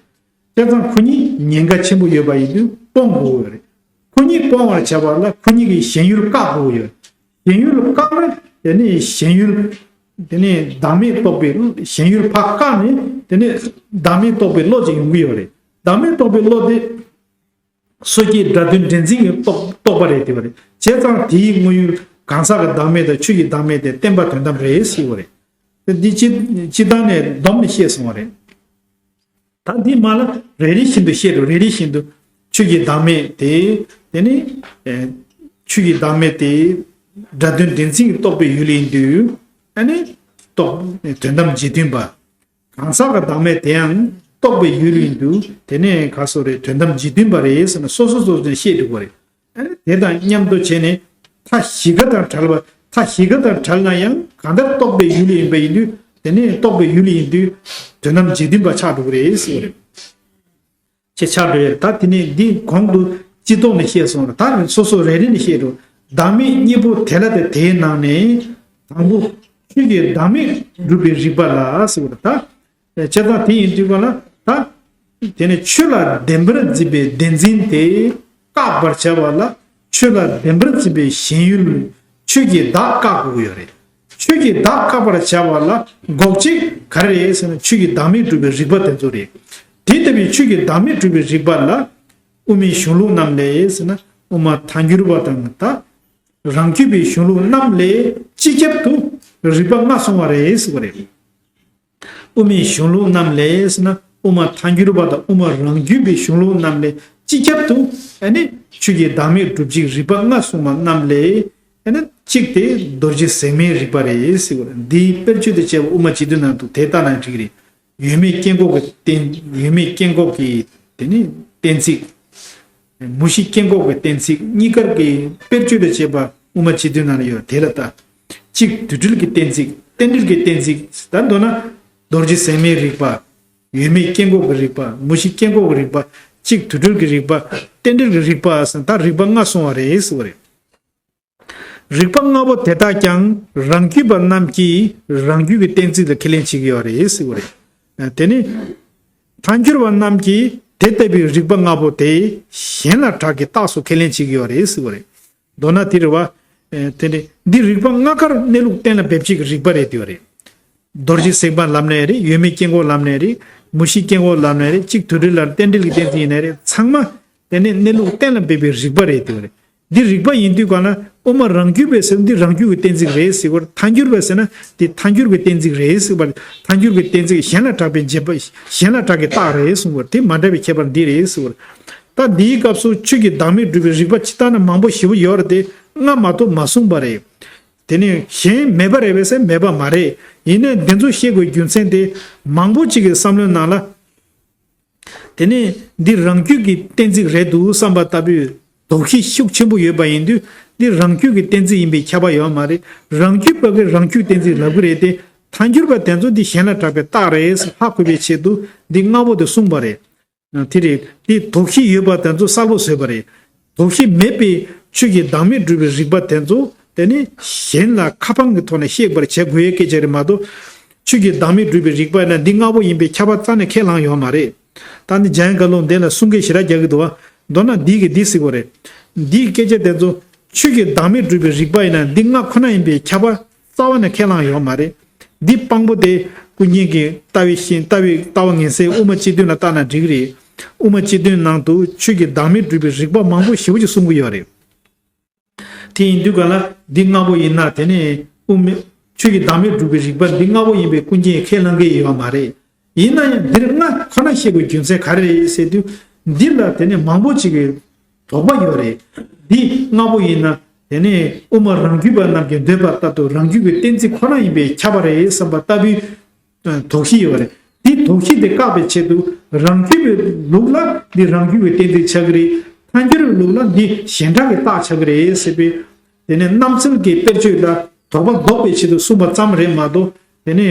བྱས་ཙང་ཁོ་གཉིས་ཉེན་ཁ་ཆེན་པོ་ཡོད་པ་ཡིན་དུས་སྤོང་དགོས་པ་རེད། ཁོ་གཉིས་སྤོང་བར་བྱ་བ་ལ་ཁོ་གཉིས་ཀྱི་ཞེན་ཡུལ་བཀག་དགོས་ཡོད། ཞེན་ཡུལ་བཀག་ན་དེ་ནས་ཞེན་ཡུལ། དེ་ནས་བདག་མེད་རྟོགས་པའི་ཞེན་ཡུལ་ཕར་བཀག་ནས་དེ་ནས་བདག་མེད་རྟོགས་པའི་བློ་ཅིག་ཡོང་གི་ཡོད་རེད། བདག་མེད་རྟོགས་པའི་བློ་དེ། སོ་སྐྱེའི་སྒྲ་དོན་འདྲེན་འཛིན་གྱི་རྟོག་རྟོག་པ་རེད་དེ་བ་རེད། བྱས་ཙང་དེའི་དངོས་ཡུལ་གང་ཟག་གི་བདག་མེད་དང་ཆོས་ཀྱི་བདག་མེད་དེ་བརྟན་པ་དོན་དམ་རེད་ཟེར་བ་རེད། དེ་འདི་སྤྱི་སྤྱི་བཏང་ནས་བསྡོམས་ནས་བཤད་སོང་བ་རེད། ད་འདི་མ་ལ་རེ་རེ་བཞིན་དུ་བཤད་རོགས། རེ་རེ་བཞིན་དུ་ཆོས་ཀྱི་བདག་མེད་དེ། དེ་ནི་ཨེ་ཆོས་ཀྱི་བདག་མེད་དེ་སྒྲ་དོན་འདྲེན་འཛིན་གྱི་རྟོག་པའི་ཡུལ་ཡིན་དུས། ཨ་ནི་རྟོག་དོན་དམ་རྗེས་མཐུན་པ། གང་ཟག་གི་བདག་མེད་དེའང་རྟོག་པའི་ཡུལ་ཡིན་དུས། དེ་ནས་ག་སོ་རེད། དོན་དམ་རྗེས་མཐུན་པ་རེད་ཟེར་ན་སོ་སོ་སོ་སོ་བཤད་འགྲོ་གི་རེད། ཨ་ནི་དེ་དང་མཉམ་དུ་བྱས་ནས་མཐའ་བཞི་ཀ་དང་བྲལ་བ། མཐའ་བཞི་ཀ་དང་བྲལ་ན་ཡང་གང་ལྟར་རྟོག་པའི་ཡུལ་ཡིན་པ་ཡིན་དུས། དེ་ནས་རྟོག་པའི་ཡུལ་ཡིན་དུས་དོན་དམ་རྗེས་མཐུན་པ་ཆགས་འགྲོ་གི་རེད་ཟེར་བ་རེད། ཅེས་ཆགས་འགྲོ་ཡོད། ད་དེ་ནས་འདི་གོང་དུ་སྤྱི་ལྡོག་ནས་བཤད་སོང་ར། ད་སོ་སོ་རེ་རེ་ནས་བཤད་འགྲོ། བདག་མེད་གཉིས་པོ་དེ་ལ་སྟེ། དེའི་ནང་ནས་དང་པོ་ཆོས་ཀྱི་བདག་མེད་སྒྲུབ་པའི་རིགས་པ་ལ་ཟེར་བ་རེད། ད་བྱས་ཙང་དེ་ཡིན་དུས་ག་ལ་ད། དེ་ནས་ཆོས་ལ་བདེན་པར་འཛིན་པའི་བདེན་འཛིན་དེ་བཀག་པར་བྱ་བ་ལ། ཆོས་ལ་བདེན་པར་འཛིན་པའི་ཞེན་ཡུལ་ཆོས་ཀྱི་བདག་བཀག་དགོས་ཀྱི་ཡོད་རེད། ཆོས་ཀྱི་བདག་བཀག་པར་བྱ་བ་ལ་འགོག་བྱེད་ག་རེ་རེད་ཟེར་ན། ཆོས་ཀྱི་བདག་མེད་སྒྲུབ་པའི་རིགས་པ་དེ་ཚོ་རེད། དེ་ལྟ་བུའི་ཆོས་ཀྱི་བདག་མེད་སྒྲུབ་པའི་རིགས་པ་ལ། དབུ་མའི་གཞུང་ལུགས་རྣམས་ལས་ཟེར་ན། དབུ་མ་ཐལ་འགྱུར་བ་དང་། ད་རང་རྒྱུད་པའི་གཞུང་ལུགས་རྣམས་ལས་སྤྱི་ཁྱབ་ཏུ་རིགས་པ་ལྔ་གསུངས་པ་རེད་ཟེར་བ་རེད། དབུ་མའི་གཞུང་ལུགས་རྣམས་ལས་ཟེར་ན། དབུ་མ་ཐལ་འགྱུར་བ་དང་དབུ་མ་རང་རྒྱུད་པའི་གཞུང་ལུགས་རྣམས་ལས་སྤྱི་ཁྱབ་ཏུ། ཨ་ནི་ཆོས་ཀྱི་བདག་མེད་སྒྲུབ་བྱེད་རིགས་པ་ལྔ་གསུངས་པ་རྣམས་ལས། ཨ་ནི་གཅིག་དེ་རྡོ་རྗེ་ཟེགས་མའི་རིགས་པ་རེད་ཟེར་བ་རེད། འདིའི་དཔེར་བརྗོད་དུ་བྱས་པ་དབུ་མ་སྤྱི་དོན་ནང་དུ་དེ་ལྟ་ན་འགྲིག་གི་རེད། ཡོད་མེད་སྐྱེ་འགོག་གི་གཏན། ཡོད་མེད་སྐྱེ་འགོག་གི་དེ་ནི་གཏན་ཚིགས། མུ་བཞི་སྐྱེ་འགོག་གི་གཏན་ཚིགས་གཉིས་ཀར་གྱི་དཔེར་བརྗོད་དུ་བྱས་པ་དབུ་མ་སྤྱི་དོན་ནང་ལ་ཡོད། དེ་ལ་ལྟ། གཅིག་དུད་འགྲོ་གི་གཏན་ཚིགས། རྟེན་འབྲེལ་གྱི་གཏན་ཚིགས། ད་མདོར་ན་རྡོ་རྗེ་ཟེགས་མའི་རིགས་པ། ཡོད་མེད་སྐྱེ་འགོག་གི་རིགས་པ། མུ་བཞི་སྐྱེ་འགོག་གི་རིགས་པ། གཅིག་དུད་འགྲོ་གི་རིགས་པ། རྟེན་འབྲེལ་གྱི་རིགས་པ་ཟེར། ད་རིགས་པ་ལྔ་གསུངས་པ་རེད་ཟེར་བ་རེད། རིགས་པ་ལྔ་པོ་དེ་དག་ཀྱང་རང་རྒྱུད་པ་རྣམས་ཀྱིས་རང་རྒྱུད་ཀྱི་གཏན་ཚིགས་ལ་ཁས་ལེན་བྱེད་ཀྱི་ཡོད་རེད་ཟེར་བ་རེད། དེ་ནི་ཐལ་འགྱུར་བ་རྣམས་ཀྱིས་དེ་ལྟ་བུའི་རིགས་པ་ལྔ་པོ་དེ་གཞན་ལ་གྲགས་ཀྱི་རྟགས་སུ་ཁས་ལེན་བྱེད་ཀྱི་ཡོད་རེད་ཟེར་བ་རེད། མདོར་ན་དེ་རེད་བ། དེ་ནི་འདི་རིགས་པ་ལྔ་ཀར་གནས་ལུགས་གཏན་ལ་འབེབས་བྱེད་ཀྱི་རིགས་པ་རེད་དེ་བ་རེད། རྡོ་རྗེ་ཟེགས་མ་ལབ་ནའི་རེད། ཡོད་མེད་སྐྱེ་འགོག་ལབ་ནའི་རེད། མུ་བཞི་སྐྱེ་འགོག་ལབ་ནའི་རེད། གཅིག་དུད་འགྲོའི་ལམ་རྟེན་འབྲེལ་གྱི་གཏན་ཚིགས་ཡིན་ནའི་རེད། ཚང་མ་དེ་ནས་གནས་ལུགས་གཏན་ལ་འབེབས་པའི་རིགས་པ་རེད་དེ་བ་རེད། འདི་རིགས་པ་ཡིན་དུས་གང་ལ་དབུ་མ་རང་རྒྱུད་པས་ཟེར་འདི་རང་རྒྱུད་ཀྱི་གཏན་ཚིགས་རེད་ཟེར་བ། ཐལ་འགྱུར་བས་ཟེར་ན་འདི་ཐལ་འགྱུར་གྱི་གཏན་ཚིགས་རེད་ཟེར་བ། ཐལ་འགྱུར་གྱི་གཏན་ཚིགས་གཞན་ལ་གྲགས་པའི་འབྱེད་པ། གཞན་ལ་གྲགས་ཀྱི་རྟགས་རེད་གསུངས་པ། དེ་མ་འདྲ་བའི་ཁྱད་པར་འདི་རེད་ཟེར་བ། ད་འདིའི་སྐབས་སུ་ཆོས་ཀྱི་བདག་མེད་སྒྲུབ་པའི་རིགས་པ་ཇི་ལྟར་ན་མང་པོ་ཞེ་པོ་ཡོད་རེད་དེ་ལྔ་མ་གཏོགས་མ་གསུངས་པ་རེད། དེ་ནས་གཞན་མེད་པ་རེད་པས་ཟེར་མེད་པ་མ་རེད། ཡིན་ནའི་འདི་ཚོ་བཤད་དགོས་རྒྱུ་མཚན་དེ་མང་པོ་ཅིག་གི་བསམ་བློའི་ནང་ལ། དེ་ནས་འདི་རང་རྒྱུད་ཀྱི་གཏན་ཚིགས་རེད་འདུག་བསམ་པ་ལྟ་བུའི་དོགས་གཞི་ཤུགས་ཆེན་པོ་ཡོད་པ་ཡིན་དུས་འདི་རང་རྒྱུད་ཀྱི་གཏན་ཚིགས་ཡིན་པའི་ཁྱབ་པ་ཡོད་མ་རེད། རང་རྒྱུད་པ་གི་རང་རྒྱུད་གཏན་ཚིགས་ལབ་ཀྱི་རེད་དེ་ཐལ་འགྱུར་བ་དེ་ཚོ་འདི་གཞན་ལ་གྲགས་པའི་རྟགས་རེད་ཟེར་ཧ་གོ་བའི་ཆེད་དུ་འདི་ལྔ་པོ་དེ་གསུངས་པ་རེད། དེ་རེད། དེ་དོགས་གཞི་ཡོད་པ་དེ་ཚོ་གསལ་པོ་བཟོས་པ་རེད། དོགས་གཞི་མེད་པའི་ཆོས་ཀྱི་བདག་མེད་སྒྲུབ་པའི་རིགས་པ་དེ་ཚོ་དེ་ནི་གཞན་ལ་ཁ་འཕང་གི་ཐོག་ནས་བཤད་པར་བྱེད་དགོས་ཡའི་སྐད་ཆ་རེད་མ་གཏོགས། ཆོས་ཀྱི་བདག་མེད་སྒྲུབ་པའི་རིགས་པ་ཡིན་ན་འདི་ལྔ་པོ་ཡིན་པའི་ཁྱབ་པ་རྩ་ནས་ཁས་བླངས་ཡོད་མ་རེད། ད་ནི་འཇམ་དབྱངས་བཀའ་བློན་འདི་ལ་གསུང་སྐད་ཞེ་དྲག་རྒྱག་གི་འདུག་བ། མདོར་ན་འདི་གི་འདི་ཟེར་དགོས་རེད། འདིའི་སྐད་ཆ་དེ་ཚོ་ཆོས་ཀྱི་བདག་མེད་སྒྲུབ་པའི་རིགས་པ་ཡིན་ན་འདི་ལྔ་ཁོ་ན་ཡིན་པའི་ཁྱབ་པ་རྩ་བ་ནས་ཁས་བླངས་ཡོད་མ་རེད། འདི་དཔང་པོ་དེ་ཀུན་མཁྱེན་གྱི་ལྟ་བའི་ཤེས་ལྟ་བའི་ལྟ་བ་ངན་གསལ་དབུ་མ་སྤྱི་དོན་ལ་བལྟ་ན་འགྲིག་གི་རེད། དབུ་མ་སྤྱི་དོན་ནང་དུ་ཆོས་ཀྱི་བདག་མེད་སྒྲུབ་པའི་རིགས་པ་མང་པོ་ཞེ་པོ་ཅིག་གསུང་གི་ཡོད་རེད། དེ་ཡིན་དུས་ག་ལ་འདི་ལྔ་པོ་ཡིན་ན་དེ་ནས་དབུ་མའི་ཆོས་ཀྱི་བདག་མེད་སྒྲུབ་པའི་རིགས་པ་འདི་ལྔ་པོ་ཡིན་པའི་ཀུན་མཁྱེན་ཁས་བླངས་ཀྱི་ཡོད་མ་རེད། ཡིན་ན་ཡང་འདིར་ལྔ་ཁོ་ན་བཤད་དགོས་རྒྱུ་མཚན་ག་རེ་རེད་ཟེར་དུས། འདི་ལ་དེ་ནས་མང་པོ་ཅིག་གི་དོགས་པ་ཡོད་རེད། འདི་ལྔ་པོ་ཡིན་ན་དེ་ནས་དབུ་མ་རང་རྒྱུད་པ་རྣམས་ཀྱི་འདོད་པ་ལྟར་དུ་རང་རྒྱུད་ཀྱི་གཏན་ཚིགས་ཁོ་ན་ཡིན་པའི་ཁྱབ་པ་རེད་བསམ་པ་ལྟ་བུའི་དོགས་གཞི་ཡོད་རེད། འདི་དོགས་གཞི་དེ་བཀག་པའི་ཆེད་དུ་རང་རྒྱུད་པའི་ལུགས་ལ་འདི་རང་རྒྱུད་ཀྱི་གཏན་ཚིགས་ཆགས་ཀྱི་རེད། ཐལ་འགྱུར་བའི་ལུགས་ལ་འདི་གཞན་གྲགས་ཀྱི་རྟགས་ཆགས་ཀྱི་རེད་ཟེར་བའི། དེ་ནས་རྣམ་འཚེ་གི་དཔེར་བརྗོད་ལ་དོགས་པ་ཟློག་པའི་ཆེད་དུ་གསུངས་པ་ཙམ་རེད་མ་གཏོགས། དེ་ནས་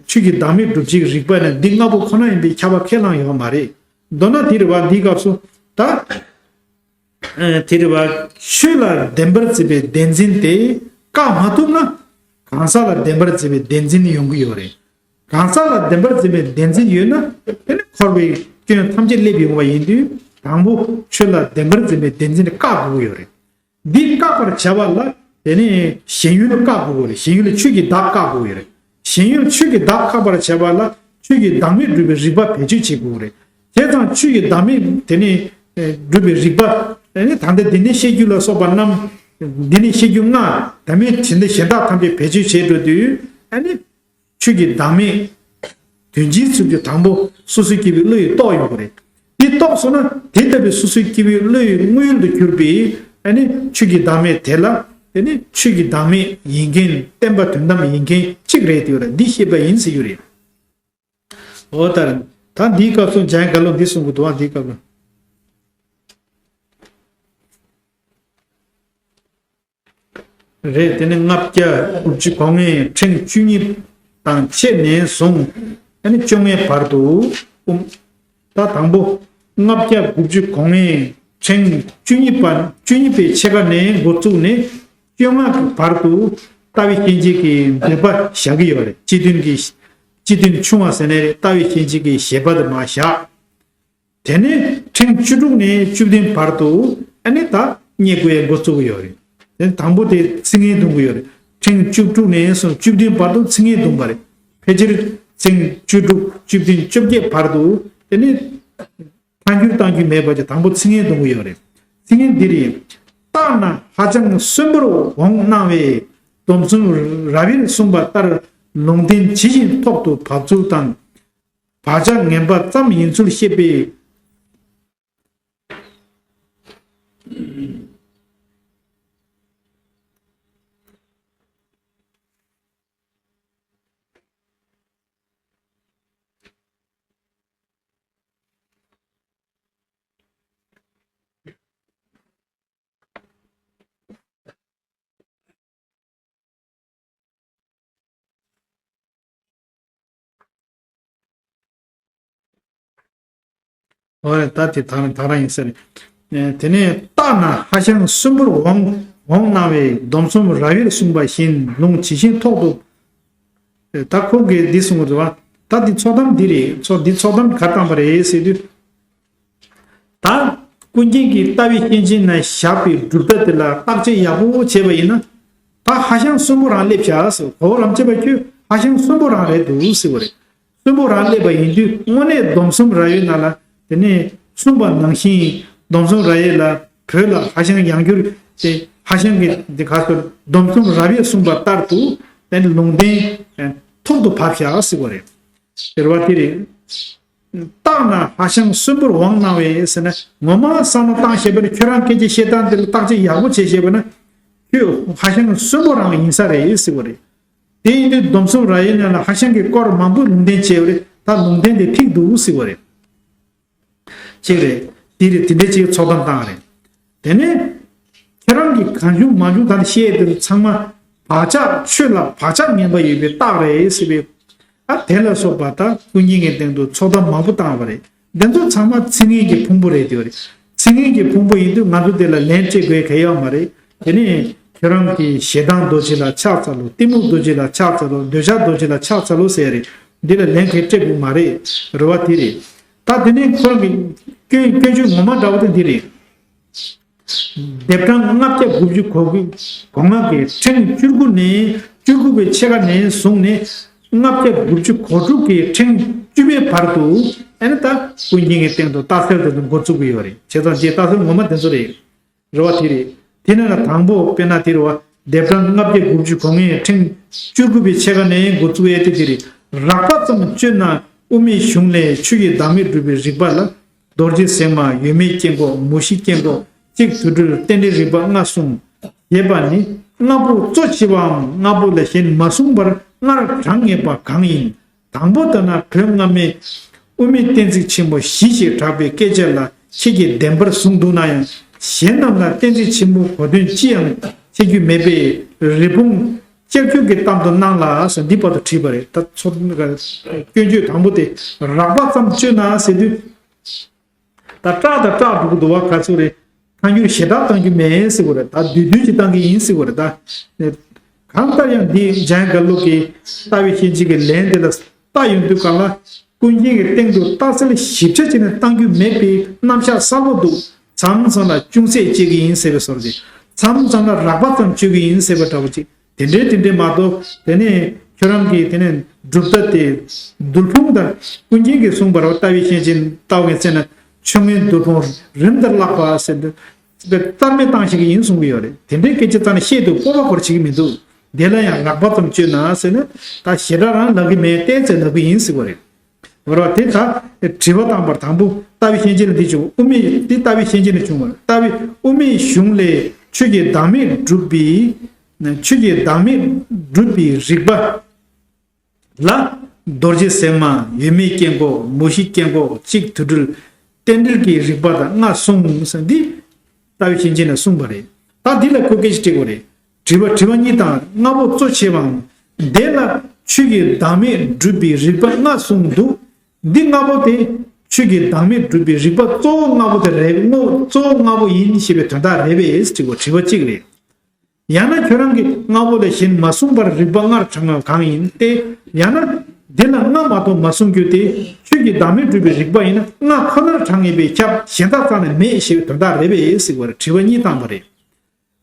ཆོས་ཀྱི་བདག་མེད་སྒྲུབ་བྱེད་ཀྱི་རིགས་པ་ནི་འདི་ལྔ་པོ་ཁོ་ན་ཡིན་པའི་ཁྱབ་པ་ཁས་བླངས་ཡོད་མ་རེད། མདོར་ན་དེ་རེད་བ། འདིའི་སྐབས་སུ་ད། ཨ། དེ་རེད་བ། ཆོས་ལ་བདེན་པར་འཛིན་པའི་བདེན་འཛིན་དེ་བཀག་མ་ཐུབ་ན། གང་ཟག་ལ་བདེན་པར་འཛིན་པའི་བདེན་འཛིན་ཡོང་གི་ཡོད་རེད། གང་ཟག་ལ་བདེན་པར་འཛིན་པའི་བདེན་འཛིན་ཡོད་ན་དེ་ནི་འཁོར་བའི་སྐྱོན་ཐམས་ཅད་སླེབས་ཡོང་བ་ཡིན་དུས་དང་པོ་ཆོས་ལ་བདེན་པར་འཛིན་པའི་བདེན་འཛིན་བཀག་དགོས་ཀྱི་ཡོད་རེད། འདི་བཀག་པར་བྱ་བ་ལ་དེ་ནི་ཞེན་ཡུལ་བཀག་དགོས་ཀྱི་རེད། ཞེན་ཡུལ་ཆོས་ཀྱི་བདག་བཀག་དགོས་ཀྱི་རེད། ཞེན་ཡུལ་ཆོས་ཀྱི་བདག་བཀག་པར་བྱ་བ་ལ་ཆོས་ཀྱི་བདག་མེད་སྒྲུབ་པའི་རིགས་པ་བེད་སྤྱོད་བྱེད་དགོས་ཀྱི་རེད། དེ་དང་ཆོས་ཀྱི་བདག་མེད་དེ་ནི་སྒྲུབ་པའི་རིགས་པ་དེ་ནི་ད་ལྟ་འདི་ནི་བཤད་རྒྱུད་ལ་སོགས་པ་རྣམས་འདི་ནི་བཤད་རྒྱུད་ལྔ་དེ་མིན་དེ་འདི་གཞན་དག་ཐམས་ཅད་བེད་སྤྱོད་བྱེད་འགྲོ་དུས་ཨ་ནི། ཆོས་ཀྱི་བདག་མེད། དོན་སྤྱིའི་ཚུལ་གྱི་དང་པོ་སོ་སོའི་སྐྱེ་བོའི་བློ་ཡིས་རྟོགས་ཡོང་གི་རེད། དེ་རྟོགས་སོང་ན་དེ་ལྟ་བུའི་སོ་སོའི་སྐྱེ་བོའི་བློ་ཡི་དངོས་ཡུལ་དུ་གྱུར་པའི་ཨ་ནི་ཆོས་ཀྱི་བདག་མེད་དེ་ལ་དེ་ནི་ཆོས་ཀྱི་བདག་མེད་ཡིན་མཁན་བསྟན་པ་དོན་དམ་ཡིན་མཁན་གཅིག་རེད་དེ་ཡོད་རེད། འདི་ཤེས་པ་ཡིན་ཟེར་རྒྱུ་རེད། འོ་ལྟར། ད་འདིའི་སྐབས་སུ་འཇམ་དབྱངས་བཀའ་བློན་འདི་གསུང་གི་འདུག་ཨ། འདིའི་སྐབས་ལ། རེད། དེ་ནས་ལྔ་བརྒྱ་དགུ་བཅུ་གོ་ལྔའི་ཕྲེང་བཅུ་གཉིས་དང་ཕྱེད་ནས་བཟུང་ཨ་ནི་བཅོ་ལྔའི་བར་དུ་ཨུམ། ད་དང་པོ་ལྔ་བརྒྱ་དགུ་བཅུ་གོ་ལྔའི་ཕྲེང་བཅུ་གཉིས་པ་བཅུ་གཉིས་པའི་ཕྱེད་ཀ་ནས་འགོ་བཙུགས་ནས་བཅོ་ལྔ་གི་བར་དུ་ལྟ་བའི་སྐྱེ་མཆེད་ཀྱི་འདོད་པ་བཞག་གི་ཡོད་རེད། སྤྱི་དོན་གྱི་སྤྱི་དོན་ཆུང་བ་ཟེར་ནའི་རེད། ལྟ་བའི་སྐྱེ་མཆེད་ཀྱི་བཞེད་པ་དེ་མར་བཞག་དེ་ནས་ཕྲེང་བཅུ་དྲུག་ནས་བཅུ་བདུན་བར་དུ་ཨ་ནི་ད་རྙེད་བཀུར་འགོ་བཙུགས་ཀྱི་ཡོད་རེད། དེ་དང་པོ་དེ་ཚིག་ངན་འདོན་གྱི་ཡོད་རེད། ཕྲེང་བཅུ་དྲུག་ནས་བཟུང་བཅུ་བདུན་བར་དུ་ཚིག་ངན་འདོན་པ་རེད། ཕལ་ཆེར་ཚིག་བཅུ་དྲུག་བཅུ་བདུན་བཅོ་བརྒྱད་བར་དུ་དེ་ནི་ཐལ་འགྱུར་གཏང་རྒྱུ་མེད་པ་ཅིག་དང་པོ་ཚིག་ངན་འདོན་གྱི་ཡོད་རེད། ཚིག་ངན་འདི་རེད། བརྟགས་ན་ཧ་ཅང་གསོན་པོར་འོང་སྣང་བས་སྡོམ་གསུམ་རབ་དབྱེར་གསུངས་པ་ལྟར་ལུང་བསྟན་ཇི་བཞིན་ཐོག་ཏུ་བབས་ཚུལ་དང་། བག་ཆགས་ངན་པ་ཙམ་ཡིན་ཚུལ་བཤད་པས། འོ་རེད། ད་དེ་ད་རང་ད་རང་ཡིན་ས་རེད། ཨེ། དེ་ནས་བརྟགས་ན་ཧ་ཅང་གསོན་པོར་འོང་འོང་སྣང་བས་སྡོམ་གསུམ་རབ་དབྱེར་གསུངས་པ་བཞིན་ལུང་ཇི་བཞིན་ཐོག་ཏུ། ཨེ། ད་ཁོང་གིས་འདི་གསུངས་པ་རེད་བ། ད་འདི་ཚོགས་གཏམ་འདི་རེད། ཚོགས་འདི་ཚོགས་གཏམ་ག་བཏང་པ་རེད་ཟེར་དུས། ད་ཀུན་མཁྱེན་གྱིས་ལྟ་བའི་སྐྱེ་མཆེད་ན་བཞག་པའི་གྲུབ་མཐའ་དེ་ལ་བརྟག་དཔྱད་ཡག་པོ་བྱས་པ་ཡིན་ན། ད་ཧ་ཅང་གསོན་པོ་རང་སླེབས་བཞག་ཟེར། གོ་བོ་རང་བྱས་པ་ཁྱོད་ཧ་ཅང་གསོན་པོ་རང་རེད་འདུག་ཟེར་བ་རེད། གསོན་པོ་རང་སླེབས་པ་ཡིན་དུས་དངོས་གནས་སྡོམ་གསུམ་ར་ཡོད་ན་ལ་དེ་ནས་གསུངས་པ་ནང་བཞིན་སྡོམ་གསུམ་ར་ཡོད་ལ་བོད་ལ་ཧ་ཤང་ཡང་འགྱུར་ཏེ་ཧ་ཤང་གི་འདི་ག་ཚོད་སྡོམ་གསུམ་ར་ཡོད་གསུངས་པ་ལྟར་དུ་དེ་ནས་ལུང་བསྟན་ཐོག་ཏུ་བབས་བཞག་ཟེར་བ་རེད། ཟེར་བ་དེ་རེད། བརྟགས་ན་ཧ་ཤང་གསོན་པོར་དབང་གནང་བས་ཟེར་ན་ངོ་མ་བསམ་བློ་བཏང་ཤེས་པ་ནི་ཁྱོད་རང་སྐད་ཆ་བཤད་སྟངས་དེ་ལ་བརྟག་དཔྱད་ཡག་པོ་བྱས་ཤེས་པ་ན་ཁྱོད་ཧ་ཤང་གསོན་པོ་རང་ཡིན་ས་རེད་ཟེར་བ་རེད། དེ་ཡིན་དུས་སྡོམ་གསུམ་ར་ཡོད་ནང་ལ་ཧ་ཤང་གི་སྐོར་མང་པོ་ལུང་བསྟན་བྱས་པ་རེད། ད་ལུང་བསྟན་དེ་ཐིག་འདུག་ཟེར་བ་རེད། གཅིག་རེད། དེ་རེད་དེ་འདྲའི་ཅིག་ཚོགས་གཏམ་བཏང་རེད། དེ་ནས་ཁྱེད་རང་གིས་གང་བྱུང་མང་བྱུང་ད་ནི་བཤད་དེ་ཚང་མ་བག་ཆགས་ཆོས་ལ་བག་ཆགས་ངན་པ་ཡོད་པའི་རྟགས་རེད་ཟེར་བའི་ཨ་དེ་ལ་སོགས་པ་ད་ཀུན་མཁྱེན་གྱི་སྟེང་དུ་ཚོགས་གཏམ་མང་པོ་བཏང་བ་རེད། འདི་ཚོ་ཚང་མ་ཚིག་ངན་གྱི་ཕུང་པོ་རེད་དེ་རེད། ཚིག་ངན་གྱི་ཕུང་པོ་ཡིན་དུས་ང་ཚོ་དེ་ལ་ལན་སྤྲད་དགོས་གལ་ཡོད་མ་རེད། དེ་ནས་ཁྱེད་རང་གིས་ཞེ་སྡང་རྡོ་རྗེ་ལ་ཕྱག་འཚལ་ལོ། གཏི་མུག་རྡོ་རྗེ་ལ་ཕྱག་འཚལ་ལོ། འདོད་ཆགས་རྡོ་རྗེ་ལ་ཕྱག་འཚལ་ལོ་ཟེར་རེད། འདི་ལ་ལན་གང་སྤྲད་དགོས་མ་རེད། རེད་བ་དེ་རེད། ད་དེ་ནས་ཁོ་རང་གི་སྐྱོན་སྐྱོན་བརྗོད་ངོ་མ་འདྲ་བོ་དེ་འདི་རེད། ལྡེབ་གྲངས་ལྔ་བརྒྱ་དགུ་བཅུ་གོ་དགུ་གོ་ལྔ་གི་ཕྲེང་བཅུ་དགུ་ནས་བཅུ་དགུ་པའི་ཕྱེད་ཀ་ནས་བཟུང་ནས་ལྔ་བརྒྱ་དགུ་བཅུ་གོ་དྲུག་གི་ཕྲེང་བཅུ་པའི་བར་དུ་ཨེ་ནི་ད་ཀུན་མཁྱེན་གྱི་སྟེང་དུ་རྟགས་གསལ་དེ་ཚོ་འགོ་བཙུགས་ཀྱི་ཡོད་རེད། བྱས་ཙང་རྗེས་རྟགས་གསལ་ངོ་མ་དེ་ཚོ་རེད། རེད་བ་དེ་རེད། དེ་ནས་ལ་དང་པོ་དཔེར་ན་དེ་རེད་བ། ལྡེབ་གྲངས་ལྔ་བརྒྱ་དགུ་བཅུ་གོ་ལྔའི་ཕྲེང་བཅུ་དགུ་པའི་ཕྱེད་ཀ་ནས་འགོ་བཙུགས་ཡས་དེ་དེ་རེད། རགས་པ་ཙམ་བཅོས་ན་དབུ་མའི་གཞུང་ལས་ཆོས་ཀྱི་བདག་མེད་སྒྲུབ་པའི་རིགས་པ་ལ། རྡོ་རྗེ་ཟེགས་མ་ཡོད་མེད་སྐྱེ་འགོག་མུ་བཞི་སྐྱེ་འགོག་གཅིག་དུ་སྤྲུལ་རྟེན་འབྲེལ་རིགས་པ་ལྔ་གསུངས། ཞེས་པ་ནི་ལྔ་པོ་གཙོ་ཆེ་བའམ་ལྔ་པོ་ལས་གཞན་མ་གསུངས་པར་སྔར་དྲངས་ངེས་པ་གང་ཡིན། དང་པོ་ལྟར་ན་བོད་སྔ་མའི་དབུ་མའི་གཏན་ཚིགས་ཆེན་པོ་བཞི་ཞེས་གྲགས་པའི་སྐད་ཆ་ལ་ཁྱེད་ཀྱིས་བདེན་པར་བཟུང་འདུག་ན་ཡང་གཞན་རྣམས་ལ་གཏན་ཚིགས་ཆེན་པོ་གོ་དོན་ཅི་ཡང་འཆད་རྒྱུ་མེད་པས་རི་བོང་ལྕགས་ཀྱུ་གི་གཏམ་དུ་སྣང་ལ་ཟེར་འདི་བར་དུ་བྲིས་པ་རེད། ད་ཚོ་སྐྱོན་བརྗོད་དང་པོ་དེ་རགས་པ་ཙམ་བཅོས་ན་ཟེར་དུས། ད་སྐྲག་དང་སྐྲག་འགྲོ་གི་འདུག་བ་ག་ཚོད་རེད། ཐང་རྒྱུ་ཞེ་དྲག་བཏང་རྒྱུ་མེད་ཟེར་བ་རེད། ད་བསྡུས་བསྡུས་ཅིག་བཏང་གི་ཡིན་ཟེར་བ་རེད་ད། གང་ལྟར་ཡང་འདི་འཇམ་དབྱངས་དགའ་ལུགས་ཀྱི་ལྟ་བའི་གཤིན་རྗེ་གི་ལན་དེ་ལ་ལྟ་ཡོང་དུས་གང་ལ་ཀུན་མཁྱེན་གྱི་སྟེང་དུ་རྟགས་གསལ་ཞིབ་ཆ་བྱས་ནས་བཏང་རྒྱུ་མེད་པའི་རྣམ་གཞག་གསལ་པོ་འདུག་མཚམས་མཚམས་ལ་ཅུང་ཟད་བཅད་ཀྱི་ཡིན་ཟེར་བའི་བཟོ་འདྲ་ཅིག་མཚམས་མཚམས་ལ་རགས་པ་ཙམ་བཅོས་ཀྱི་ཡིན་ཟེར་བ་འདྲ་བོ་ཅིག་དེ་འདྲའི་དེ་འདྲའི་མ་གཏོགས་དེ་ནས་ཁྱོད་རང་གིས་དེ་ནས་གྲུབ་མཐའ་དེ་རྡུལ་ཕུང་དང་ཀུན་མཁྱེན་གྱིས་གསུངས་པར་ལྟ་བའི་གཤིན་རྗེ་ལྟ་བའི་ཚེ་ན་ཆོས་མངོན་རྡུལ་ཕུང་རིམ་ལྟར་བརླག་པ་ཟེར་འདུག་རྩ་མེད་བཏང་ཤེས་ཀྱི་ཡིན་གསུང་གི་ཡོད་རེད། དེ་འདྲའི་སྐད་ཆ་རྩ་ནས་བཤད་དུས་སྤོབས་པ་སྐོར་བྱེད་ཀྱི་མི་འདུག་དེ་ལ་ཡང་རགས་པ་ཙམ་བཅོས་ན་ཟེར་ན་ད་ཞེ་དྲག་རང་ལབ་ཀྱི་མེད་བལྟས་ཚེ་ལབ་ཀྱི་ཡིན་ཟེར་བ་རེད། འོ་ར་དེ་ད་དྲི་བ་བཏང་པར་དང་པོ་ལྟ་བའི་གཤིན་རྗེ་ལ་འདི་བྱུང་དབུ་མའི་དེ་ལྟ་བའི་གཤིན་རྗེ་ལ་བྱུང་བ་ལྟ་བའི་དབུ་མའི་གཞུང་ལས་ཆོས་ཀྱི་བདག་མེད་སྒྲུབ་པའི་ཆོས་ཀྱི་བདག་མེད་སྒྲུབ་པའི་རིགས་པ་ལ་རྡོ་རྗེ་ཟེགས་མ་ཡོད་མེད་སྐྱེ་འགོག་མུ་བཞི་སྐྱེ་འགོག་གཅིག་དུ་སྤྲུལ་རྟེན་འབྲེལ་གྱི་རིགས་པ་དང་ལྔ་གསུངས་ཟེར་འདི་ལྟ་བའི་གཤིན་རྗེ་ལ་གསུངས་པ་རེད། ད་འདི་ལ་ཁོ་སྐད་ཆ་དྲི་དགོས་རེད། དྲི་བ་དྲི་བ་གཉིས་དང་ལྔ་པོ་གཙོ་ཆེ་བའམ། དེ་ལ་ཆོས་ཀྱི་བདག་མེད་སྒྲུབ་པའི་རིགས་པ་ལྔ་གསུངས་འདུག་འདི་ལྔ་པོ་དེ་ཆོས་ཀྱི་བདག་མེད་སྒྲུབ་པའི་རིགས་པ་གཙོ་བོ་ལྔ་པོ་དེ་རེད་ངོ་གཙོ་བོ་ལྔ་པོ་ཡིན་ཞེས་པའི་དོན་དག་རེད་པས་དྲི་བ་དྲི་བ་གཅིག་རེད། ཡང་ན་ཁྱོད་རང་གིས་ལྔ་པོ་ལས་གཞན་མ་གསུངས་པར་རིགས་པ་ལྔར་དྲངས་པ་གང་ཡིན་ཏེ། ཡང་ན་འདི་ལ་ལྔ་མ་གཏོགས་མ་གསུངས་རྒྱུ་དེ་ཆོས་ཀྱི་བདག་མེད་སྒྲུབ་པའི་རིགས་པ་ཡིན་ན་ལྔ་ཁོ་ནར་དྲངས་ངེས་པའི་ཁྱབ་གཞན་དག་རྩ་ནས་མེད་ཞེས་པའི་དོན་དག་རེད་པས་ཟེར་བར་དྲི་བ་གཉིས་བཏང་པ་རེད།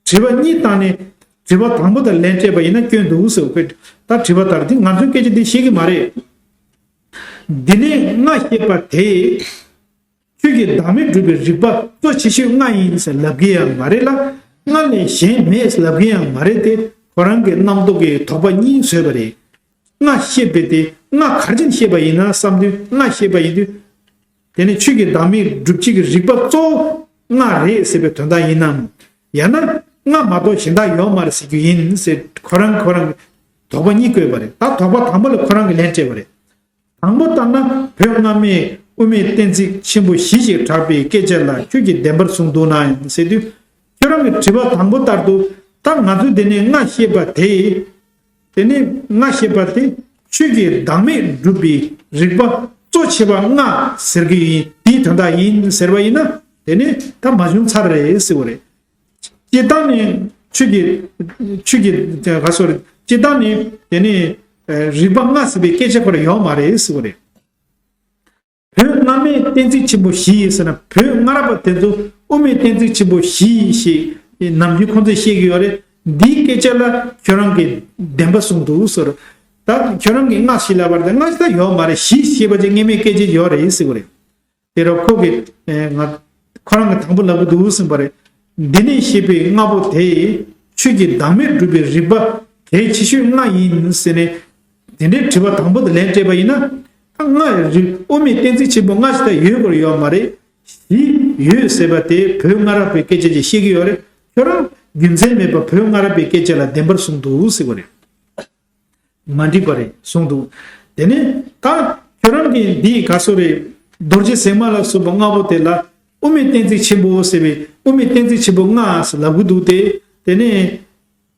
དྲི་བ་གཉིས་བཏང་ནས་དྲི་བ་དང་པོ་དེར་ལན་སྤྲད་པ་ཡིན་ན་སྐྱོན་འདུག་ཟེར་བ་ཁོས་ད་དྲི་བ་ལྟར་འདི་ང་ཚོའི་སྐད་ཆ་འདི་ཤེས་ཀྱི་མ་རེད། འདི་ནས་ལྔ་བཤད་པ་དེས་ཆོས་ཀྱི་བདག་མེད་སྒྲུབ་པའི་རིགས་པ་གཙོ་ཆེ་ཤོས་ལྔ་ཡིན་ཟེར་ལབ་ཀྱི་ཡང་མ་རེད་ལ། ལྔ་ལས་གཞན་མེད་ལབ་ཀྱི་ཡང་མ་རེད་དེ་ཁོ་རང་གི་རྣམ་རྟོག་གི་དོགས་པ་གཉིས་བཟོས་པ་རེད། ལྔ་བཤད་པའི་དེ་ལྔ་ག་རེ་བྱས་ནས་བཤད་པ་ཡིན་ན་བསམ་དུས་ལྔ་བཤད་པ་ཡིན་དུས། དེ་ནི་ཆོས་ཀྱི་བདག་མེད་སྒྲུབ་བྱེད་ཀྱི་རིགས་པ་གཙོ་བོ་ལྔ་རེད་ཟེར་བའི་དོན་དག་ཡིན་ནམ། ཡང་ན་ལྔ་མ་གཏོགས་གཞན་དག་ཡོད་མ་རེད་ཟེར་རྒྱུ་ཡིན་ཟེར་ཁོ་རང་ཁོ་རང་གི་དོགས་པ་གཉིས་བཀོད་པ་རེད། ད་དོགས་པ་དང་པོ་ལ་ཁོ་རང་གིས་ལན་སྤྲད་པ་རེད། དང་པོ་ལྟར་ན་བོད་སྔ་མའི་དབུ་མའི་གཏན་ཚིགས་ཆེན་པོ་བཞི་ཞེས་གྲགས་པའི་སྐད་ཆ་ལ་ཁྱོད་ཀྱིས་བདེན་པར་གསུངས་འདུག་ན་ཟེར་དུས། ཁྱོད་རང་གི་དྲི་བ་དང་པོ་ལྟར་དུ་ད་ང་ཚོས་འདི་ནས་ལྔ་བཤད་པ་དེ། དེ་ནས་ལྔ་བཤད་པ་དེ་ཆོས་ཀྱི་བདག་མེད་སྒྲུབ་པའི་རིགས་པ་གཙོ་ཆེ་བ་ལྔ་ཟེར་གྱི་ཡིན་དེའི་དོན་དག་ཡིན་ཟེར་བ་ཡིན་ན་དེ་ནས་ད་མ་བྱུང་ཚར་རེད་ཟེར་བ་རེད། སྤྱིར་བཏང་ནས་ཆོས་ཀྱི་ཆོས་ཀྱི་ག་སོ་རེད་སྤྱིར་བཏང་ནས་དེ་ནས་རིགས་པ་ལྔ་ཟེར་བའི་སྐད་ཆ་ཁོ་རང་ཡོད་མ་རེད་ཟེར་བ་རེད། བོད་སྔ་མའི་གཏན་ཚིགས་ཆེན་པོ་བཞི་ཡིན་ཟེར་ན་བོད་སྔ་རབས་པ་དེ་ཚོ་དབུ་མའི་གཏན་ཚིགས་ཆེན་པོ་བཞི་ཞེས་ནམ་རྒྱུན་ཁོང་ཚོས་བཤད་ཀྱི་ཡོད་རེད། འདིའི་སྐད་ཆ་ལ་ཁྱོད་རང་གིས་བདེན་པ་གསུངས་འདུག་ཟེར། ད་ཁྱོད་རང་གིས་ལྔ་ཞེས་ལབ་པ་རེད། ད་ལྔ་ཞིག་ད་ཡོད་མ་རེད། བཞི་ཞེས་པ་ཅིག་སྔ་མའི་སྐད་ཆ་ཡོད་རེད་ཟེར་བ་རེད། དེ་རུ་ཁོ་གིས་ང་ཁོ་རང་གིས་དང་པོ་ལབ་ཀྱི་འདུག་ཟེར་བ་རེད། འདི་ནས་བཤད་པའི་ལྔ་པོ་དེ་ཆོས་ཀྱི་བདག་མེད་སྒྲུབ་པའི་རིགས་པ་གལ་ཆེ་ཤོས་ལྔ་ཡིན་ཟེར་ནས། དེ་འདྲའི་དྲི་བ་དང་པོ་དེ་ལན་སྤྲད་པ་ཡིན་ན། ད་ལྔ་རིགས་དབུ་མའི་གཏན་ཚིགས་ཆེན་པོ་ལྔ་ཞིག་ད་ཡོད་སྐོར་ཡོད་མ་རེད། བཞི་ཡོད་ཟེར་བ་དེ་བོད་སྔ་རབས་པའི་སྐད་ཆ་ཅིག་བཤད་ཀྱི་ཡོད་རེད། ཁྱོད་རང་རྒྱུ་མཚན་མེད་པར་བོད་སྔ་རབས་པའི་སྐད་ཆ་ལ་བདེན་པར་གསུངས་འདུག་ཟེར་བ་རེད། མ་འགྲིག་པ་རེད་གསུངས་འདུག་དེ་ནས་ད་ཁྱོད་རང་གིས་འདི་ག་སོ་རེད། རྡོ་རྗེ་ཟེགས་མ་ལ་སོགས་པ་ལྔ་པོ་དེ་ལ་དབུ་མའི་གཏན་ཚིགས་ཆེན་པོ་ཟེར་བའི་དབུ་མའི་གཏན་ཚིགས་ཆེན་པོ་ལྔ་ཟེར་ལབ་ཀྱི་འདུག་སྟེ། དེ་ནས་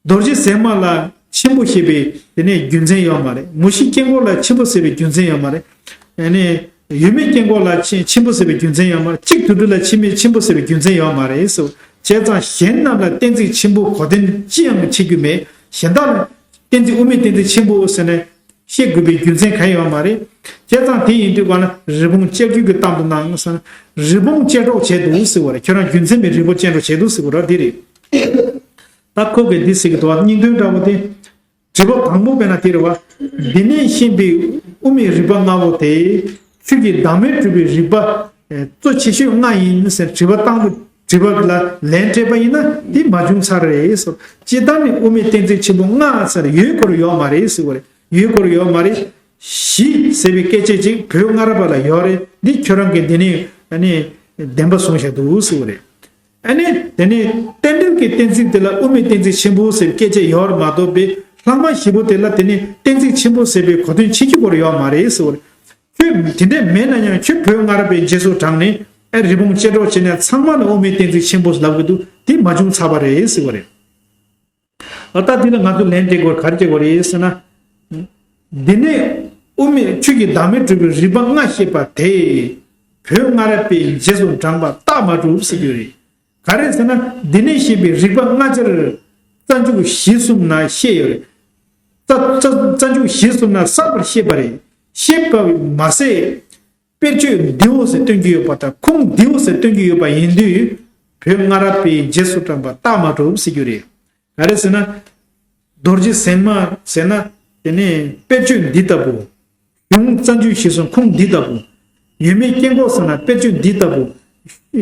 རྡོ་རྗེ་ཟེགས་མ་ལ་ཆེན་པོ་ཞེས་པའི་དེ་ནས་རྒྱུ་མཚན་ཡོད་མ་རེད། མུ་བཞི་སྐྱེ་འགོག་ལ་ཆེན་པོ་ཟེར་བའི་རྒྱུ་མཚན་ཡོད་མ་རེད། དེ་ནས་ཡུལ་མེད་སྐྱེ་འགོག་ལ་ཆེ་ཆེན་པོ་ཟེར་བའི་རྒྱུ་མཚན་ཡོད་མ་རེད། གཅིག་དུས་འགྲོ་ལ་ཆེ་མེད་ཆེན་པོ་ཟེར་བའི་རྒྱུ་མཚན་ཡོད་མ་རེད་ཟེར། བྱས་ཙང་གཞན་རྣམས་ལ་གཏན་ཚིགས་ཆེན་པོ་གོ་དོན་ཅི་ཡང་འཆད་རྒྱུ་མེད། གཞན་དག་ལ་གཏན་ཚིགས་དབུ་མའི་གཏན་ཚིགས་ཆེན་པོ་ཟེར་ནས་བཤད་དགོས་པའི་རྒྱུ་མཚན་གང་ཡང་ཡོད་མ་རེད། བྱས་ཙང་དེ་ཡིན་དུས་ག་ན་རི་བོང་ཅལ་ཅུལ་གྱི་གཏམ་དུ་སྣང་ཟེར་ན། རི་བོང་ཅལ་འདྲོག་བྱས་འདུག་ཟེར་བ་རེད། ཁྱོད་རང་རྒྱུ་མཚན་མེད་རི་བོང་ཅལ་འདྲོག་བྱས་འདུག་ཟེར་བ་ར་དེ་རེད། ད་ཁོ་གིས་འདི་ཟེར་གྱི་འདུག་བ། སྙིང་དོན་འདྲ་བོ་དེ། དྲི་བ་དང་པོ་དཔེར་ན་དེ་རེད་བ། འདི་ནས་བཤད་པའི་དབུ་མའི་རིགས་པ་ལྔ་པོ་དེ། ཆོས་ཀྱི་བདག་མེད་སྒྲུབ་པའི་རིགས་པ་གཙོ་ཆེ་ཤོས་ལྔ་ཡིན་ཟེར་དྲི་བ་བཏང་དུས་དྲི་བ་ལ་ལན་སྤྲད་པ་ཡིན་ན་དེ་མ་བྱུང་ཚར་རེད་ཟེར། སྤྱིར་བཏང་ནས་དབུ་མའི་གཏན་ཚིགས་ཆེན་པོ་ལྔ་ཟེར་ཡོད་སྐོར་ཡོད་མ་རེད་ཟེར་བ་རེད། ཡོད་སྐོར་ཡོད་མ་རེད། བཞི་ཟེར་བའི་སྐད་ཆ་ཅིག་བོད་སྔ་རབས་པ་ལ་ཡོད་རེད། འདི་ཁྱོད་རང་གིས་འདི་ནས་ཨ་ནི་བདེན་པ་བཟུང་བཞག་འདུག་ཟེར་བ་རེད། ཨ་ནི་དེ་ནས་རྟེན་འབྲེལ་གྱི་གཏན་ཚིགས་དེ་ལ་དབུ་མའི་གཏན་ཚིགས་ཆེན་པོ་ཟེར་བའི་སྐད་ཆ་ཡོད་རེད་མ་གཏོགས་པའི་ལྷག་མ་བཞི་པོ་དེ་ལ་དེ་ནས་གཏན་ཚིགས་ཆེན་པོ་ཟེར་བའི་གོ་དོན་འཆད་རྒྱུ་སྐོར་ཡོད་མ་རེད་ཟེར་བ་རེད། ཁྱོད་དེ་འདྲ་མེད་ན་ཡང་ཁྱོད་བོད་སྔ་རབས་པའི་རྗེས་སུ་འབྲངས་ནས་ཨ་རི་བོང་ཅལ་འདྲོག་བྱས་ནས་ཚང་མ་ལ་དབུ་མའི་གཏན་ཚིགས་ཆེན་པོ་ལབ་གི་འདུག་དེ་མ་བྱུང་ཚར་བ་རེད་ཟེར་བ་རེད། ཨ་ད་འདི་ལ་ང་ཚོ་ལན་སྤྲད་དགོས་ག་རེ་སྤྲད་དགོས་རེད་ཟེར་ན། འདི་ནས་དབུ་མའི་ཆོས་ཀྱི་བདག་མེད་སྒྲུབ་པའི་རིགས་པ་ལྔ་བཤད་པ་དེ། བོད་སྔ་རབས་པའི་རྗེས་སུ་འབྲངས་པ་རྟགས་མ་གྲུབ་ཟེར་རྒྱུ་རེད། ག་རེ་ཟེར་ན་འདི་ནས་བཤད་པའི་རིགས་པ་ལྔ་ཆར་རྩ་འཇུག་གཞི་གསུམ་ན་བཤད་ཡོད་རེད། རྩ་རྩ་རྩ་འཇུག་གཞི་གསུམ་ན་གསལ་པོར་བཤད་པ་རེད། བཤད་པ་མ་ཟད། དཔེར་བརྗོད་འདིའོ་ཟེར་སྟོན་གྱི་ཡོད་པ་དང་ཁུངས་འདིའོ་ཟེར་སྟོན་གྱི་ཡོད་པ་ཡིན་དུས། བོད་སྔ་རབས་པའི་རྗེས་སུ་འབྲངས་པ་རྟགས་མ་གྲུབ་ཟེར་རྒྱུ་རེད། ག་རེ་ཟེར་ན། རྡོ་རྗེ་ཟེགས་མ་ཟེར་ན། དེ་ནས་དཔེར་བརྗོད་འདི་ལྟ་བུ། གཞུང་རྩ་འཇུག་གཞི་གསུམ་ཁུངས་འདི་ལྟ་བུ། ཡུལ་མེད་སྐྱེ་འགོག་ཟེར་ན་དཔེར་བརྗོད་འདི་ལྟ་བུ།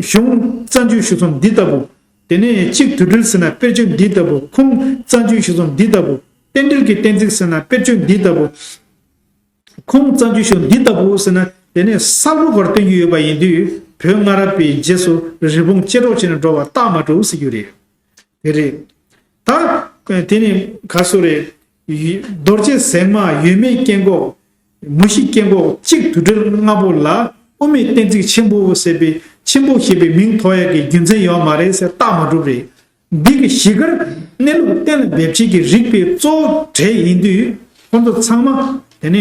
གཞུང་རྩ་འཇུག་གཞི་གསུམ་འདི་ལྟ་བུ། དེ་ནས་གཅིག་དུས་འགྲོ་ཟེར་ན་དཔེར་བརྗོད་འདི་ལྟ་བུ། ཁུངས་རྩ་འཇུག་གཞི་གསུམ་འདི་ལྟ་བུ། རྟེན་འབྲེལ་གྱི་གཏན་ཚིགས་ཟེར་ན་དཔེར་བརྗོད་འདི་ལྟ་བུ། ཁུངས་རྩ་འཇུག་གཞི་གསུམ་འདི་ལྟ་བུ་ཟེར་ན་དེ་ནས་གསལ་པོ་སྒོར་སྟོན་གྱི་ཡོད་པ་ཡིན་དུས་བོད་སྔ་རབས་པའི་རྗེས་སུ་རི་བོང་ཅལ་འདྲོག་བྱས་ནས་འགྲོ་བ་རྟགས་མ་གྲུབ་ཟེར་རྒྱུ་རེད། དེ་རེད། ད་དེ་ནས་ག་སོ་རེད། རྡོ་རྗེ་ཟེགས་མ་ཡུལ་མེད་སྐྱེ་འགོག་མུ་བཞི་སྐྱེ་འགོག་གཅིག་དུས་འགྲོ་ལྔ་པོ་ལ་དབུ་མའི་གཏན་ཚིགས་ཆེན་པོ་ཟེར་བའི་ཆེན་པོ་ཞེས་པའི་མིང་ཐོགས་ཡག་གི་རྒྱུ་མཚན་ཡོད་མ་རེད་ཟེར་རྟགས་མ་གྲུབ་རེད། འདི་གི་གཞི་གར་གནས་ལུགས་གཏན་ལ་འབེབས་བྱེད་ཀྱི་རིགས་པའི་གཙོ་བོ་གྲས་ཡིན་དུས་ཁོ་ཚོ་ཚང་མ་དེ་ནས་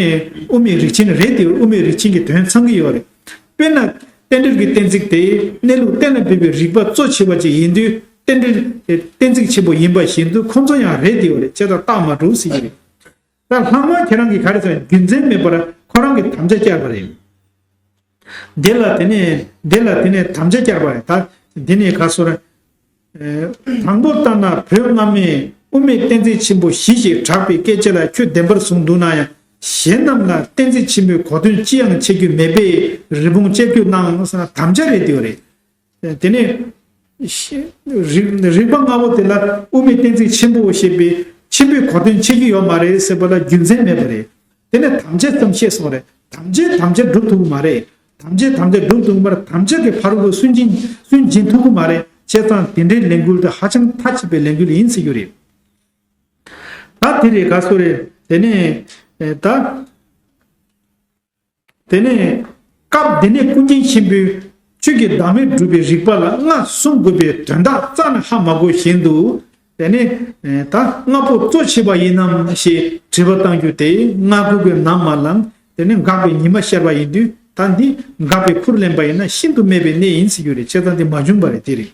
དབུ་མའི་རིགས་ཆེན་རེད་དེ་དབུ་མའི་རིགས་ཆེན་གྱི་དོན་ཚང་གི་ཡོད་རེད། དཔེར་ན་རྟེན་འབྲེལ་གྱི་གཏན་ཚིགས་དེ་གནས་ལུགས་གཏན་ལ་འབེབས་པའི་རིགས་པ་གཙོ་ཆེ་བ་ཅིག་ཡིན་དུས་རྟེན་འབྲེལ་གཏན་ཚིགས་ཆེན་པོ་ཡིན་པ་བཞིན་དུ་ཁོ་ཚོ་ཡང་རེད་དེ་ཡོད་རེད། བྱས་ཙང་རྟགས་མ་གྲུབ་ཟེར་གྱི་རེད། ད་ལྷག་མ་ཁྱེད་རང་གིས་ག་རེ་ཟེར་རྒྱུ་མཚན་མེད་པར་ཁོ་རང་གིས་དམ་བཅའ་བཅག་པ་རེད། འདི་ལ་དེ་ནས་འདི་ལ་དེ་ནས་དམ་བཅའ་བཅག་པ་རེད། ད་འདི་ནས་ག་སོ་ར། དང་པོ་ལྟར་ན་བོད་སྔ་མའི་དབུ་མའི་གཏན་ཚིགས་ཆེན་པོ་བཞི་ཞེས་གྲགས་པའི་སྐད་ཆ་ལ་ཁྱོད་བདེན་པར་བཟུང་འདུག་ན་ཡང་གཞན་རྣམས་ལ་གཏན་ཚིགས་ཆེན་པོའི་གོ་དོན་ཅི་ཡང་འཆད་རྒྱུ་མེད་པས་རི་བོང་ཅལ་རྒྱུ་གནང་ཟེར་ན་དམ་བཅའ་རེད་དེ་རེད། དེ་ནས་རིགས་རིགས་པ་ལྔ་པོ་དེ་ལ་དབུ་མའི་གཏན་ཚིགས་ཆེན་པོ་ཞེས་པའི་ཆེན་པོའི་གོ་དོན་འཆད་རྒྱུ་ཡོད་མ་རེད་ཟེར་བ་ལ་རྒྱུ་མཚན་མེད་པ་རེད། དེ་ནས་དམ་བཅའ་ཙམ་བཤད་སོང་རེད། དམ་བཅའ་དམ་བཅའ་སྒྲུབ་ཐུབ་ཀྱི་མ་རེད། དམ་བཅའ་དམ་བཅའ་སྒྲུབ་ཐུབ་ཀྱི་མ་རེད། དམ་བཅའ་གི་ཕ་རོལ་པོ་སུན་འབྱིན་སུན་འབྱིན་ཐུབ་ཀྱི་མ་རེད། བྱས་ཙང་དེ་འདྲའི་ལས་འགུལ་དེ་ཧ་ཅང་མཐའ་གཅིག་པའི་ལས་འགུལ་ཡིན་ཟེར་རྒྱུ་རེད། ད་དེ་རེད་ག་སོ་རེད། དེ་ནས་ད། དེ་ནས་སྐབས་འདི་ནས་ཀུན་མཁྱེན་ཆེན་པོས་ཆོས་ཀྱི་བདག་མེད་སྒྲུབ་པའི་རིགས་པ་ལ་ལྔ་གསུང་དགོས་པའི་དོན་དག་རྩ་ནས་ཧ་མ་གོ་བཞིན་དུ། དེ་ནས་ད་ལྔ་པོ་གཙོ་ཆེ་བ་ཡིན་ནམ་ཞེས་དྲི་བ་བཏང་རྒྱུ་དེ་སྔ་དགོས་ཀྱི་ནམ་མ་ལངས། དེ་ནས་འགག་པའི་ཉི་མ་ཤར་བ་ཡིན་དུས་ད་འདི་འགག་པའི་ཁུར་ལེན་པ་ཡིན་ན་ཤིན་ཏུ་སྨད་པའི་གནས་ཡིན་ཟེར་རྒྱུ་རེད། བྱས་ཙང་འདི་མ་བྱུང་བ་རེད། དེ་རེད།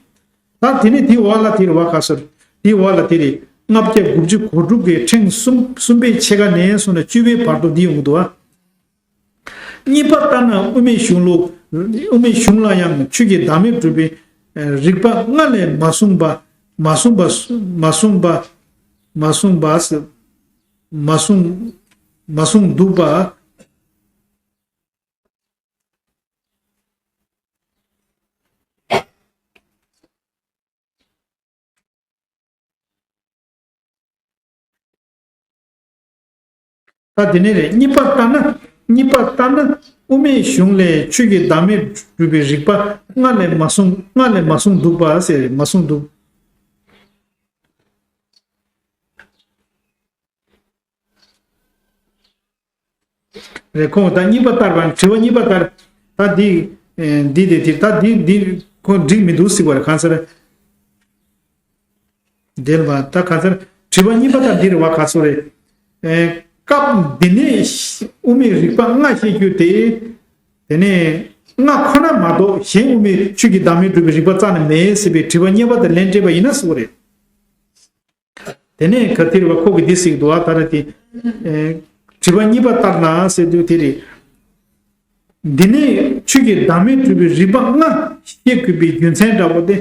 ད་དེ་ནས་དེའི་འོག་ལ་དེ་རེད་བ་ག་སོ་རེད། དེའི་འོག་ལ་དེ་རེད། ལྔ་བརྒྱ་དགུ་བཅུ་གོ་དྲུག་གི་ཕྲེང་གསུམ་གསུམ་པའི་ཕྱེད་ཀ་ནས་བཟུང་ནས་བཅུ་པའི་བར་དུ་འདི་ཡོང་གི་འདུག་བ། གཉིས་པ་ལྟར་ན་དབུ་མའི་གཞུང་ལུགས། དབུ་མའི་གཞུང་ལ་ཡང་ཆོས་ཀྱི་བདག་མེད་སྒྲུབ་པའི་རིགས་པ་ལྔ་ལས་མ་གསུངས་པ། མ་གསུངས་པ། མ་གསུངས་པ། མ་གསུངས་པ། མ་གསུངས། མ་གསུངས་འདུག་པ། ད་དེ་ནས་རེད། གཉིས་པ་ལྟར་ན། གཉིས་པ་ལྟར་ན་དབུ་མའི་གཞུང་ལས་ཆོས་ཀྱི་བདག་མེད་སྒྲུབ་པའི་རིགས་པ་སྔ་ལས་མ་གསུངས། སྔ་ལས་མ་གསུངས་འདུག་པ་ཟེར། མ་གསུངས་འདུག། རེད། ཁོང་ད་གཉིས་པ་ལྟར་བ། དྲི་བ་གཉིས་པ་ལྟར། ད་འདི། ཨེ། འདི་དེ་དེ་ད་འདི་འདི་ཁོ་འགྲིག་མི་འདུག་ཟེར་བ་རེད། གང་ཟེར། འདིར་བ་ད་གང་ཟེར། དྲི་བ་གཉིས་པ་ལྟར་འདིར་བ་ག་ཚོད་རེད། ཨེ། སྐབས་འདི་ནས་དབུ་མའི་རིགས་པ་ལྔ་བཤད་རྒྱུ་དེ། དེ་ནས་ལྔ་ཁོ་ན་མ་གཏོགས་གཞན་དབུ་མའི་ཆོས་ཀྱི་བདག་མེད་སྒྲུབ་པའི་རིགས་པ་རྩ་ནས་མེད་ཟེར་བའི་དྲི་བ་གཉིས་པ་དེ་ལན་སྤྲད་པ་ཡིན་ན་ཟེར་བ་རེད། དེ་ནས་ག་དེར་བ་ཁོ་གི་འདི་ཟེར་གྱི་འདུག་བ། ད་རེ་དེ། ཨེ། དྲི་བ་གཉིས་པ་ལྟར་ན་ཟེར་དུས་དེ་རེད། འདི་ནས་ཆོས་ཀྱི་བདག་མེད་སྒྲུབ་པའི་རིགས་པ་ལྔ་བཤད་དགོས་པའི་རྒྱུ་མཚན་འདྲ་པོ་དེ།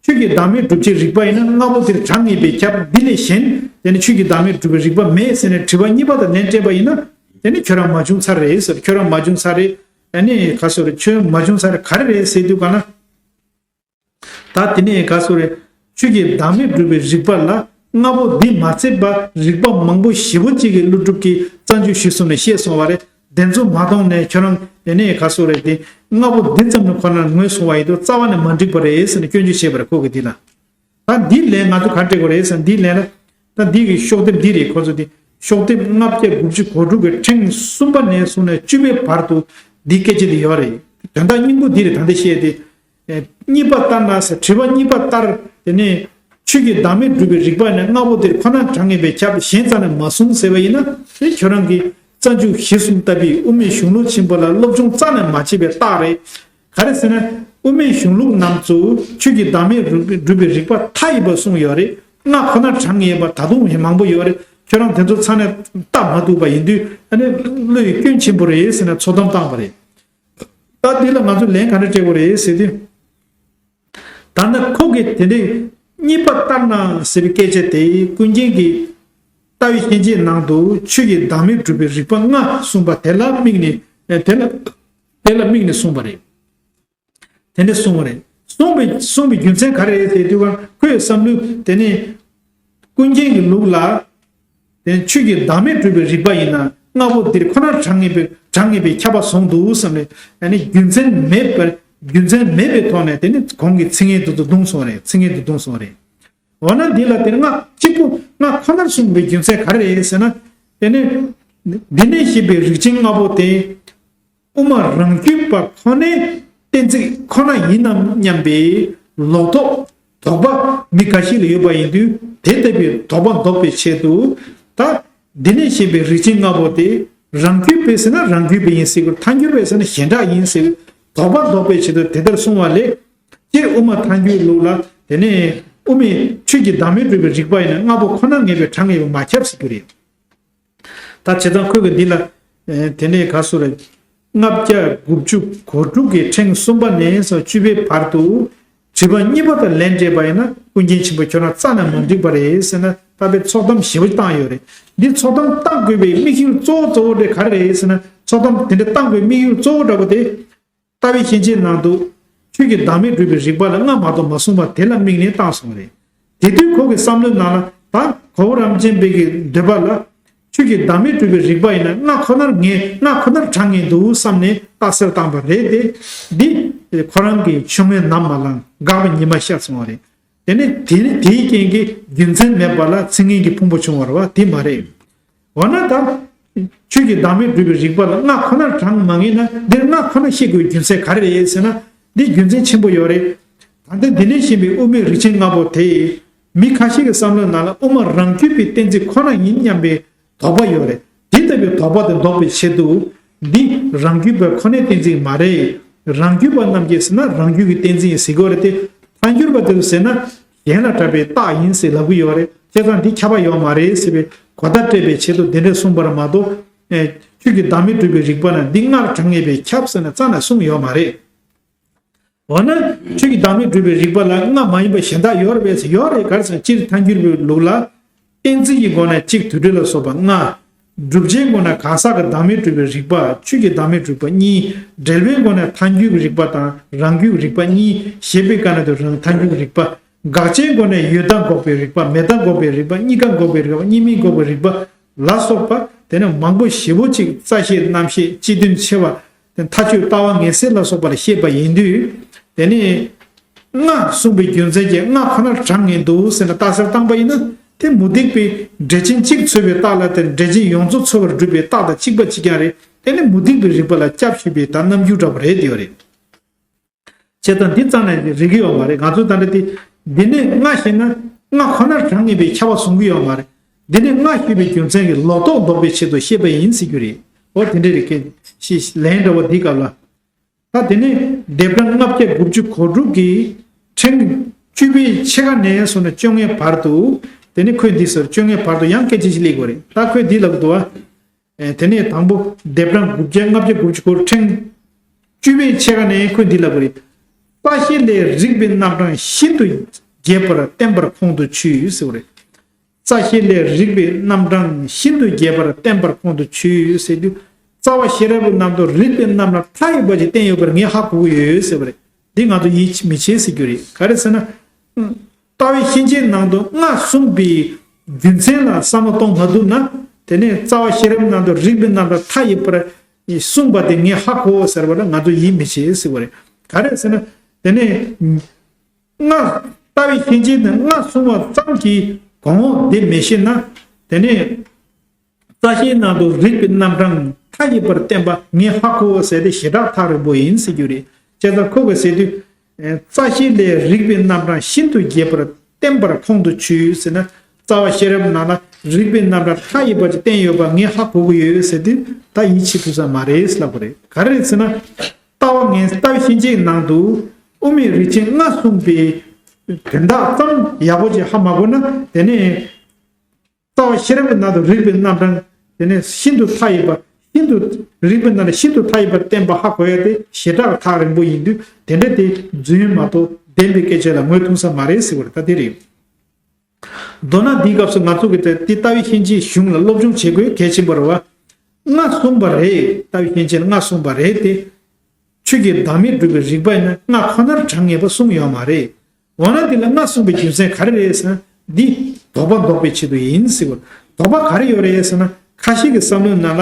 ཆོས་ཀྱི་བདག་མེད་སྒྲུབ་བྱེད་རིགས་པ་ཡིན་ན་ལྔ་པོ་དེར་གྲངས་ངེས་པས་ཁྱབ། འདི་ལས་གཞན་དེ་ནི་ཆོས་ཀྱི་བདག་མེད་སྒྲུབ་པའི་རིགས་པ་མེད་ཟེར་ནས་དྲི་བ་གཉིས་པ་དང་ལན་སྤྲད་པ་ཡིན་ན། དེ་ནི་ཁྱོད་རང་མ་བྱུང་ཚར་རེད་ཟེར། ཁྱོད་རང་མ་བྱུང་ཚར་རེད། ཨ་ནི་ག་ཟེར་རེད། ཁྱོད་མ་བྱུང་ཚར་རེད། ག་རེ་རེད་ཟེར་དུས་ག་ན། ད་དེ་ནས་ག་ཟེར་རེད། ཆོས་ཀྱི་བདག་མེད་སྒྲུབ་པའི་རིགས་པ་ལ་ལྔ་པོ་འདི་མ་ཚད་པ་རིགས་པ་མང་པོ་ཞེ་པོ་ཅིག་གི་ཀླུ་སྒྲུབ་ཀྱི་རྩ་འཇུག་གཞི་གསུམ་ནས་བཤད་སོང་བ་རེད། དེ་ཚོ་མ་མཐོང་ནས་ཁྱོད་རང་དེ་ནས་ག་ཟེར་རེད། དེ་ལྔ་པོ་འདི་ཙམ་ནས་ཁོ་ན་ངོས་བཟུང་བ་ཡིན་དུས་རྩ་བ་ནས་མ་འགྲིག་པ་རེད་ཟེར་ནས་སྐྱོན་བརྗོད་བྱས་པ་རེད། ཁོ་གིས་འདི་ལ། ད་འདི་ལན་ང་ཚོ་ག་འདྲ་དགོས་རེད་ཟེར། འདི་ལན་ལ། ད་འདི་གི་ཤོག་ལྡེབ་འདི་རེད། ཁོ་ཚོ་འདི་ཤོག་ལྡེབ་ལྔ་བརྒྱ་དགུ་བཅུ་གོ་དྲུག་གི་ཕྲེང་གསུམ་པ་ནས་བཟུང་ནས་བཅུ་པའི་བར་དུ་འདི་སྐད་ཆ་འདི་ཡོད་རེད། དོན་དག་སྙིང་པོ་འདི་རེད། ད་འདི་བཤད་དེ། ཨེ། གཉིས་པ་ལྟར་ན་ཟེར། དྲི་བ་གཉིས་པ་ལྟར། དེ་ནས་ཆོས་ཀྱི་བདག་མེད་སྒྲུབ་པའི་རིགས་པ་ནི་ལྔ་པོ་དེར་ཁོ་ན་གྲངས་ངེས་པས་ཁྱབ། གཞན་རྩ་ནས་མ་གསུངས་ཟེར་བ་ཡིན་ན། དེ་ཁྱོད་རང་གི་རྩ་འཇུག་གཞི་གསུམ་ལྟ་བུའི་དབུ་མའི་གཞུང་ལུགས་ཆེན་པོ་ལ་སློབ་སྦྱོང་རྩ་ནས་མ་བྱས་པའི་རྟགས་རེད། ག་རེ་ཟེར་ན། དབུ་མའི་གཞུང་ལུགས་རྣམས་སུ་ཆོས་ཀྱི་བདག་མེད་སྒྲུབ་པའི་རིགས་པ་མཐའ་ཡས་པ་གསུངས་ཡོད་རེད། ལྔ་ཁོ་ན་གྲངས་ངེས་པ་ད་དུང་མང་པོ་ཡོད་རེད། ཁྱོད་རང་དེ་ཚོ་རྩ་ནས་ལྟ་མ་ཐུབ་པ་ཡིན་དུས། ཨ་ནི་བློའི་སྐྱོན་ཆེན་པོ་རེད་ཟེར་ནས་ཚོད་བསྡོམས་བཏང་བ་རེད། ད་འདི་ལ་ང་ཚོ་ལན་ག་འདྲ་སྤྲད་དགོས་རེད་ཟེར་དུས། ད་ནི་ཁོ་གིས་དེ་འདྲའི་གཉིས་པ་ལྟར་ན་ཟེར་བའི་སྐད་ཆ་དེ་ཀུན་མཁྱེན་གྱི་ལྟ་བའི་ཤན་འབྱེད་ནང་དུ་ཆོས་ཀྱི་བདག་མེད་སྒྲུབ་པའི་རིགས་པ་ལྔ་གསུངས་པ་དེ་ལ་དམིགས་ནས། དེ་ལ། དེ་ལ་དམིགས་ནས་གསུངས་པ་རེད། དེ་འདྲ་གསུངས་པ་རེད། གསུངས་པའི་གསུངས་པའི་རྒྱུ་མཚན་ག་རེ་རེད་ཟེར་དུས། ཁོའི་བསམ་བློས་དེ་ནི་ཀུན་མཁྱེན་གྱི་ལུགས་ལ། དེ་ཆོས་ཀྱི་བདག་མེད་སྒྲུབ་པའི་རིགས་པ་ཡིན་ན་ལྔ་པོ་འདིར་ཁོ་ན་གྲངས་ངེས་པའི་གྲངས་ངེས་པའི་ཁྱབ་པ་བཟུང་འདུག་བསམ་ནས། ཡང་ན་རྒྱུ་མཚན་མེད་པར། རྒྱུ་མཚན་མེད་པའི་ཐོག་ནས་དེ་ནི་གོང་གི་ཚིག་ངན་དེ་ཚོ་བརྡུངས་སོང་རེད། ཚིག་ངན་དེ་བརྡུངས་སོང་རེད། འོ་ན་འདི་ལ་དེ་ལྔ་གཅིག་པུ་ལྔ་ཁོ་ནར་གསུངས་པའི་རྒྱུ་མཚན་ག་རེ་རེད་ཟེར་ན། དེ་ནི་འདི་ནས་བཤད་པའི་རིགས་ཅན་ལྔ་པོ་དེ། དབུ་མ་རང་རྒྱུད་པ་ཁོ་ནའི་གཏན་ཚིགས་ཁོ་ན་ཡིན་ནམ་སྙམ་པའི་ལོག་རྟོག་དོགས་པ་མི་འགའ་ཞིག་ལ་ཡོད་པ་ཡིན་དུས། དེ་ལྟ་བུའི་དོགས་པ་འདོགས་པའི་ཆེད་དུ། ད་འདི་ནས་བཤད་པའི་རིགས་ཅན་ལྔ་པོ་དེ་རང་རྒྱུད་པས་ཟེར་ན་རང་རྒྱུད་པ་ཡིན་ཟེར་དགོས། ཐལ་འགྱུར་བས་ཟེར་ན་གཞན་དག་ཡིན་ཟེར། དོགས་པ་འདོགས་པའི་ཆེད་དུ་དེ་ལྟར་གསུངས་པ་ལས། སྤྱིར་དབུ་མ་ཐལ་འགྱུར་ལུགས་ལ། དེ་ནས་དབུ་མའི་ཆོས་ཀྱི་བདག་མེད་སྒྲུབ་པའི་རིགས་པ་ཡིན་ན་ལྔ་པོ་ཁོ་ན་ངེས་པའི་གྲངས་ངེས་པ་མ་ཁྱབ་ཟེར་རྒྱུ་རེད། ད་བྱས་ཙང་ཁོས་གི་འདི་ལ། ཨེ། དེ་ནས་ག་ཟེར་རེད། ལྔ་བརྒྱ་དགུ་བཅུ་གོ་དྲུག་གི་ཕྲེང་གསུམ་པ་ནས་བཟུང་བཅུ་པའི་བར་དུ་དྲི་བ་གཉིས་པ་དང་ལན་སྤྲད་པ་ཡིན་ན། ཀུན་མཁྱེན་ཆེན་པོ་ཁྱོད་རང་རྩ་ནས་མ་འགྲིག་པ་རེད་ཟེར་ནས་ད་དཔེ་ཚོད་བསྡོམས་ཞེ་པོ་བཏང་ཡོད་རེད། འདི་ཚོད་བསྡོམས་བཏང་དགོས་པའི་དམིགས་ཡུལ་གཙོ་བོ་གཙོ་བོ་དེ་ག་རེ་རེད་ཟེར་ན། ཚོད་བསྡོམས་དེ་འདྲ་བཏང་དགོས་དམིགས་ཡུལ་གཙོ་བོ་འདྲ་པོ་དེ། ལྟ་བའི་ཤན་འབྱེད་ནང་དུ་ཆོས་ཀྱི་བདག་མེད་སྒྲུབ་པའི་རིགས་པ་ལ་ལྔ་མ་གཏོགས་མ་གསུངས་པ་དེ་ལ་དམིགས་ནས་བཏང་སོང་བ་རེད། དེ་དུས་ཁོ་གི་བསམ་བློའི་ནང་ལ། ད་གོ་བོ་རམ་ཆེན་པའི་གི་འདོད་པ་ལ། ཆོས་ཀྱི་བདག་མེད་སྒྲུབ་པའི་རིགས་པ་ཡིན་ན་ལྔ་ཁོ་ནར་ངེས། ལྔ་ཁོ་ནར་གྲངས་ངེས་འདུག་བསམ་ནས་རྟགས་གསལ་བཏང་པ་རེད་དེ། འདི་ཁོ་རང་གི་ཆུང་མའི་ནམ་མ་ལངས། འགག་པའི་ཉི་མ་ཤར་སོང་བ་རེད། དེ་ནས་དེ་དེའི་རྐྱེན་གྱིས་རྒྱུ་མཚན་མེད་པ་ལ་ཚིག་ངན་གྱི་ཕུང་པོ་བྱུང་བ་རེད་བ། དེ་མ་རེད། འོ་ན་ད། ཆོས་ཀྱི་བདག་མེད་སྒྲུབ་པའི་རིགས་པ་ལ་ལྔ་ཁོ་ནར་གྲངས་མ་ངེས་ན། འདིར་ལྔ་ཁོ་ན་བཤད་དགོས་རྒྱུ་མཚན་ག་རེ་རེད་ཟེར་ན། འདི་རྒྱུ་མཚན་ཆེན་པོ་ཡོད་རེད། ད་ལྟ་འདི་ནས་བཤད་པའི་དབུ་མའི་རིགས་ཅན་ལྔ་པོ་དེ། མི་ཁ་ཤས་ཀྱི་བསམ་བློའི་ནང་ལ་དབུ་མ་རང་རྒྱུད་པའི་གཏན་ཚིགས་ཁོ་ན་ཡིན་སྙམ་པའི་དོགས་པ་ཡོད་རེད། དེ་ལྟ་བུའི་དོགས་པ་དེ་འདོགས་པའི་ཆེད་དུ། འདི་རང་རྒྱུད་པ་ཁོ་ནའི་གཏན་ཚིགས་མ་རེད། རང་རྒྱུད་པ་རྣམས་ཀྱིས་ཟེར་ན་རང་རྒྱུད་ཀྱི་གཏན་ཚིགས་ཡིན་ཟེར་དགོས་རེད་དེ། ཐལ་འགྱུར་བ་དེ་ཚོས་ཟེར་ན་གཞན་ལ་གྲགས་པའི་རྟགས་ཡིན་ཟེར་ལབ་ཀྱི་ཡོད་རེད། བྱས་ཙང་འདི་ཁྱབ་པ་ཡོད་མ་རེད་ཟེར་བའི་གོ་བརྡ་སྤྲད་པའི་ཆེད་དུ་དེ་འདྲ་གསུངས་པ་རེད་མ་གཏོགས། ཨེ། ཆོས་ཀྱི་བདག་མེད་སྒྲུབ་པའི་རིགས་པ་ན་འདི་ལྔར་གྲངས་ངེས་པས་ཁྱབ་ཟེར་ནས་རྩ་ནས་གསུངས་ཡོད་མ་རེད། འོ་ན་ཆོས་ཀྱི་བདག་མེད་སྒྲུབ་པའི་རིགས་པ་ལ་ལྔ་མ་ཡིན་པ་གཞན་དག་ཡོད་རེད་པས་ཟེར། ཡོད་རེད། ག་རེ་ཟེར་ན་སྤྱིར་ཐལ་འགྱུར་བའི་ལུགས་ལ། གཏན་ཚིགས་ཀྱི་སྒོ་ནས་གཅིག་དུ་སྒྲིལ་ལ་སོགས་པ་ལྔ། བསྒྲུབ་བྱའི་སྒོ་ནས་གང་ཟག་གི་བདག་མེད་སྒྲུབ་པའི་རིགས་པ། ཆོས་ཀྱི་བདག་མེད་སྒྲུབ་པ་གཉིས། འབྲེལ་བའི་སྒོ་ནས་ཐལ་འགྱུར་གྱི་རིགས་པ་དང་རང་རྒྱུད་ཀྱི་རིགས་པ་གཉིས། ཞེས་པའི་སྐབས་ན་དེ་རང་ཐལ་འགྱུར་གྱི་རིགས་པ། དགག་བྱའི་སྒོ་ནས་ཡོད་མཐའ་འགོག་པའི་རིགས་པ། མེད་མཐའ་འགོག་པའི་རིགས་པ། གཉིས་ཀ་འགོག་པའི་རིགས་པ། གཉིས་མེད་འགོག་པའི་རིགས་པ་ལ་སོགས་པ། དེ་ནས་མང་པོ་ཞེ་པོ་ཅིག་རྩ་ཤེ་རྣམ་ཤེས་སྤྱི་དོན་ཕྱེ་བ། དེ་མཐའ་དཔྱོད་ལྟ་བ་ངེས་གསལ་ལ་སོགས་པ་ལ་བཤད་པ་ཡིན་དུས། དེ་ནས་ལྔ་གསུངས་པའི་རྒྱུ་མཚན་གྱིས་ལྔ་ཁོ་ནར་གྲངས་ངེས་འདུག་ཟེར་ནས་རྟགས་གསལ་བཏང་པ་ཡིན་ན། དེ་མུ་སྟེགས་པའི་འགྲེལ་ཆེན་གཅིག་འཚོལ་བའི་རྟགས་ལ་དེ་འགྲེལ་ཆེན་ཡོངས་རྫོགས་འཚོལ་བར་སྒྲུབ་པའི་རྟགས་དང་གཅིག་པ་གཅིག་རྐྱང་རེད། དེ་ནི་མུ་སྟེགས་པའི་རིགས་པ་ལ་སྐྱབས་ཞུས་པའི་ད་རྣམ་འགྱུར་འདྲ་བ་རེད་དེ་ཡོད་རེད། བྱས་ཙང་འདི་ཙམ་ལས་རིགས་ཡོད་མ་རེད། ང་ཚོ་ད་ལྟ་དེ་འདི་ནས་ལྔ་ཞེས་ན་ལྔ་ཁོ་ནར་གྲངས་ངེས་པའི་ཁྱབ་པ་བཟུང་གི་ཡོད་མ་རེད། འདི་ནས་ལྔ་ཞུས་པའི་རྒྱུ་མཚན་གྱིས་ལོག་རྟོག་ལྡོག་པའི་ཆེད་དུ་བཤད་པ་ཡིན་ཟེར་རྒྱུ་རེད། འོ་དེ་འདྲ་རེད། ཁྱེད་ཤེས་ལན་འདྲ་བོ་འདི་སྐབས་ལ། ད་དེ་ནས་ལྡེབ་གྲངས་ལྔ་བརྒྱ་དགུ་བཅུ་གོ་དྲུག་གི་ཕྲེང་བཅུ་པའི་ཕྱེད་ཀ་ནས་བཟུང་ནས་བཅོ་ལྔའི་བར་དུ། དེ་ནས་ཁོས་འདི་ཟེར། བཅོ་ལྔའི་བར་དུ་ཡང་སྐད་ཆ་ཞིག་སླེབས་དགོས་རེད། ད་ཁོས་འདི་ལབ་འདུག་བ། ཨེ། དེ་ནས་དང་པོ་ལྡེབ་གྲངས་དགུ་བརྒྱ་ལྔ་བརྒྱ་དགུ་བཅུ་གོ་དྲུག་ཕྲེང་བཅུ་པའི་ཕྱེད་ཀ་ནས་ཁོས་འདི་ལབ་དགོས་རེད། རྩ་ཤེ་ལས་རིགས་པའི་རྣམ་གྲངས་ཤིན་ཏུ་རྒྱས་པར་བསྟན་པར་ཁོང་དུ་ཆུད་ཟེར་བ་རེད། རྩ་ཤེ་ལས་རིགས་པའི་རྣམ་གྲངས་ཤིན་ཏུ་རྒྱས་པར་བསྟན་པར་ཁོང་དུ་ཆུད་ཟེར་དུས། རྩ་བ་ཤེས་རབ་ཀྱི་ནང་དུ་རིགས་པའི་རྣམ་གྲངས་མཐའ་ཡས་པ་ཅིག་བསྟན་ཡོད་པར་ངས་ཧ་གོ་གི་ཡོད་ཟེར་བ་རེད། འདི་ང་ཚོ་ཡིད་མི་ཆེས་ཟེར་རྒྱུ་རེད། ག་རེ་ཟེར་ན། ལྟ་བའི་ཤན་འབྱེད་ནང་དུ་ལྔ་གསུངས་པའི་རྒྱུ་མཚན་ལ་བསམ་བློ་གཏོང་མ་ཐུབ་ན། དེ་ནས་རྩ་བ་ཤེས་རབ་ནང་དུ་རིགས་པའི་རྣམ་གྲངས་མཐའ་ཡས་པར་གསུངས་པ་དེ་ངས་ཧ་གོ་ཟེར་བ་ལ་ང་ཚོ་ཡིད་མི་ཆེས་ཟེར་བ་རེད། ག་རེ་ཟེར་ན། དེ་ནས་ལྔ། ལྟ་བའི་ཤན་འབྱེད་ནི་ལྔ་གསུངས་པ་ཙམ་གྱིས་གོང་འོག་དེ་མི་ཤེས་ན། དེ་ནས་རྩ་ཤེའི་ནང་དུ་རིགས་པའི་རྣམ་གྲངས་མཐའ་ཡས་པར་བསྟན་པ་ངས་ཧ་གོ་ཟེར་ཏེ་ཞེ་དྲག་ཐག་རིང་པོ་ཡིན་ཟེར་རྒྱུ་རེད། བྱས་ཙང་ཁོ་གིས་ཟེར་དུས། ཨེ། རྩ་ཤེ་ལས་རིགས་པའི་རྣམ་གྲངས་ཤིན་ཏུ་རྒྱས་པར་བསྟན་པར་ཁོང་དུ་ཆུད་ཟེར་ན། རྩ་བ་ཤེས་རབ་ནང་ལ་རིགས་པའི་རྣམ་གྲངས་མཐའ་ཡས་པ་ཅིག་བསྟན་ཡོད་པ་ངས་ཧ་གོ་གི་ཡོད་ཟེར་དུས། ད་ཡིད་ཆེས་ཐུབ་ས་མ་རེད་ལབ་པ་རེད། ག་རེ་རེད་ཟེར་ན། ལྟ་བ་ངན། ལྟ་བའི་ཤན་འབྱེད་ནང་དུ་དབུ་མའི་རིགས་ཆེན་ལྔ་གསུངས་པའི་དོན་དག་ཙམ་ཡག་པོ་ཅིག་ཧ་མ་གོ་ན། དེ་ནས་རྩ་བ་ཤེས་རབ་ཀྱི་ནང་དུ་རིགས་པའི་རྣམ་གྲངས་དེ་ནས་ཤིན་ཏུ་མཐའ་ཡས་པ། ཤིན་ཏུ། རིགས་པའི་རྣམ་གྲངས་ཤིན་ཏུ་མཐའ་ཡས་པར་བསྟན་པ་ཧ་གོ་ཡ་དེ་ཞེ་དྲག་ཐག་རིང་པོ་ཡིན་དུས། དེ་འདྲ་དེ་རྫུན་མ་གཏོགས་བདེན་པའི་སྐད་ཆ་ལ་ངོས་ཐུང་ས་མ་རེད་ཟེར་བ་རེད། ད་དེ་རེད། མདོར་ན་འདིའི་སྐབས་སུ་ང་ཚོ་གིས་དེ་ལྟ་བའི་ཤན་འབྱེད་གཞུང་ལ་སློབ་སྦྱོང་བྱེད་དགོས་གལ་ཆེན་པོ་རེད་བ། ལྔ་གསུངས་པ་རེད། ལྟ་བའི་ཤན་འབྱེད་ལྔ་གསུངས་པ་རེད་དེ། ཆོས་ཀྱི་བདག་མེད་སྒྲུབ་པའི་རིགས་པ་ཡིན་ན་ལྔ་ཁོ་ནར་གྲངས་ངེས་པ་གསུངས་ཡོད་མ་རེད། འོ་ན་དེ་ལ་ལྔ་གསུངས་པའི་རྒྱུ་མཚན་ག་རེ་རེད་ཟེར་ན། འདི་དོགས་པ་འདོགས་པའི་ཆེད་དུ་ཡིན་ཟེར་བ། དོགས་པ་ག་རེ་ཡོད་རེད་ཟེར་ན། ཁ་ཤས་ཀྱི་བསམ་བློའི་ནང་ལ།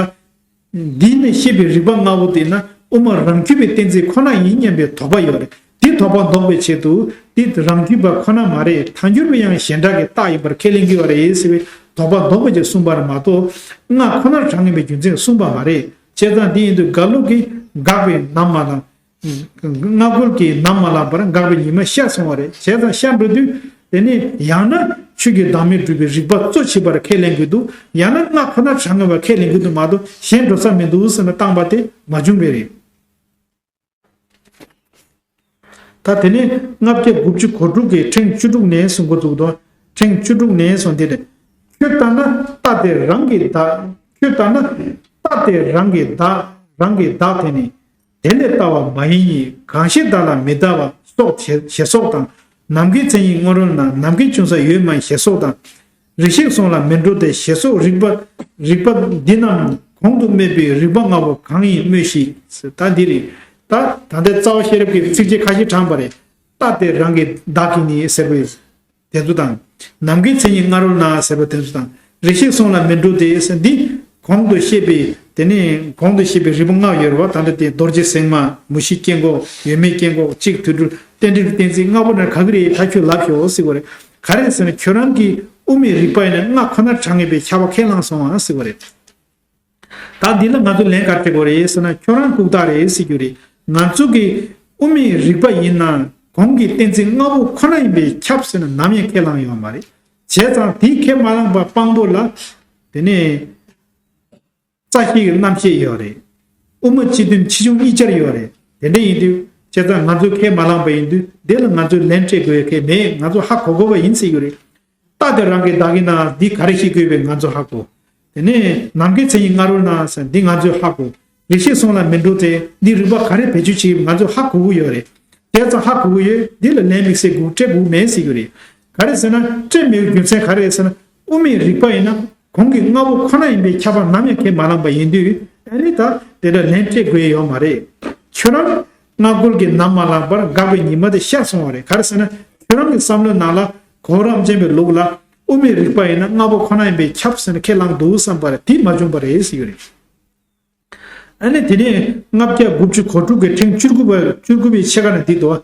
འདིས་ནི་བཤད་པའི་རིགས་པ་ལྔ་པོ་དེ་ན་དབུ་མ་རང་རྒྱུད་པའི་གཏན་ཚིགས་ཁོ་ན་ཡིན་སྙམ་པའི་དོགས་པ་ཡོད་རེད། དེ་དོགས་པ་འདོགས་པའི་ཆེད་དུ་དེ་རང་རྒྱུད་པ་ཁོ་ན་མ་རེད། ཐལ་འགྱུར་བའི་ཡང་གཞན་གྲགས་ཀྱི་རྟགས་ཡིན་པར་ཁས་ལེན་གྱི་ཡོད་རེད་ཟེར་བའི་དོགས་པ་འདོགས་པ་ཅིག་གསུངས་པ་རེད་མ་གཏོགས། ལྔ་ཁོ་ནར་གྲངས་ངེས་པའི་རྒྱུ་མཚན་གསུངས་པ་མ་རེད། བྱས་ཙང་འདི་ཡིན་དུས་དགག་ལུགས་ཀྱིས་དགག་པའི་ནམ་མ་ལངས། སྔ་རྒོལ་གྱིས་ནམ་མ་ལངས་པར་དགག་པའི་ཉི་མ་ཤར་སོང་བ་རེད། བྱས་ཙང་ཤར་འགྲོ་དུས་དེ་ནས་ཡང་ན་ཆོས་ཀྱི་བདག་མེད་སྒྲུབ་པའི་རིགས་པ་གཙོ་ཆེ་བར་ཁས་ལེན་གྱི་འདུག་ཡང་ན་ལྔ་ཁོ་ན་གྲངས་ངེས་པར་ཁས་ལེན་གྱི་འདུག་མ་གཏོགས་གཞན་འགྲོ་ས་མི་འདུག་ཟེར་ནས་བཏང་པ་དེ་མ་བྱུང་བས་རེད། ད་དེ་ནས་ལྔ་བརྒྱ་དགུ་བཅུ་གོ་དྲུག་གི་ཕྲེང་བཅུ་དྲུག་ནས་གསུང་གི་འདུག་དོ། ཕྲེང་བཅུ་དྲུག་ནས་གསུང་དེ་རེད། ཁྱོད་ལྟ་ན་རྟ་དེ་རང་གི་བདག་ཁྱོད་ལྟ་ན་རྟ་དེ་རང་གི་བདག་རང་གི་བདག་དེ་ནི། དེ་ལས་ལྟ་བ་མ་ཡིན་ཡིན། གང་ཞིག་བདག་ལ་མི་ལྟ་བ་སོགས་ཞེ་སོགས་དང་། ནམ་མཁའི་མཚན་ཉིད་སྔ་རོལ་ན། ནམ་མཁའི་ཅུང་ཟད་ཡོད་མ་ཡིན་ཞེ་སོགས་དང་། རེ་ཞིག་སོང་ལ་མི་འགྲོ་སྟེ་ཞེ་སོགས་རིགས་པ། རིགས་པ་འདི་རྣམས་གོང་དུ་སྨོས་པའི་རིགས་པ་ལྔ་པོ་གང་ཡིན་སྨྲོས་ཤིག་ད་འདི་རེད། ད་ད་ལྟའི་རྩ་བ་ཤེས་རབ་ཀྱི་ཚིགས་བཅད་ཁ་ཤས་དྲངས་པ་རེད། རྟ་དེ་རང་གི་བདག་གི་ནི་ཟེར་བའི་དེ་ཚོ་དང་། ནམ་མཁའི་མཚན་ཉིད་སྔ་རོལ་ན་ཟེར་བ་དེ་ཚོ་དང་། རེ་ཞིག་སོང་ལ་མི་འགྲོ་སྟེ་ཟེར་འདི། གོང་དུ་བཤད་པའི་དེ་ནས་གོང་དུ་བཤད་པའི་རིགས་པ་ལྔ་ཡོད་རེད་བ། ད་ལྟ་དེ་རྡོ་རྗེ་སེམས་མ། མུ་བཞི་སྐྱེ་འགོག་ཡོད་མེད་སྐྱེ་འགོག་གཅིག་དུས་འགྲོ་རྟེན་འབྲེལ་གྱི་གཏན་ཚིགས་ལྔ་པོ་ནི་ག་གི་རེད། ད་ཁྱོད་ལབ་ཤོག་ཟེར་བ་རེད། ག་རེ་ཟེར་ན་ཁྱོད་རང་གིས་དབུ་མའི་རིགས་པ་ཡིན་ན་ལྔ་ཁོ་ནར་གྲངས་ངེས་པའི་ཁྱབ་པ་ཁས་བླངས་སོང་ཨ་ཟེར་བ་རེད། ད་འདི་ལ་ང་ཚོ་ལན་ག་རེ་སྤྲད་དགོས་རེད་ཟེར་ན། ཁྱོད་རང་ལྐུགས་རྟགས་རེད་ཟེར་རྒྱུ་རེད། ང་ཚོ་གི་དབུ་མའི་རིགས་པ་ཡིན་ན་གོང་གི་གཏན་ཚིགས་ལྔ་པོ་ཁོ་ན་ཡིན་པས་ཁྱབ་ཟེར་ན་ནམ་ཡང་ཁས་བླངས་ཡོད་མ་རེད། བྱས་ཙང་དེ་ཁས་མ་བླངས་པ་དཔང་པོ་ལ། དེ་ནས་རྩ་ཤེ་གི་རྣམ་ཤེས་ཡོད་རེད། དབུ་མ་སྤྱི་དོན་ཕྱིས་བྱུང་གཉིས་ཆར་ཡོད་རེད། དེ་འདྲ་ཡིན་དུས་བྱས་ཙང་ང་ཚོས་ཁས་མ་བླངས་པ་ཡིན་དུས་དེ་ལ་ང་ཚོས་ལན་སྤྲད་དགོས་ཁས་མེད། ང་ཚོ་ཧ་གོ་དགོས་པ་ཡིན་ཟེར་རྒྱུ་རེད། རྟ་དེ་རང་གི་བདག་ཡིན་ན་འདི་ག་རེ་ཤེས་དགོས་པའི་ང་ཚོ་ཧ་གོ། དེ་ནས་ནམ་མཁའི་མཚན་ཉིད་སྔ་རོལ་ན་ཟེར་འདི་ང་ཚོས་ཧ་གོ། རེ་ཞིག་སོང་ལ་མི་འགྲོ་སྟེ་འདི་རིགས་པ་ག་རེ་བེད་སྤྱོད་བྱེད་ང་ཚོས་ཧ་གོ་གི་ཡོད་རེད། བྱས་ཙང་ཧ་གོ་གི་ཡོད། འདི་ལ་ལན་དམིགས་བསལ་དགོས་སྤྲད་དགོས་མེད་ཟེར་གྱི་རེད། ག་རེ་ཟེར་ན་སྤྲད་མེད་པའི་རྒྱུ་མཚན་ག་རེ་རེད་ཟེར་ན། དབུ་མའི་རིགས་པ་ཡིན་ན་ གོང་གི་ལྔ་པོ་ཁོ་ན་ཡིན་པས་ཁྱབ་པ་ནམ་ཡང་ཁས་མ་བླངས་པ་ཡིན་དུས། ཨ་ནི་ད་དེ་འདྲ་ལན་སྤྲད་དགོས་ཡོད་མ་རེད། ཁྱོད་རང་སྔ་རྒོལ་གྱིས་ནམ་མ་བླངས་པར་དགག་པའི་ཉི་མ་དེ་ཤར་སོང་བ་རེད། ག་རེ་ཟེར་ན། ཁྱོད་རང་གི་བསམ་བློའི་ནང་ལ་གོ་རམས་ཅན་པའི་ལུགས་ལ་དབུ་མའི་རིགས་པ་ཡིན་ན་ལྔ་པོ་ཁོ་ན་ཡིན་པས་ཁྱབ་ཟེར་ནས་ཁས་བླངས་འདུག་བསམ་པ་རེད། དེ་མ་བྱུང་བ་རེད་ཟེར་གྱི་རེད། ཨ་ནི་དེ་ནས་ལྔ་བརྒྱ་དགུ་བཅུ་གོ་དྲུག་གི་ཕྲེང་བཅུ་དགུ་པ་བཅུ་དགུ་པའི་ཕྱེད་ཀ་ན་འདི་འདུག་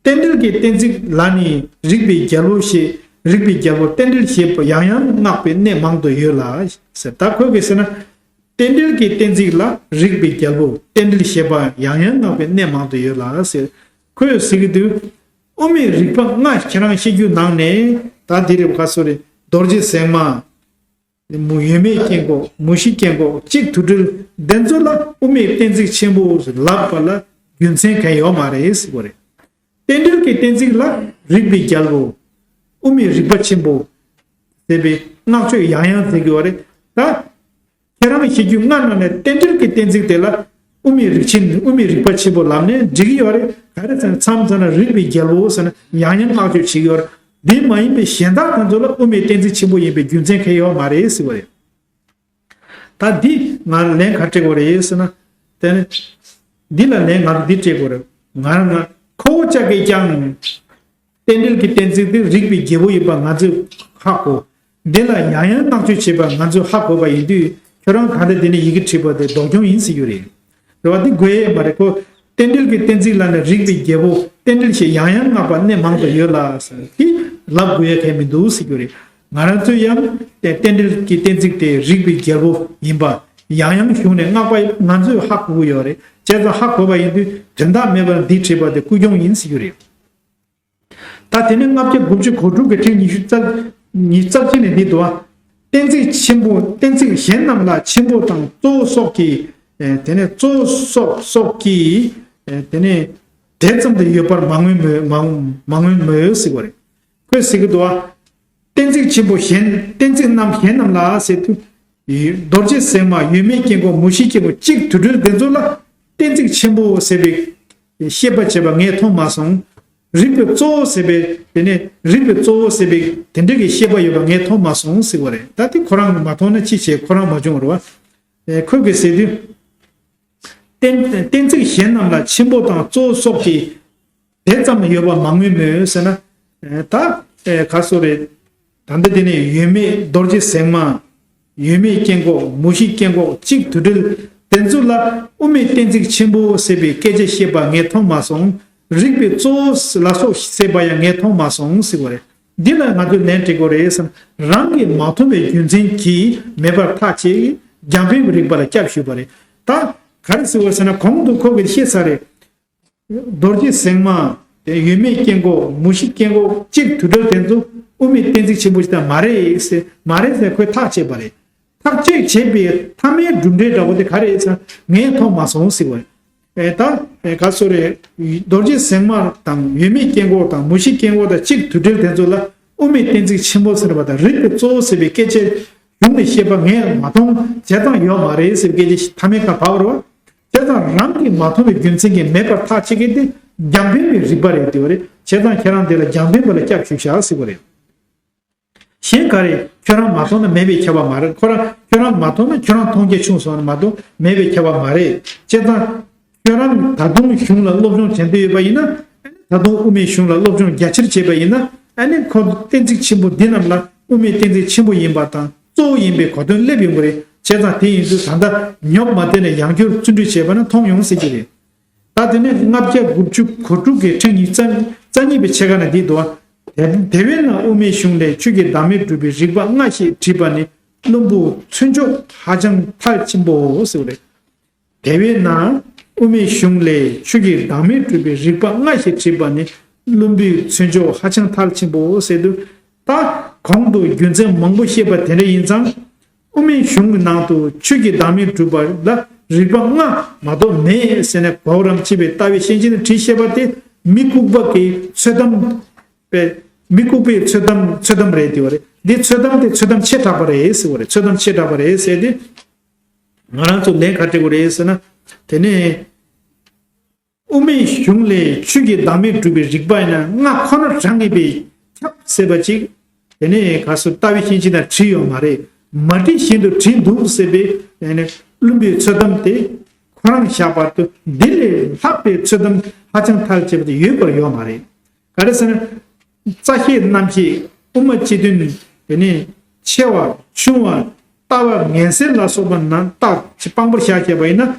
རྟེན་འབྲེལ་གྱི་གཏན་ཚིགས་ལ་ནི་རིགས་པའི་རྒྱལ་པོ་ཞེས། རིགས་པའི་རྒྱལ་པོ་རྟེན་འབྲེལ་ཞེས་ཡང་ཡང་བསྔགས་པའི་གནས་མང་དུ་ཡོད་ལ་ཟེར། ད་ཁོས་ག་རེ་ཟེར་ན། རྟེན་འབྲེལ་གྱི་གཏན་ཚིགས་ལ་རིགས་པའི་རྒྱལ་པོ་རྟེན་འབྲེལ་ཞེས་པ་ཡང་ཡང་བསྔགས་པའི་གནས་མང་དུ་ཡོད་ལ་ཟེར། ཁོས་ཟེར་གྱི་འདུག་དབུ་མའི་རིགས་པ་ལྔ་ཁྱེད་རང་བཤད་རྒྱུ་ནང་ནས་ད་འདི་རེད་པ། ག་རེ་ཟེར་རེད། རྡོ་རྗེ་ཟེགས་མ། མུ་ཡོད་མེད་སྐྱེ་འགོག་མུ་བཞི་སྐྱེ་འགོག་གཅིག་དུ་སྒྲིལ་དེ་ཚོ་ལ་དབུ་མའི་གཏན་ཚིགས་ཆེན་པོ་ལབ་པ་ལ་རྒྱུ་མཚན་གང་ཡོད་མ་རེད་ཟེར་བ་རེད། རྟེན་འབྲེལ་གྱི་གཏན་ཚིགས་ལ་རིགས་པའི་རྒྱལ་པོ། དབུ་མའི་རིགས་པ་ཆེན་པོ། ཟེར་བའི་བསྔགས་བརྗོད་ཡང་ཡང་མཛད་ཀྱི་ཡོད་རེད། ད་ཁྱེད་རང་གི་བཤད་རྒྱུ་ལྔ་ནང་ནས་རྟེན་འབྲེལ་གྱི་གཏན་ཚིགས་དེ་ལ་དབུ་མའི་རིགས་ཆེན། དབུ་མའི་རིགས་པ་ཆེན་པོ་ལབ་ནས་འགྲིག་གི་ཡོད་རེད། ག་རེ་ཟེར་ན་མཚམས་མཚམས་ན་རིགས་པའི་རྒྱལ་པོ་ཟེར་ན་ཡང་ཡང་བསྔགས་བརྗོད་བྱེད་ཀྱི་ཡོད་རེད། འདི་མ་ཡིན་པའི་གཞན་དག་དེ་ཚོ་ལ་དབུ་མའི་གཏན་ཚིགས་ཆེན་པོ་ཡིན་པའི་རྒྱུ་མཚན་གང་ཡང་ཡོད་མ་རེད་ཟེར་བ་རེད། ད་འདི་ང་ལན་ག་རེ་སྤྲད་དགོས་རེད་ཟེར་ན། དེ་ནི་འདི་ལ་ལན་ང་ཚོ་འདི་སྤྲད་དགོས་རེད། ང་རང་ང་ཁོ་བོ་ཅག་གིས་ཀྱང་། རྟེན་འབྲེལ་གྱི་གཏན་ཚིགས་དེ་རིགས་པའི་རྒྱལ་པོ་ཡིན་པ་ང་ཚོས་ཧ་གོ། འདི་ལ་ཡང་ཡང་བསྔགས་བརྗོད་བྱེད་པ་ང་ཚོས་ཧ་གོ་བ་ཡིན་དུས། ཁྱོད་རང་ག་འདྲ་འདི་ནས་ཡི་གེ་བྲིས་པ་དེ་ལྡོག་སྐྱོན་ཡིན་ཟེར་རྒྱུ་རེད། རེད་བ། འདི་དགོས་ཡས་མ་རེད་ཁོ། རྟེན་འབྲེལ་གྱི་གཏན་ཚིགས་ལ་ནི་རིགས་པའི་རྒྱལ་པོ་རྟེན་འབྲེལ་ཞེས་ཡང་ཡང་བསྔགས་པ་གནས་མང་དུ་ཡོད་ལ་ཟེར་དེ་ལབ་དགོས་ཡས་གང་མི་འདུག་ཟེར་རྒྱུ་རེད། ང་རང་ཚོས་ཡང་རྟེན་འབྲེལ་གྱི་གཏན་ཚིགས་དེ་རིགས་པའི་རྒྱལ་པོ་ཡིན་པ་ཡང་ཡང་ཞུས་ནས་བསྔགས་པ་ང་ཚོས་ཧ་གོ་གི་ཡོད་རེད། བྱས་ཙང་ཧ་གོ་བ་ཡིན་དུས་དོན་དག་མེད་པར་འདི་བྲིས་པ་དེ་ཀུན་སྐྱོན་ཡིན་ཟེར་རྒྱུ་རེད། ད་དེ་ནས་ལྔ་བརྒྱ་དགུ་བཅུ་གོ་དྲུག་གི་ཕྲེང་ཉི་ཤུ་རྩ། ཉི་ཤུ་རྩ་གཅིག་ནས་འདི་འདུག་བ། གཏན་ཚིགས་ཆེན་པོ། གཏན་ཚིགས་གཞན་རྣམས་ལ་ཆེན་པོ་དང་གཙོ་བོ་སོགས་ཀྱི། ཨེ། དེ་ནས་གཙོ་བོ་སོགས་སོགས་ཀྱི། ཨེ། དེ་ནས་དེ་ཙམ་དུ་ཡོད་པར་མ་མངོན་མོད། མ་མ་མངོན་མོད་ཟེར་བ་རེད། ཁོས་ཟེར་གྱི་འདུག་བ། གཏན་ཚིགས་ཆེན་པོ་གཞན། གཏན་ཚིགས་རྣམས་གཞན་རྣམས་ལ་ཟེར་དུས། རྡོ་རྗེ་ཟེགས་མ་ཡོད་མེད་སྐྱེ་འགོག་མུ་བཞི་སྐྱེ་འགོག་གཅིག་དུ་སྒྲིལ་དེ་ཚོ་ལ་གཏན་ཚིགས་ཆེན་པོ་ཟེར་བའི་བཤད་པ་བྱས་པ་ངས་མཐོང་མ་སོང་། རིགས་པའི་གཙོ་བོ་ཟེར་བའི་དེ་ནས་རིགས་པའི་གཙོ་བོ་ཟེར་བའི་དེ་འདྲ་གི་བཤད་པ་ཡོད་པ་ངས་མཐོང་མ་སོང་ཟེར་བ་རེད། ད་དེ་ཁོ་རང་གིས་མ་མཐོང་ན་ཅི་བྱེད། ཁོ་རང་མ་བྱུང་བ་རེད་བ། ཨེ། ཁོས་ག་རེ་ཟེར་དུས། གཏན་གཏན་ཚིགས་གཞན་རྣམས་ལ་ཆེན་པོ་དང་གཙོ་བོ་སོགས་ཀྱི་དེ་ཙམ་ཡོད་པ་མ་མངོན་མོད་ཟེར་ན། ཨེ། ད། ཨེ། ག་རེ་ཟེར་རེད། ད་ལྟ་དེ་ནས་ཡོད་མེད་རྡོ་རྗེ་ཟེགས་མ། ཡོད་མེད་སྐྱེ་འགོག་མུ་བཞི་སྐྱེ་འགོག་གཅིག་དུ་སྒྲིལ་དེ་ཚོ་ལ་དབུ་མའི་གཏན་ཚིགས་ཆེན་པོ་ཟེར་བའི་སྐད་ཆ་བཤད་པ་ངས་མཐོང་མ་སོང་། རིགས་པའི་གཙོ་བོ་ལ་སོགས་ཟེར་བ་ཡང་ངས་མཐོང་མ་སོང་ཟེར་བ་རེད། འདི་ལ་ང་ཚོས་ལན་སྤྲད་དགོས་རེད་བསམ། རང་གིས་མ་མཐོང་བའི་རྒྱུ་མཚན་གྱིས་མེད་པར་ཐག་བཅད། རྒྱང་འཕེན་གྱི་རིགས་པ་ལ་སྐྱབས་ཞུས་པ་རེད། ད་ག་རེ་ཟེར་བ་ཟེར་ན་གོང་དུ་ཁོ་གིས་བཤད་ཚར་རེད། རྡོ་རྗེ་ཟེགས་མ། དེ་ཡོད་མེད་སྐྱེ་འགོག་མུ་བཞི་སྐྱེ་འགོག་གཅིག་དུ་སྒྲིལ་དེ་ཚོ་དབུ་མའི་གཏན་ཚིགས་ཆེན་པོ་ཞིག་དང་མ་རེད་ཟེར། མ་རེད་ཟེར་ཁོས་ཐག་བཅད་པ་རེད། ཐག་གཅོད་བྱས་པའི་མཐའ་མའི་གྲུབ་འབྲས་འདྲ་བོ་དེ་ག་རེ་རེད་ཟེར་ན་ངས་མཐོང་མ་སོང་ཟེར་བ་རེད། ཨེ། ད། ཨེ། ག་རེ་ཟེར་རེད། རྡོ་རྗེ་ཟེགས་མ་དང་ཡོད་མེད་སྐྱེ་འགོག་དང་མུ་བཞི་སྐྱེ་འགོག་དང་གཅིག་དུ་སྒྲིལ་དེ་ཚོ་ལ་དབུ་མའི་གཏན་ཚིགས་ཆེན་པོ་ཟེར་བ་དང་རིགས་པའི་གཙོ་བོ་ཟེར་བའི་སྐད་ཆ་གཞུང་ནས་བཤད་པ་ངས་མ་མཐོང་། བྱས་ཙང་ཡོད་མ་རེད་ཟེར་བའི་སྐད་ཆ་མཐའ་མའི་ཁ་བབས་རེད་བ། བྱས་ཙང་རང་གིས་མ་མཐོང་བའི་རྒྱུ་མཚན་གྱིས་མེད་པར་ཐག་བཅད་མཁན་དེ་རྒྱང་འཕེན་པའི་རིགས་པ་རེད་དེ་བ་རེད། བྱས་ཙང་ཁྱེད་རང་དེ་ལ་རྒྱང་འཕེན་པ་ལ་སྐྱབས་ཞུ་བཞག་ཟེར་བ་རེད། གཞན་ག་རེ། ཁྱོད་རང་མ་མཐོང་ན་མེད་པས་ཁྱབ་པ་མ་རེད། ཁོ་རང་ཁྱོད་རང་མ་མཐོང་ན་ཁྱོད་རང་མཐོང་རྒྱ་ཆུང་སོང་ན་མ་གཏོགས་མེད་པས་ཁྱབ་པ་མ་རེད། བྱས་ཙང་ཁྱོད་རང་ད་དུང་གཞུང་ལ་སློབ་སྦྱོང་བྱེད་འདོད་ཡོད་པ་ཡིན་ན། ད་དུང་དབུ་མའི་གཞུང་ལ་སློབ་སྦྱོང་རྒྱ་ཆེར་བྱས་པ་ཡིན་ན། ཨ་ནི་ཁོ་གཏན་ཚིགས་ཆེན་པོ་འདི་རྣམས་ལ་དབུ་མའི་གཏན་ཚིགས་ཆེན་པོ་ཡིན་པ་དང་གཙོ་བོ་ཡིན་པའི་གོ་དོན་སླེབས་ཡོང་གི་རེད། བྱས་ཙང་དེ་ཡིན་དུས་ད་ལྟ་ཉོབ་མ་བསྡད་ནས་ཡང་བསྐྱར་བརྩོན་འགྲུས་བྱས་པ་ན་མཐོང་ཡོང་སྲིད་ཀྱི་རེད། ད་དེ་ནས་ལྔ་བརྒྱ་དགུ་བཅུ་གོ་དྲུག་གི་ཕྲེང་ཉི་ཤུ་རྩ་གཉིས་པའི་ཕྱེད་ཀ་ན་འདི་འདུག་བ། དེ་དེ་བས་ན་དབུ་མའི་གཞུང་ལས་ཆོས་ཀྱི་བདག་མེད་སྒྲུབ་པའི་རིགས་པ་ལྔ་ཞེས་བྲིས་པ་ནི་བླུན་པོའི་ཚུལ་འཆོས་ཧ་ཅང་མཐར་ཕྱིན་པོ་ཟེར་བ་རེད། དེ་བས་ན་དབུ་མའི་གཞུང་ལས་ཆོས་ཀྱི་བདག་མེད་སྒྲུབ་པའི་རིགས་པ་ལྔ་ཞེས་བྲིས་པ་ནི་བླུན་པོའི་ཚུལ་འཆོས་ཧ་ཅང་མཐར་ཕྱིན་པོ་ཟེར་དུས། ད་གོང་དུ་རྒྱུ་མཚན་མང་པོ་བཤད་པ་དེ་འདྲ་ཡིན་ཙང་། དབུ་མའི་གཞུང་གི་ནང་དུ་ཆོས་ཀྱི་བདག་མེད་སྒྲུབ་པ་ལ་རིགས་པ་ལྔ་མ་གཏོགས་མེད་ཟེར་ནས་གོ་རམས་བྱེད་པའི་ལྟ་བའི་ཤན་འབྱེད་ནས་བྲིས་བཤད་པ་དེ་མི་ལྐུགས་པ་གི་ཚོད་གཏམ་པས། མི་ལྐུགས་པའི་ཚོད་གཏམ་ཚོད་གཏམ་རེད་དེ་བ་རེད། འདི་ཚོད་གཏམ་དེ་ཚོད་གཏམ་ཆེ་དྲགས་པ་རེད་ཟེར་བ་རེད། ཚོད་གཏམ་ཆེ་དྲགས་པ་རེད་ཟེར་ཏེ། ང་རང་ཚོ་ལན་ག་རེ་སྤྲད་དགོས་རེད་ཟེར་ན། དེ་ནས་དབུ་མའི་གཞུང་ལས་ཆོས་ཀྱི་བདག་མེད་སྒྲུབ་པའི་རིགས་པ་ཡིན་ན་ལྔ་ཁོ་ན་རང་གིས་པའི་ཁྱབ་ཟེར་བ་ཅིག་དེ་ནས་ག་སུ་ལྟ་བའི་ཤན་འབྱེད་ན་བྲིས་ཡོད་མ་རེད། མ་བྲིས་བཞིན་དུ་བྲིས་འདུག་ཟེར་བའི་ཨ་ནི་བླུན་པོའི་ཚོད་བགམ་དེ་ཁོ་རང་བཞག་པར་དུ་འདི་ལས་ལྷག་པའི་ཚོད་བགམ་ཧ་ཅང་ཐལ་ཆེ་བ་དེ་ཡོད་པར་ཡོད་མ་རེད། ག་རེ་ཟེར་ན། རྩ་ཤེས་རྣམ་ཤེས་དབུ་མ་སྤྱི་དོན་དེ་ནི་ཆེ་བ་ཆུང་བ་ལྟ་བ་ངན་སེལ་ལ་སོགས་པ་རྣམས་རྟགས་ཀྱི་དཔང་པོར་བཞག་བྱས་པ་ཡིན་ན།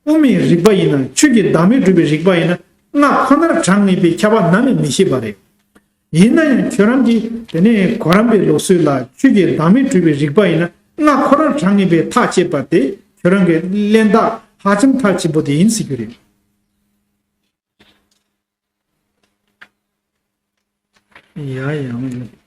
དབུ་མའི་རིགས་པ་ཡིན་ན་ཆོས་ཀྱི་བདག་མེད་སྒྲུབ་པའི་རིགས་པ་ཡིན་ན་སྔགས་ཁོ་ནར་གྲངས་ངེས་པའི་ཁྱབ་པ་ནམ་ཡང་མི་ཤེས་པ་རེད། ཡིན་ན་ཡང་ཁྱོད་རང་གིས་དེ་ནས་གོ་རམས་པའི་ལུགས་སྲོལ་ལ་ཆོས་ཀྱི་བདག་མེད་སྒྲུབ་པའི་རིགས་པ་ཡིན་ན་སྔགས་ཁོ་རང་གྲངས་ངེས་པའི་ཐག་བཅད་པ་དེ་ཁྱོད་རང་གི་གླེན་རྟགས་ཧ་ཅང་མཐར་ཕྱིན་པོ་དེ་ཡིན་ཟེར་རྒྱུ་རེད། ཡ་ཡང་།